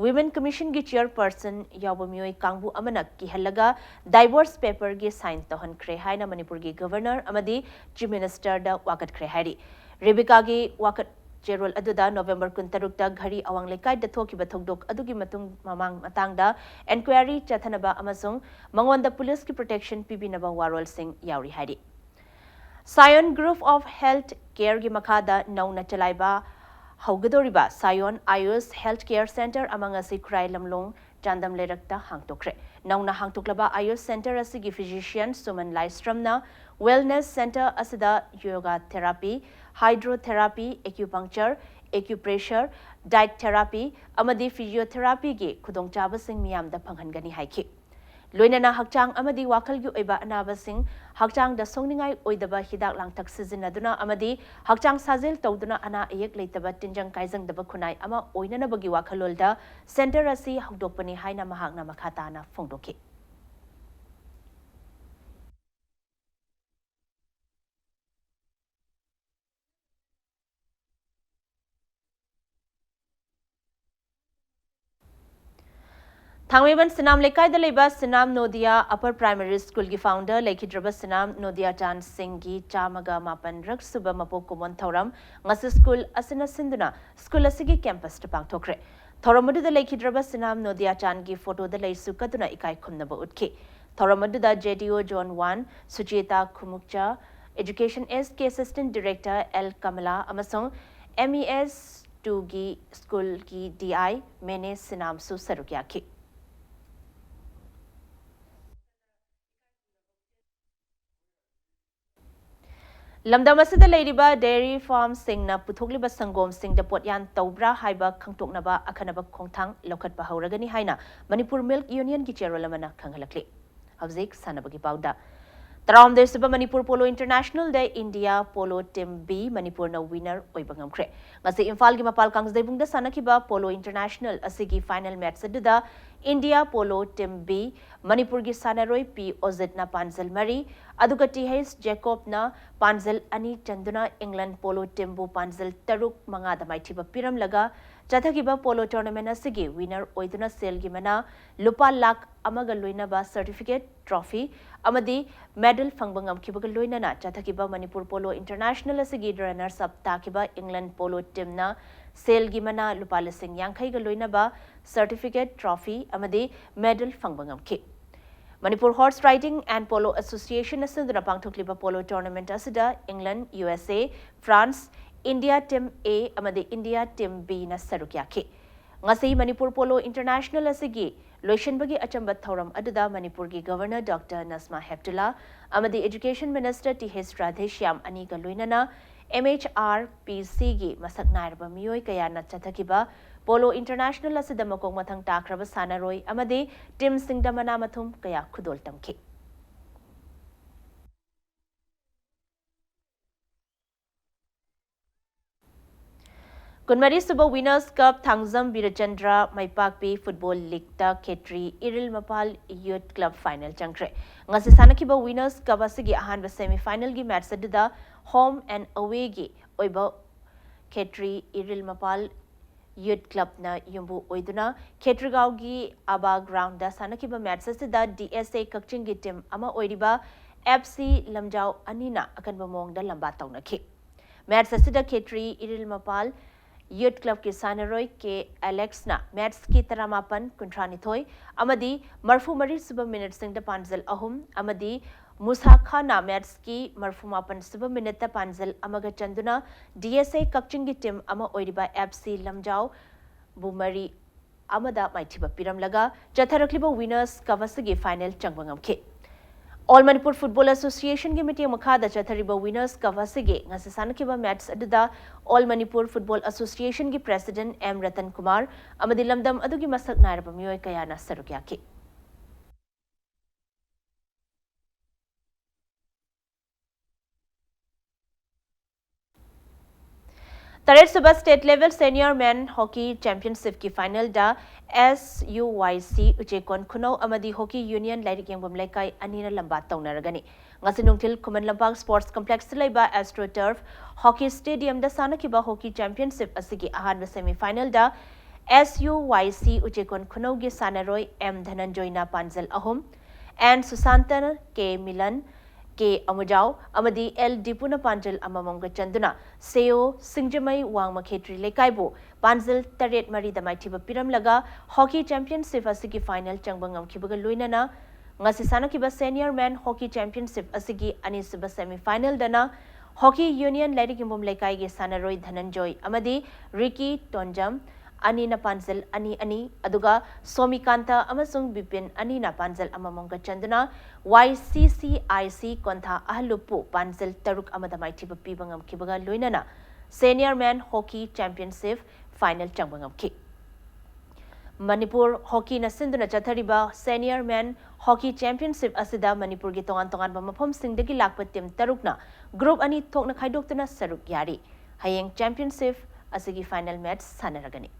Women Commission ꯒꯤ chairperson ꯌꯥꯎꯕ ꯃꯤꯑꯣꯏ ꯀꯥꯡꯕꯨ ꯑꯃꯅ ꯀꯤꯍꯜꯂꯒ divorce paper ꯒꯤ sign ꯇꯧꯍꯟꯈ꯭ꯔꯦ ꯍꯥꯏꯅ ꯃꯅꯤꯄꯨꯔꯒꯤ governor ꯑꯃꯗꯤ chief minister ꯗ ꯋꯥꯀꯠꯈ꯭ꯔꯦ ꯍꯥꯏꯔꯤ꯫ ꯔꯦꯕꯤꯀꯥꯒꯤ ꯋꯥꯀꯠ ꯆꯦꯔꯣꯜ ꯑꯗꯨꯗ November ꯀꯨꯟꯇꯔꯨꯛꯇ ꯘꯔꯤ ꯑꯋꯥꯡ ꯂꯩꯀꯥꯏꯗ ꯊꯣꯛꯈꯤꯕ ꯊꯧꯗꯣꯛ ꯑꯗꯨꯒꯤ ꯃꯇꯨꯡ ꯃꯃꯥꯡ ꯃꯇꯥꯡꯗ enquiry ꯆꯠꯊꯅꯕ ꯑꯃꯁꯨꯡ ꯃꯉꯣꯟꯗ police ꯀꯤ protection ꯄꯤꯕꯤꯅꯕ ꯋꯥꯔꯣꯜꯁꯤꯡ ꯌꯥꯎꯔꯤ ꯍꯥꯏꯔꯤ꯫ Sion Group of Health Care ꯒꯤ ꯃꯈꯥꯗ ꯅꯧꯅ ꯆꯂꯥꯏꯕ ꯍꯧꯒꯗꯧꯔꯤꯕ Sion Ayush Health Care Center ꯑꯃ ꯉꯁꯤ ꯈꯨꯔꯥꯏ ꯂꯝꯂꯣꯡ ꯆꯥꯟꯗꯝ ꯂꯩꯔꯛꯇ ꯍꯥꯡꯗꯣꯛꯈ꯭ꯔꯦ꯫ ꯅꯧꯅ ꯍꯥꯡꯗꯣꯛꯂꯕ ꯑꯥꯌꯨꯁ ꯁꯦꯟꯇꯔ ꯑꯁꯤꯒꯤ ꯐꯤꯖꯤꯁꯤꯌꯟ ꯁꯨꯃꯟ ꯂꯥꯏꯁ꯭ꯔꯝꯅ ꯋꯦꯜꯅꯦꯁ ꯁꯦꯟꯇꯔ ꯑꯁꯤꯗ ꯌꯣꯒꯥ ꯊꯦꯔꯥꯄꯤ, ꯍꯥꯏꯗ꯭ꯔꯣ ꯊꯦꯔꯥꯄꯤ, ꯑꯦꯀ꯭ꯌꯨꯄꯪꯆꯔ, ꯑꯦꯀ꯭ꯌꯨꯄ꯭ꯔꯦꯁꯔ, ꯗꯥꯏꯠ ꯊꯦꯔꯥꯄꯤ ꯑꯃꯗꯤ ꯐꯤꯖꯤꯌꯣꯊꯦꯔꯥꯄꯤꯒꯤ ꯈꯨꯗꯣꯡꯆꯥꯕꯁꯤꯡ ꯃꯤꯌꯥꯝꯗ ꯐꯪꯍꯟꯒꯅꯤ ꯍꯥꯏꯈꯤ꯫ ꯂꯣꯏꯅꯅ ꯍꯛꯆꯥꯡ ꯑꯃꯗꯤ ꯋꯥꯈꯜꯒꯤ ꯑꯣꯏꯕ ꯑꯅꯥꯕꯁꯤꯡ ꯍꯛꯆꯥꯡꯗ ꯁꯣꯛꯅꯤꯡꯉꯥꯏ ꯑꯣꯏꯗꯕ ꯍꯤꯗꯥꯛ ꯂꯥꯡꯊꯛ ꯁꯤꯖꯤꯟꯅꯗꯨꯅ ꯑꯃꯗꯤ ꯍꯛꯆꯥꯡ ꯁꯥꯖꯦꯜ ꯇꯧꯗꯨꯅ ꯑꯅꯥ ꯑꯌꯦꯛ ꯂꯩꯇꯕ ꯇꯤꯟꯖꯪ ꯀꯥꯏꯖꯪꯗꯕ ꯈꯨꯟꯅꯥꯏ ꯑꯃ ꯑꯣꯏꯅꯅꯕꯒꯤ ꯋꯥꯈꯜꯂꯣꯟꯗ ꯁꯦꯟꯇꯔ ꯑꯁꯤ ꯍꯧꯗꯣꯛꯄꯅꯤ ꯍꯥꯏꯅ ꯃꯍꯥꯛꯅ ꯃꯈꯥ ꯇꯥꯅ ꯐꯣꯡꯗꯣꯛꯈꯤ꯫ ꯊꯥꯡꯃꯩꯕꯟ ꯁꯤꯅꯥꯝ ꯂꯩꯀꯥꯏꯗ ꯂꯩꯕ ꯁꯤꯅꯥꯝ ꯅꯣꯗꯤꯌꯥ ꯑꯄꯔ ꯄ꯭ꯔꯥꯏꯃꯔꯤ ꯁ꯭ꯀꯨꯜꯒꯤ ꯐꯥꯎꯟꯗꯔ ꯂꯩꯈꯤꯗ꯭ꯔꯕ ꯁꯤꯅꯥꯝ ꯅꯣꯗꯤꯌꯥ ꯆꯥꯟ ꯁꯤꯡꯒꯤ ꯆꯥꯝꯃꯒ ꯃꯥꯄꯟ ꯔꯛ ꯁꯨꯕ ꯃꯄꯣꯛ ꯀꯨꯝꯑꯣꯟ ꯊꯧꯔꯝ ꯉꯁꯤ ꯁ꯭ꯀꯨꯜ ꯑꯁꯤꯅ ꯁꯤꯟꯗꯨꯅ ꯁ꯭ꯀꯨꯜ ꯑꯁꯤꯒꯤ ꯀꯦꯝꯄꯁꯇ ꯄꯥꯡꯊꯣꯛꯈ꯭ꯔꯦ꯫ ꯊꯧꯔꯝ ꯑꯗꯨꯗ ꯂꯩꯈꯤꯗ꯭ꯔꯕ ꯁꯤꯅꯥꯝ ꯅꯣꯗꯤꯌꯥ ꯆꯥꯟꯒꯤ ꯐꯣꯇꯣꯗ ꯂꯩꯁꯨ ꯀꯠꯇꯨꯅ ꯏꯀꯥꯏ ꯈꯨꯝꯅꯕ ꯎꯠꯈꯤ꯫ ꯊꯧꯔꯝ ꯑꯗꯨꯗ JDO Zone One Sucheta ꯈꯨꯃꯨꯛꯆꯥ, Education S K Assistant Director L Kamala ꯑꯃꯁꯨꯡ MES Two ꯒꯤ ꯁ꯭ꯀꯨꯜꯒꯤ DI ꯃꯦꯅꯦ ꯁꯤꯅꯥꯝꯁꯨ ꯁꯔꯨꯛ ꯌꯥꯈꯤ꯫ ꯂꯝꯗꯝ ꯑꯁꯤꯗ ꯂꯩꯔꯤꯕ dairy farmꯁꯤꯡꯅ ꯄꯨꯊꯣꯛꯂꯤꯕ ꯁꯪꯒꯣꯝꯁꯤꯡꯗ ꯄꯣꯠꯌꯥꯟ ꯇꯧꯕ꯭ꯔꯥ ꯍꯥꯏꯕ ꯈꯪꯗꯣꯛꯅꯕ ꯑꯈꯟꯅꯕ ꯈꯣꯡꯊꯥꯡ ꯂꯧꯈꯠꯄ ꯍꯧꯔꯒꯅꯤ ꯍꯥꯏꯅ ꯃꯅꯤꯄꯨꯔ Milk Unionꯒꯤ chairman ꯑꯃꯅ ꯈꯪꯍꯜꯂꯛꯂꯤ꯫ ꯍꯧꯖꯤꯛ ꯁꯥꯟꯅꯕꯒꯤ ꯄꯥꯎꯗ꯫ ꯇꯔꯥꯍꯨꯝꯗꯣꯏ ꯁꯨꯕ Manipur Polo Internationalꯗ India Polo Team B ꯃꯅꯤꯄꯨꯔꯅ winner ꯑꯣꯏꯕ ꯉꯝꯈ꯭ꯔꯦ꯫ ꯉꯁꯤ ꯏꯝꯐꯥꯜꯒꯤ ꯃꯄꯥꯜ ꯀꯥꯡꯖꯩꯕꯨꯡꯗ ꯁꯥꯟꯅꯈꯤꯕ Polo International ꯑꯁꯤꯒꯤ final match ꯑꯗꯨꯗ India Polo Team B ꯃꯅꯤꯄꯨꯔꯒꯤ ꯁꯥꯟꯅꯔꯣꯏ ꯄꯤ ꯑꯣꯖꯤꯠꯅ ꯄꯥꯟꯖꯜ ꯃꯔꯤ, ꯑꯗꯨꯒ ꯇꯤ ꯍꯩꯆ ꯖꯦꯀꯣꯕꯅ ꯄꯥꯟꯖꯜ ꯑꯅꯤ ꯆꯟꯗꯨꯅ England Polo Teamꯕꯨ ꯄꯥꯟꯖꯜ ꯇꯔꯨꯛ ꯃꯉꯥꯗ ꯃꯥꯏꯊꯤꯕ ꯄꯤꯔꯝꯂꯒ, ꯆꯠꯊꯈꯤꯕ polo tournament ꯑꯁꯤꯒꯤ winner ꯑꯣꯏꯗꯨꯅ ꯁꯦꯜꯒꯤ ꯃꯅꯥ ꯂꯨꯄꯥ ꯂꯥꯈ ꯑꯃꯒ ꯂꯣꯏꯅꯕ certificate, trophy ꯑꯃꯗꯤ medal ꯐꯪꯕ ꯉꯝꯈꯤꯕꯒ ꯂꯣꯏꯅꯅ ꯆꯠꯊꯈꯤꯕ ꯃꯅꯤꯄꯨꯔ Polo International ꯑꯁꯤꯒꯤ runners up ꯇꯥꯈꯤꯕ England Polo Teamꯅ ꯁꯦꯜꯒꯤ ꯃꯅꯥ ꯂꯨꯄꯥ ꯂꯤꯁꯤꯡ ꯌꯥꯡꯈꯩꯒ ꯂꯣꯏꯅꯕ certificate, trophy ꯑꯃꯗꯤ medal ꯐꯪꯕ ꯉꯝꯈꯤ꯫ Manipur Horse Riding and Polo Association ꯑꯁꯤꯅ ꯄꯥꯡꯊꯣꯛꯂꯤꯕ polo tournament ꯑꯁꯤꯗ England, USA, France, India Team A ꯑꯃꯗꯤ India Team Bꯅ ꯁꯔꯨꯛ ꯌꯥꯈꯤ꯫ ꯉꯁꯤ ꯃꯅꯤꯄꯨꯔ ꯄꯣꯂꯣ ꯏꯟꯇꯔꯅꯦꯁꯅꯦꯜ ꯑꯁꯤꯒꯤ ꯂꯣꯏꯁꯤꯟꯕꯒꯤ ꯑꯆꯝꯕ ꯊꯧꯔꯝ ꯑꯗꯨꯗ ꯃꯅꯤꯄꯨꯔꯒꯤ ꯒꯕꯔꯅꯔ ꯗꯣꯛꯇꯔ ꯅꯁꯃꯥ ꯍꯦꯞꯇꯨꯂꯥ ꯑꯃꯗꯤ education minister T H Radheshyam ꯑꯅꯤꯒ ꯂꯣꯏꯅꯅ ꯑꯦꯝ ꯑꯩꯆ ꯑꯥꯔ ꯄꯤ ꯁꯤꯒꯤ ꯃꯁꯛ ꯅꯥꯏꯔꯕ ꯃꯤꯑꯣꯏ ꯀꯌꯥꯅ ꯆꯠꯊꯈꯤꯕ ꯄꯣꯂꯣ ꯏꯟꯇꯔꯅꯦꯁꯅꯦꯜ ꯑꯁꯤꯗ ꯃꯀꯣꯛ ꯃꯊꯪ ꯇꯥꯈ꯭ꯔꯕ ꯁꯥꯟꯅꯔꯣꯏ ꯑꯃꯗꯤ ꯇꯤꯝꯁꯤꯡꯗ ꯃꯅꯥ ꯃꯊꯨꯝ ꯀꯌꯥ ꯈꯨꯗꯣꯜ ꯇꯝꯈꯤ꯫ ꯀꯨꯟꯃꯔꯤ ꯁꯨꯕ ꯋꯤꯅꯔꯁ ꯀꯞ ꯊꯥꯡꯖꯝ ꯕꯤꯔꯆꯟꯗ꯭ꯔ ꯃꯩꯄꯥꯛꯄꯤ ꯐꯨꯠꯕꯣꯜ ꯂꯤꯒꯇ ꯈꯦꯇ꯭ꯔꯤ ꯏꯔꯤꯜ ꯃꯄꯥꯜ ꯌꯨꯠ ꯀ꯭ꯂꯕ ꯐꯥꯏꯅꯦꯜ ꯆꯪꯈ꯭ꯔꯦ꯫ ꯉꯁꯤ ꯁꯥꯟꯅꯈꯤꯕ ꯋꯤꯅꯔꯁ ꯀꯞ ꯑꯁꯤꯒꯤ ꯑꯍꯥꯟꯕ ꯁꯦꯃꯤꯐꯥꯏꯅꯦꯜꯒꯤ ꯃꯦꯠꯆ ꯑꯗꯨꯗ ꯍꯣꯝ ꯑꯦꯟ ꯑꯋꯦꯒꯤ ꯑꯣꯏꯕ ꯈꯦꯇ꯭ꯔꯤ ꯏꯔꯤꯜ ꯃꯄꯥꯜ ꯌꯨꯠ ꯀ꯭ꯂꯕꯅ ꯌꯨꯝꯕꯨ ꯑꯣꯏꯗꯨꯅ ꯈꯦꯇ꯭ꯔꯤꯒꯥꯎꯒꯤ ꯑꯕꯥ ꯒ꯭ꯔꯥꯎꯟꯗ ꯁꯥꯟꯅꯈꯤꯕ ꯃꯦꯠꯆ ꯑꯁꯤꯗ ꯗꯤ ꯑꯦꯁ ꯑꯦ ꯀꯛꯆꯤꯡꯒꯤ ꯇꯤꯝ ꯑꯃ ꯑꯣꯏꯔꯤꯕ ꯑꯦꯐ ꯁꯤ ꯂꯝꯖꯥꯎ ꯑꯅꯤꯅ ꯑꯀꯟꯕ ꯃꯑꯣꯡꯗ ꯂꯝꯕꯥ ꯇꯧꯅꯈꯤ꯫ ꯃꯦꯠꯆ ꯑꯁꯤꯗ ꯈꯦꯇ꯭ꯔꯤ ꯏꯔꯤꯜ ꯃꯄꯥꯜ ꯌꯨꯠ ꯀ꯭ꯂꯕꯀꯤ ꯁꯥꯟꯅꯔꯣꯏ ꯀꯦ ꯑꯦꯂꯦꯛꯁꯅ ꯃꯦꯠꯆꯀꯤ ꯇꯔꯥꯃꯥꯄꯟ, ꯀꯨꯟꯊ꯭ꯔꯥꯅꯤꯊꯣꯏ ꯑꯃꯗꯤ ꯃꯔꯐꯨ ꯃꯔꯤ ꯁꯨꯕ ꯃꯤꯅꯤꯠꯁꯤꯡꯗ ꯄꯥꯟꯖꯜ ꯑꯍꯨꯝ ꯑꯃꯗꯤ ꯃꯨꯁꯥ ꯈꯥꯟꯅ ꯃꯦꯠꯆꯀꯤ ꯃꯔꯐꯨ ꯃꯥꯄꯟ ꯁꯨꯕ ꯃꯤꯅꯤꯠꯇ ꯄꯥꯟꯖꯜ ꯑꯃꯒ ꯆꯟꯗꯨꯅ ꯗꯤ ꯑꯦꯁ ꯑꯦ ꯀꯛꯆꯤꯡꯒꯤ ꯇꯤꯝ ꯑꯃ ꯑꯣꯏꯔꯤꯕ ꯑꯦꯐ ꯁꯤ ꯂꯝꯖꯥꯎꯕꯨ ꯃꯔꯤ ꯑꯃꯗ ꯃꯥꯏꯊꯤꯕ ꯄꯤꯔꯝꯂꯒ ꯆꯠꯊꯔꯛꯂꯤꯕ ꯋꯤꯅꯔꯁ ꯀꯞ ꯑꯁꯤꯒꯤ ꯐꯥꯏꯅꯦꯜ ꯆꯪꯕ ꯉꯝꯈꯤ꯫ ꯑꯣꯜ ꯃꯅꯤꯄꯨꯔ ꯐꯨꯠꯕꯣꯜ ꯑꯦꯁꯣꯁꯤꯌꯦꯁꯟꯒꯤ ꯃꯤꯠꯌꯦꯡ ꯃꯈꯥꯗ ꯆꯠꯊꯔꯤꯕ ꯋꯤꯅꯔꯁ ꯀꯞ ꯑꯁꯤꯒꯤ ꯉꯁꯤ ꯁꯥꯟꯅꯈꯤꯕ ꯃꯦꯠꯆ ꯑꯗꯨꯗ ꯑꯣꯜ ꯃꯅꯤꯄꯨꯔ ꯐꯨꯠꯕꯣꯜ ꯑꯦꯁꯣꯁꯤꯌꯦꯁꯟꯒꯤ ꯄ꯭ꯔꯦꯁꯤꯗꯦꯟꯠ ꯑꯦꯝ ꯔꯇꯟ ꯀꯨꯃꯥꯔ ꯑꯃꯗꯤ ꯂꯝꯗꯝ ꯑꯗꯨꯒꯤ ꯃꯁꯛ ꯅꯥꯏꯔꯕ ꯃꯤꯑꯣꯏ ꯀꯌꯥꯅ ꯁꯔꯨꯛ ꯌꯥꯈꯤ꯫ ꯇꯔꯦꯠꯁꯨꯕ state level senior men hockey ꯆꯦꯝꯄꯤꯌꯟꯁꯤꯞꯀꯤ ꯐꯥꯏꯅꯦꯜꯗ ꯑꯦꯁ ꯌꯨ ꯋꯥꯏ ꯁꯤ ꯎꯆꯦꯀꯣꯟ ꯈꯨꯅꯧ ꯑꯃꯗꯤ ꯍꯣꯀꯤ ꯌꯨꯅꯤꯌꯟ ꯂꯥꯏꯔꯤꯛ ꯌꯦꯡꯐꯝ ꯂꯩꯀꯥꯏ ꯑꯅꯤꯅ ꯂꯝꯕꯥ ꯇꯧꯅꯔꯒꯅꯤ꯫ ꯉꯁꯤ ꯅꯨꯡꯊꯤꯜ ꯈꯨꯃꯟ ꯂꯝꯄꯥꯛ ꯁ꯭ꯄꯣꯔꯠꯁ ꯀꯝꯄ꯭ꯂꯦꯛꯁꯇ ꯂꯩꯕ ꯑꯦꯁꯇ꯭ꯔꯣ ꯇꯔꯐ ꯍꯣꯀꯤ ꯁ꯭ꯇꯦꯗꯤꯌꯝꯗ ꯁꯥꯟꯅꯈꯤꯕ ꯍꯣꯀꯤ ꯆꯦꯝꯄꯤꯌꯟꯁꯤꯞ ꯑꯁꯤꯒꯤ ꯑꯍꯥꯟꯕ ꯁꯦꯃꯤꯐꯥꯏꯅꯦꯜꯗ ꯑꯦꯁ ꯌꯨ ꯋꯥꯏ ꯁꯤ ꯎꯆꯦꯀꯣꯟ ꯈꯨꯅꯧꯒꯤ ꯁꯥꯟꯅꯔꯣꯏ ꯑꯦꯝ ꯙꯅꯟꯖꯣꯏꯅ ꯄꯥꯟꯖꯜ ꯑꯍꯨꯝ, ꯑꯦꯟ ꯁꯨꯁꯥꯟꯇꯅ, ꯀꯦ ꯃꯤꯂꯟ, ꯀꯦ ꯑꯃꯨꯖꯥꯎ ꯑꯃꯗꯤ ꯑꯦꯜ ꯗꯤꯄꯨꯅ ꯄꯥꯟꯖꯜ ꯑꯃꯃꯝꯒ ꯆꯟꯗꯨꯅ ꯁꯦꯌꯣ ꯁꯤꯡꯖꯃꯩ ꯋꯥꯡꯃ ꯈꯦꯇ꯭ꯔꯤ ꯂꯩꯀꯥꯏꯕꯨ ꯄꯥꯟꯖꯜ ꯇꯔꯦꯠ ꯃꯔꯤꯗ ꯃꯥꯏꯊꯤꯕ ꯄꯤꯔꯝꯂꯒ ꯍꯣꯀꯤ ꯆꯦꯝꯄꯤꯌꯟꯁꯤꯞ ꯑꯁꯤꯒꯤ ꯐꯥꯏꯅꯦꯜ ꯆꯪꯕ ꯉꯝꯈꯤꯕꯒ ꯂꯣꯏꯅꯅ ꯉꯁꯤ ꯁꯥꯟꯅꯈꯤꯕ ꯁꯦꯅꯤꯌꯔ ꯃꯦꯟ ꯍꯣꯀꯤ ꯆꯦꯝꯄꯤꯌꯟꯁꯤꯞ ꯑꯁꯤꯒꯤ ꯑꯅꯤꯁꯨꯕ ꯁꯦꯃꯤꯐꯥꯏꯅꯦꯜꯗꯅ ꯍꯣꯀꯤ ꯌꯨꯅꯤꯌꯟ ꯂꯥꯏꯔꯤꯛ ꯌꯨꯝꯐꯝ ꯂꯩꯀꯥꯏꯒꯤ ꯁꯥꯟꯅꯔꯣꯏ ꯙꯅꯟꯖꯣꯏ ꯑꯃꯗꯤ ꯔꯤꯀꯤ ꯇꯣꯟꯖꯝ ꯑꯅꯤꯅ ꯄꯥꯟꯖꯜ ꯑꯅꯤ ꯑꯅꯤ, ꯑꯗꯨꯒ ꯁꯣꯃꯤꯀꯥꯟꯇ ꯑꯃꯁꯨꯡ ꯕꯤꯄꯤꯟ ꯑꯅꯤꯅ ꯄꯥꯟꯖꯜ ꯑꯃꯃꯝꯒ ꯆꯟꯗꯨꯅ ꯋꯥꯏ ꯁꯤ ꯁꯤ ꯑꯥꯏ ꯁꯤ ꯀꯣꯟꯊꯥ ꯑꯍꯜꯂꯨꯞꯄꯨ ꯄꯥꯟꯖꯜ ꯇꯔꯨꯛ ꯑꯃꯗ ꯃꯥꯏꯊꯤꯕ ꯄꯤꯕ ꯉꯝꯈꯤꯕꯒ ꯂꯣꯏꯅꯅ Senior Men Hockey Championship final ꯆꯪꯕ ꯉꯝꯈꯤ꯫ ꯃꯅꯤꯄꯨꯔ ꯍꯣꯀꯤꯅ ꯁꯤꯟꯗꯨꯅ ꯆꯠꯊꯔꯤꯕ Senior Men Hockey Championship ꯑꯁꯤꯗ ꯃꯅꯤꯄꯨꯔꯒꯤ ꯇꯣꯉꯥꯟ ꯇꯣꯉꯥꯟꯕ ꯃꯐꯝꯁꯤꯡꯗꯒꯤ ꯂꯥꯛꯄ team ꯇꯔꯨꯛꯅ group ꯑꯅꯤ ꯊꯣꯛꯅ ꯈꯥꯏꯗꯣꯛꯇꯨꯅ ꯁꯔꯨꯛ ꯌꯥꯔꯤ꯫ ꯍꯌꯦꯡ championship ꯑꯁꯤꯒꯤ final match ꯁꯥꯟꯅꯔꯒꯅꯤ꯫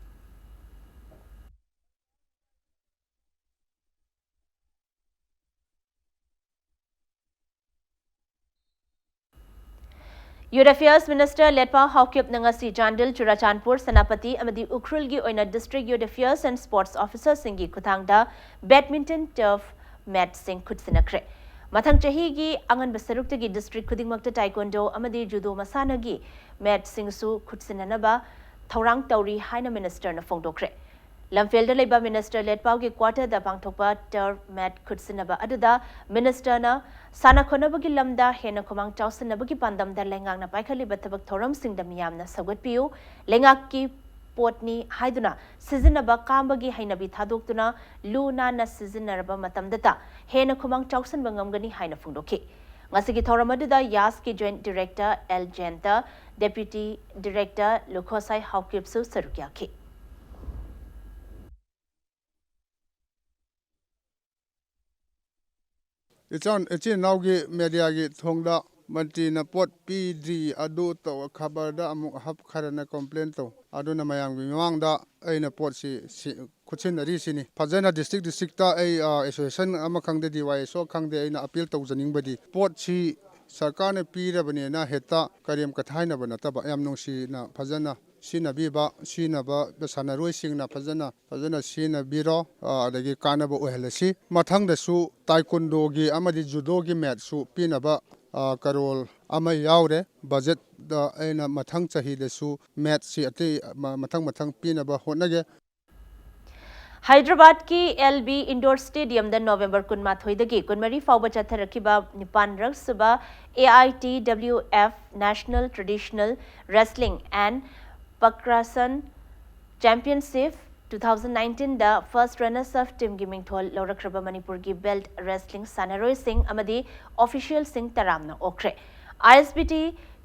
Youth Affairs Minister ꯂꯦꯠꯄꯥꯎ ꯍꯥꯎꯀꯤꯞꯅ ꯉꯁꯤ ꯆꯥꯟꯗꯦꯜ, ꯆꯨꯔꯥꯆꯥꯟꯄꯨꯔ, ꯁꯦꯅꯥꯄꯇꯤ ꯑꯃꯗꯤ ꯎꯈ꯭ꯔꯨꯜꯒꯤ ꯑꯣꯏꯅ District Youth Affairs and Sports Officerꯁꯤꯡꯒꯤ ꯈꯨꯠꯊꯥꯡꯗ badminton turf matchꯁꯤꯡ ꯈꯨꯠꯁꯤꯟꯅꯈ꯭ꯔꯦ꯫ ꯃꯊꯪ ꯆꯍꯤꯒꯤ ꯑꯉꯟꯕ ꯁꯔꯨꯛꯇꯒꯤ district ꯈꯨꯗꯤꯡꯃꯛꯇ taekwondo ꯑꯃꯗꯤ judo ꯃꯁꯥꯟꯅꯒꯤ matchꯁꯤꯡꯁꯨ ꯈꯨꯠꯁꯤꯟꯅꯅꯕ ꯊꯧꯔꯥꯡ ꯇꯧꯔꯤ ꯍꯥꯏꯅ ministerꯅ ꯐꯣꯡꯗꯣꯛꯈ꯭ꯔꯦ꯫ ꯂꯝꯐꯦꯜꯗ ꯂꯩꯕ minister ꯂꯦꯠꯄꯥꯎꯒꯤ quarterꯗ ꯄꯥꯡꯊꯣꯛꯄ turf match ꯈꯨꯠꯁꯤꯟꯅꯕ ꯑꯗꯨꯗ ministerꯅ ꯁꯥꯟꯅ ꯈꯣꯠꯅꯕꯒꯤ ꯂꯝꯗ ꯍꯦꯟꯅ ꯈꯨꯃꯥꯡ ꯆꯥꯎꯁꯤꯟꯅꯕꯒꯤ ꯄꯥꯟꯗꯝꯗ ꯂꯩꯉꯥꯛꯅ ꯄꯥꯏꯈꯠꯂꯤꯕ ꯊꯕꯛ ꯊꯧꯔꯝꯁꯤꯡꯗ ꯃꯤꯌꯥꯝꯅ ꯁꯧꯒꯠꯄꯤꯌꯨ, ꯂꯩꯉꯥꯛꯀꯤ ꯄꯣꯠꯅꯤ ꯍꯥꯏꯗꯨꯅ ꯁꯤꯖꯤꯟꯅꯕ ꯀꯥꯝꯕꯒꯤ ꯍꯩꯅꯕꯤ ꯊꯥꯗꯣꯛꯇꯨꯅ ꯂꯨ ꯅꯥꯟꯅ ꯁꯤꯖꯤꯟꯅꯔꯕ ꯃꯇꯝꯗꯇ ꯍꯦꯟꯅ ꯈꯨꯃꯥꯡ ꯆꯥꯎꯁꯤꯟꯕ ꯉꯝꯒꯅꯤ ꯍꯥꯏꯅ ꯐꯣꯡꯗꯣꯛꯈꯤ꯫ ꯉꯁꯤꯒꯤ ꯊꯧꯔꯝ ꯑꯗꯨꯗ ꯌꯥꯁꯀꯤ joint director L Jayanta, deputy director Lukhosai ꯍꯥꯎꯀꯤꯞꯁꯨ ꯁꯔꯨꯛ ꯌꯥꯈꯤ꯫ ꯏꯆꯥꯟ-, ꯏꯆꯤꯟ ꯏꯅꯥꯎꯒꯤ mediaꯒꯤ ꯊꯣꯡꯗ ꯃꯟꯇ꯭ꯔꯤꯅ ꯄꯣꯠ ꯄꯤꯗ꯭ꯔꯤ, ꯑꯗꯨ ꯇꯧ, ꯈꯕꯔꯗ ꯑꯃꯨꯛ ꯍꯥꯞ, ꯈꯔꯅ complain ꯇꯧ꯫ ꯑꯗꯨꯅ ꯃꯌꯥꯝꯒꯤ ꯃꯃꯥꯡꯗ ꯑꯩꯅ ꯄꯣꯠꯁꯤ ꯁꯤ-, ꯈꯨꯠꯁꯤꯟꯅꯔꯤꯁꯤꯅꯤ꯫ ꯐꯖꯅ district districtꯇ ꯑꯩ, ꯑ, association ꯑꯃ ꯈꯪꯗꯦ, ꯗꯤ ꯋꯥꯏ ꯑꯦꯁ ꯑꯣ ꯈꯪꯗꯦ, ꯑꯩꯅ appeal ꯇꯧꯖꯅꯤꯡꯕꯗꯤ ꯄꯣꯠꯁꯤ ꯁꯔꯀꯥꯔꯅ ꯄꯤꯔꯕꯅꯦꯅ ꯍꯦꯛꯇ ꯀꯔꯦꯝ ꯀꯊꯥꯏꯅꯕ ꯅꯠꯇꯕ, ꯌꯥꯝ ꯅꯨꯡꯁꯤꯅ ꯐꯖꯅ ꯁꯤꯖꯤꯟꯅꯕꯤꯕ, ꯁꯤꯖꯤꯟꯅꯕ ꯁꯥꯟꯅꯔꯣꯏꯁꯤꯡꯅ ꯐꯖꯅ, ꯐꯖꯅ ꯁꯤꯖꯤꯟꯅꯕꯤꯔꯣ, ꯑ, ꯑꯗꯒꯤ ꯀꯥꯟꯅꯕ ꯑꯣꯏꯍꯜꯂꯁꯤ꯫ ꯃꯊꯪꯗꯁꯨ taekwondoꯒꯤ ꯑꯃꯗꯤ judoꯒꯤ matchꯁꯨ ꯄꯤꯅꯕ, ꯑ, ꯀꯔꯣꯜ ꯑꯃ ꯌꯥꯎꯔꯦ꯫ Budgetꯇ ꯑꯩꯅ ꯃꯊꯪ ꯆꯍꯤꯗꯁꯨ matchꯁꯤ ꯑꯇꯩ ꯃ-, ꯃꯊꯪ ꯃꯊꯪ ꯄꯤꯅꯕ ꯍꯣꯠꯅꯒꯦ꯫ ꯍꯥꯏꯗ꯭ꯔꯕꯥꯗꯀꯤ ꯑꯦꯜ ꯕꯤ Indoor Stadiumꯗ November ꯀꯨꯟꯃꯥꯊꯣꯏꯗꯒꯤ ꯀꯨꯟꯃꯔꯤ ꯐꯥꯎꯕ ꯆꯠꯊꯔꯛꯈꯤꯕ ꯅꯤꯄꯥꯟꯔꯛ ꯁꯨꯕ A I T W F National Traditional Wrestling and Pakrashan Championship two thousand nineteen the first runners up teamꯒꯤ ꯃꯤꯡꯊꯣꯜ ꯂꯧꯔꯛꯈ꯭ꯔꯕ ꯃꯅꯤꯄꯨꯔꯒꯤ belt wrestling ꯁꯥꯟꯅꯔꯣꯏꯁꯤꯡ ꯑꯃꯗꯤ officialꯁꯤꯡ ꯇꯔꯥꯝꯅ ꯑꯣꯛꯈ꯭ꯔꯦ꯫ ISBT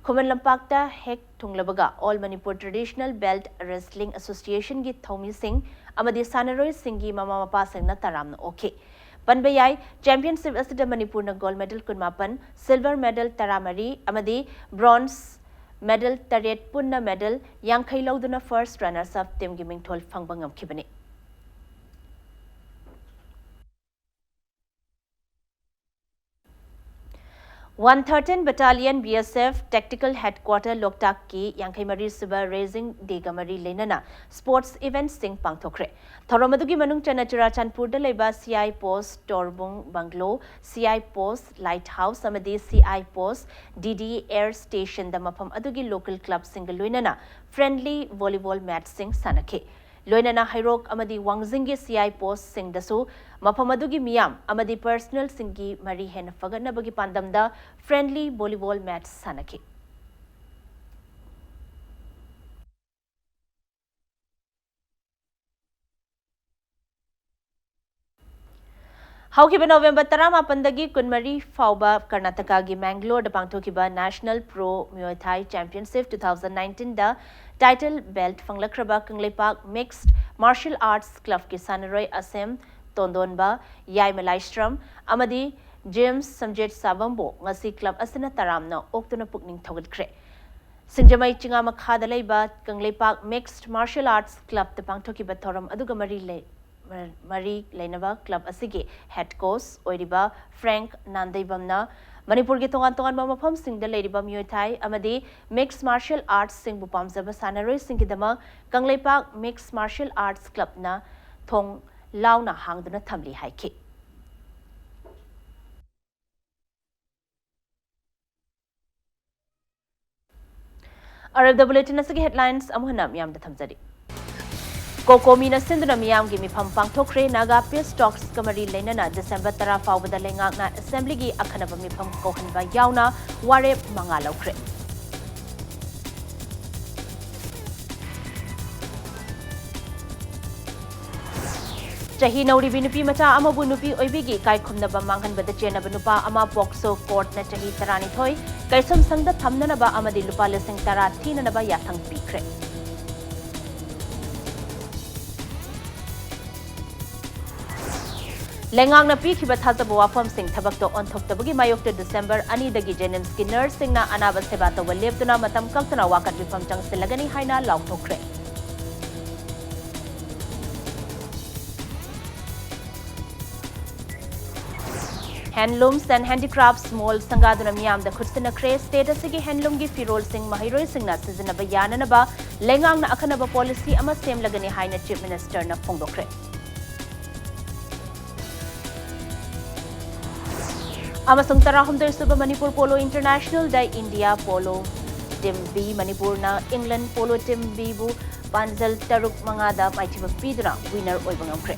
ꯈꯨꯃꯟ ꯂꯝꯄꯥꯛꯇ ꯍꯦꯛ ꯊꯨꯡꯂꯕꯒ All Manipur Traditional Belt Wrestling Associationꯒꯤ ꯊꯧꯃꯤꯁꯤꯡ ꯑꯃꯗꯤ ꯁꯥꯟꯅꯔꯣꯏꯁꯤꯡꯒꯤ ꯃꯃꯥ ꯃꯄꯥꯁꯤꯡꯅ ꯇꯔꯥꯝꯅ ꯑꯣꯛꯈꯤ꯫ ꯄꯟꯕ ꯌꯥꯏ, championship ꯑꯁꯤꯗ ꯃꯅꯤꯄꯨꯔꯅ gold medal ꯀꯨꯟꯃꯥꯄꯟ, silver medal ꯇꯔꯥꯃꯔꯤ ꯑꯃꯗꯤ bronze medal ꯇꯔꯦꯠ, ꯄꯨꯟꯅ medal ꯌꯥꯡꯈꯩ ꯂꯧꯗꯨꯅ first runners up teamꯒꯤ ꯃꯤꯡꯊꯣꯜ ꯐꯪꯕ ꯉꯝꯈꯤꯕꯅꯤ꯫ One thirteen Battalion BSF Tactical Headquarter ꯂꯣꯛꯇꯥꯛꯀꯤ ꯌꯥꯡꯈꯩ ꯃꯔꯤ ꯁꯨꯕ Raising Dayꯒ ꯃꯔꯤ ꯂꯩꯅꯅ sports eventꯁꯤꯡ ꯄꯥꯡꯊꯣꯛꯈ꯭ꯔꯦ꯫ ꯊꯧꯔꯝ ꯑꯗꯨꯒꯤ ꯃꯅꯨꯡ ꯆꯟꯅ ꯆꯨꯔꯥꯆꯥꯟꯄꯨꯔꯗ ꯂꯩꯕ CI post ꯇꯣꯔꯕꯨꯡ bungalow, CI post lighthouse ꯑꯃꯗꯤ CI post DD air stationꯗ ꯃꯐꯝ ꯑꯗꯨꯒꯤ local clubꯁꯤꯡꯒ ꯂꯣꯏꯅꯅ friendly volleyball matchꯁꯤꯡ ꯁꯥꯟꯅꯈꯤ꯫ ꯂꯣꯏꯅꯅ ꯍꯩꯔꯣꯛ ꯑꯃꯗꯤ ꯋꯥꯡꯖꯤꯡꯒꯤ CI postꯁꯤꯡꯗꯁꯨ ꯃꯐꯝ ꯑꯗꯨꯒꯤ ꯃꯤꯌꯥꯝ ꯑꯃꯗꯤ personnelꯁꯤꯡꯒꯤ ꯃꯔꯤ ꯍꯦꯟꯅ ꯐꯒꯠꯅꯕꯒꯤ ꯄꯥꯟꯗꯝꯗ friendly volleyball match ꯁꯥꯟꯅꯈꯤ꯫ ꯍꯧꯈꯤꯕ ꯅꯣꯕꯦꯝꯕꯔ ꯇꯔꯥꯃꯥꯄꯟꯗꯒꯤ ꯀꯨꯟꯃꯔꯤ ꯐꯥꯎꯕ ꯀꯔꯅꯥꯇꯀꯥꯒꯤ ꯃꯦꯡꯒꯂꯣꯔꯗ ꯄꯥꯡꯊꯣꯛꯈꯤꯕ National Pro Muay Thai Championship two thousand nineteenꯗ title belt ꯐꯪꯂꯛꯈ꯭ꯔꯕ Kangleipak Mixed Martial Arts Clubꯀꯤ ꯁꯥꯟꯅꯔꯣꯏ ꯑꯁꯦꯝ ꯇꯣꯟꯗꯣꯟꯕ, ꯌꯥꯏꯃ ꯂꯥꯏꯁ꯭ꯔꯝ ꯑꯃꯗꯤ ꯖꯦꯝꯁ ꯁꯝꯖꯦꯠ ꯁꯥꯕꯝꯕꯨ ꯉꯁꯤ club ꯑꯁꯤꯅ ꯇꯔꯥꯝꯅ ꯑꯣꯛꯇꯨꯅ ꯄꯨꯛꯅꯤꯡ ꯊꯧꯒꯠꯈ꯭ꯔꯦ꯫ ꯁꯤꯡꯖꯃꯩ ꯆꯤꯉꯥ ꯃꯈꯥꯗ ꯂꯩꯕ ꯀꯪꯂꯩꯄꯥꯛ Mixed Martial Arts Clubꯇ ꯄꯥꯡꯊꯣꯛꯈꯤꯕ ꯊꯧꯔꯝ ꯑꯗꯨꯒ ꯃꯔꯤ ꯂꯩ-, ꯃꯔꯤ ꯂꯩꯅꯕ club ꯑꯁꯤꯒꯤ head coach ꯑꯣꯏꯔꯤꯕ ꯐ꯭ꯔꯦꯡꯛ ꯅꯥꯟꯗꯩꯕꯝꯅ ꯃꯅꯤꯄꯨꯔꯒꯤ ꯇꯣꯉꯥꯟ ꯇꯣꯉꯥꯟꯕ ꯃꯐꯝꯁꯤꯡꯗ ꯂꯩꯔꯤꯕ ꯃꯤꯑꯣꯏ ꯊꯥꯏ ꯑꯃꯗꯤ mixed martial artsꯁꯤꯡꯕꯨ ꯄꯥꯝꯖꯕ ꯁꯥꯟꯅꯔꯣꯏꯁꯤꯡꯒꯤꯗꯃꯛ ꯀꯪꯂꯩꯄꯥꯛ Mixed Martial Arts Clubꯅ ꯊꯣꯡ ꯂꯥꯎꯅ ꯍꯥꯡꯗꯨꯅ ꯊꯝꯂꯤ ꯍꯥꯏꯈꯤ꯫ ꯑꯔꯣꯏꯕꯗ bulletin ꯑꯁꯤꯒꯤ headlines ꯑꯃꯨꯛ ꯍꯟꯅ ꯃꯤꯌꯥꯝꯗ ꯊꯝꯖꯔꯤ꯫ COCOMIꯅ ꯁꯤꯟꯗꯨꯅ ꯃꯤꯌꯥꯝꯒꯤ ꯃꯤꯐꯝ ꯄꯥꯡꯊꯣꯛꯈ꯭ꯔꯦ꯫ Naga Peace Talksꯀ ꯃꯔꯤ ꯂꯩꯅꯅ December ꯇꯔꯥ ꯐꯥꯎꯕꯗ ꯂꯩꯉꯥꯛꯅ Assemblyꯒꯤ ꯑꯈꯟꯅꯕ ꯃꯤꯐꯝ ꯀꯧꯍꯟꯕ ꯌꯥꯎꯅ ꯋꯥꯔꯦꯞ ꯃꯉꯥ ꯂꯧꯈ꯭ꯔꯦ꯫ ꯆꯍꯤ ꯅꯧꯔꯤꯕꯤ ꯅꯨꯄꯤ ꯃꯆꯥ ꯑꯃꯕꯨ ꯅꯨꯄꯤ ꯑꯣꯏꯕꯤꯒꯤ ꯏꯀꯥꯏ ꯈꯨꯝꯅꯕ ꯃꯥꯡꯍꯟꯕꯗ ꯆꯦꯟꯅꯕ ꯅꯨꯄꯥ ꯑꯃ ꯄꯣꯛꯁꯣ ꯀꯣꯔꯠꯅ ꯆꯍꯤ ꯇꯔꯥꯅꯤꯊꯣꯏ ꯀꯩꯁꯨꯝꯁꯪꯗ ꯊꯝꯅꯅꯕ ꯑꯃꯗꯤ ꯂꯨꯄꯥ ꯂꯤꯁꯤꯡ ꯇꯔꯥ ꯊꯤꯅꯅꯕ ꯌꯥꯊꯪ ꯄꯤꯈ꯭ꯔꯦ꯫ ꯂꯩꯉꯥꯛꯅ ꯄꯤꯈꯤꯕ ꯊꯥꯖꯕ ꯋꯥꯐꯝꯁꯤꯡ ꯊꯕꯛꯇ ꯑꯣꯟꯊꯣꯛꯇꯕꯒꯤ ꯃꯥꯌꯣꯛꯇ ꯗꯤꯁꯦꯝꯕꯔ ꯑꯅꯤꯗꯒꯤ ꯖꯦꯅꯤꯝꯁꯀꯤ ꯅꯔꯁꯁꯤꯡꯅ ꯑꯅꯥꯕ ꯁꯦꯕꯥ ꯇꯧꯕ ꯂꯦꯞꯇꯨꯅ ꯃꯇꯝ ꯀꯛꯇꯅ ꯋꯥꯀꯠ ꯃꯤꯐꯝ ꯆꯪꯁꯤꯜꯂꯒꯅꯤ ꯍꯥꯏꯅ ꯂꯥꯎꯊꯣꯛꯈ꯭ꯔꯦ꯫ Handlooms and Handicrafts Mall ꯁꯪꯒꯥꯗꯨꯅ ꯃꯤꯌꯥꯝꯗ ꯈꯨꯠꯁꯤꯟꯅꯈ꯭ꯔꯦ꯫ State ꯑꯁꯤꯒꯤ handloomꯒꯤ ꯐꯤꯔꯣꯜꯁꯤꯡ ꯃꯍꯩꯔꯣꯏꯁꯤꯡꯅ ꯁꯤꯖꯤꯟꯅꯕ ꯌꯥꯅꯅꯕ ꯂꯩꯉꯥꯛꯅ ꯑꯈꯟꯅꯕ policy ꯑꯃ ꯁꯦꯝꯂꯒꯅꯤ ꯍꯥꯏꯅ Chief Ministerꯅ ꯐꯣꯡꯗꯣꯛꯈ꯭ꯔꯦ꯫ ꯑꯃꯁꯨꯡ ꯇꯔꯥꯍꯨꯝꯗꯣꯏ ꯁꯨꯕ Manipur Polo Internationalꯗ India Polo Team B ꯃꯅꯤꯄꯨꯔꯅ England Polo Team Bꯕꯨ ꯄꯥꯟꯖꯜ ꯇꯔꯨꯛ ꯃꯉꯥꯗ ꯃꯥꯏꯊꯤꯕ ꯄꯤꯗꯨꯅ winner ꯑꯣꯏꯕ ꯉꯝꯈ꯭ꯔꯦ꯫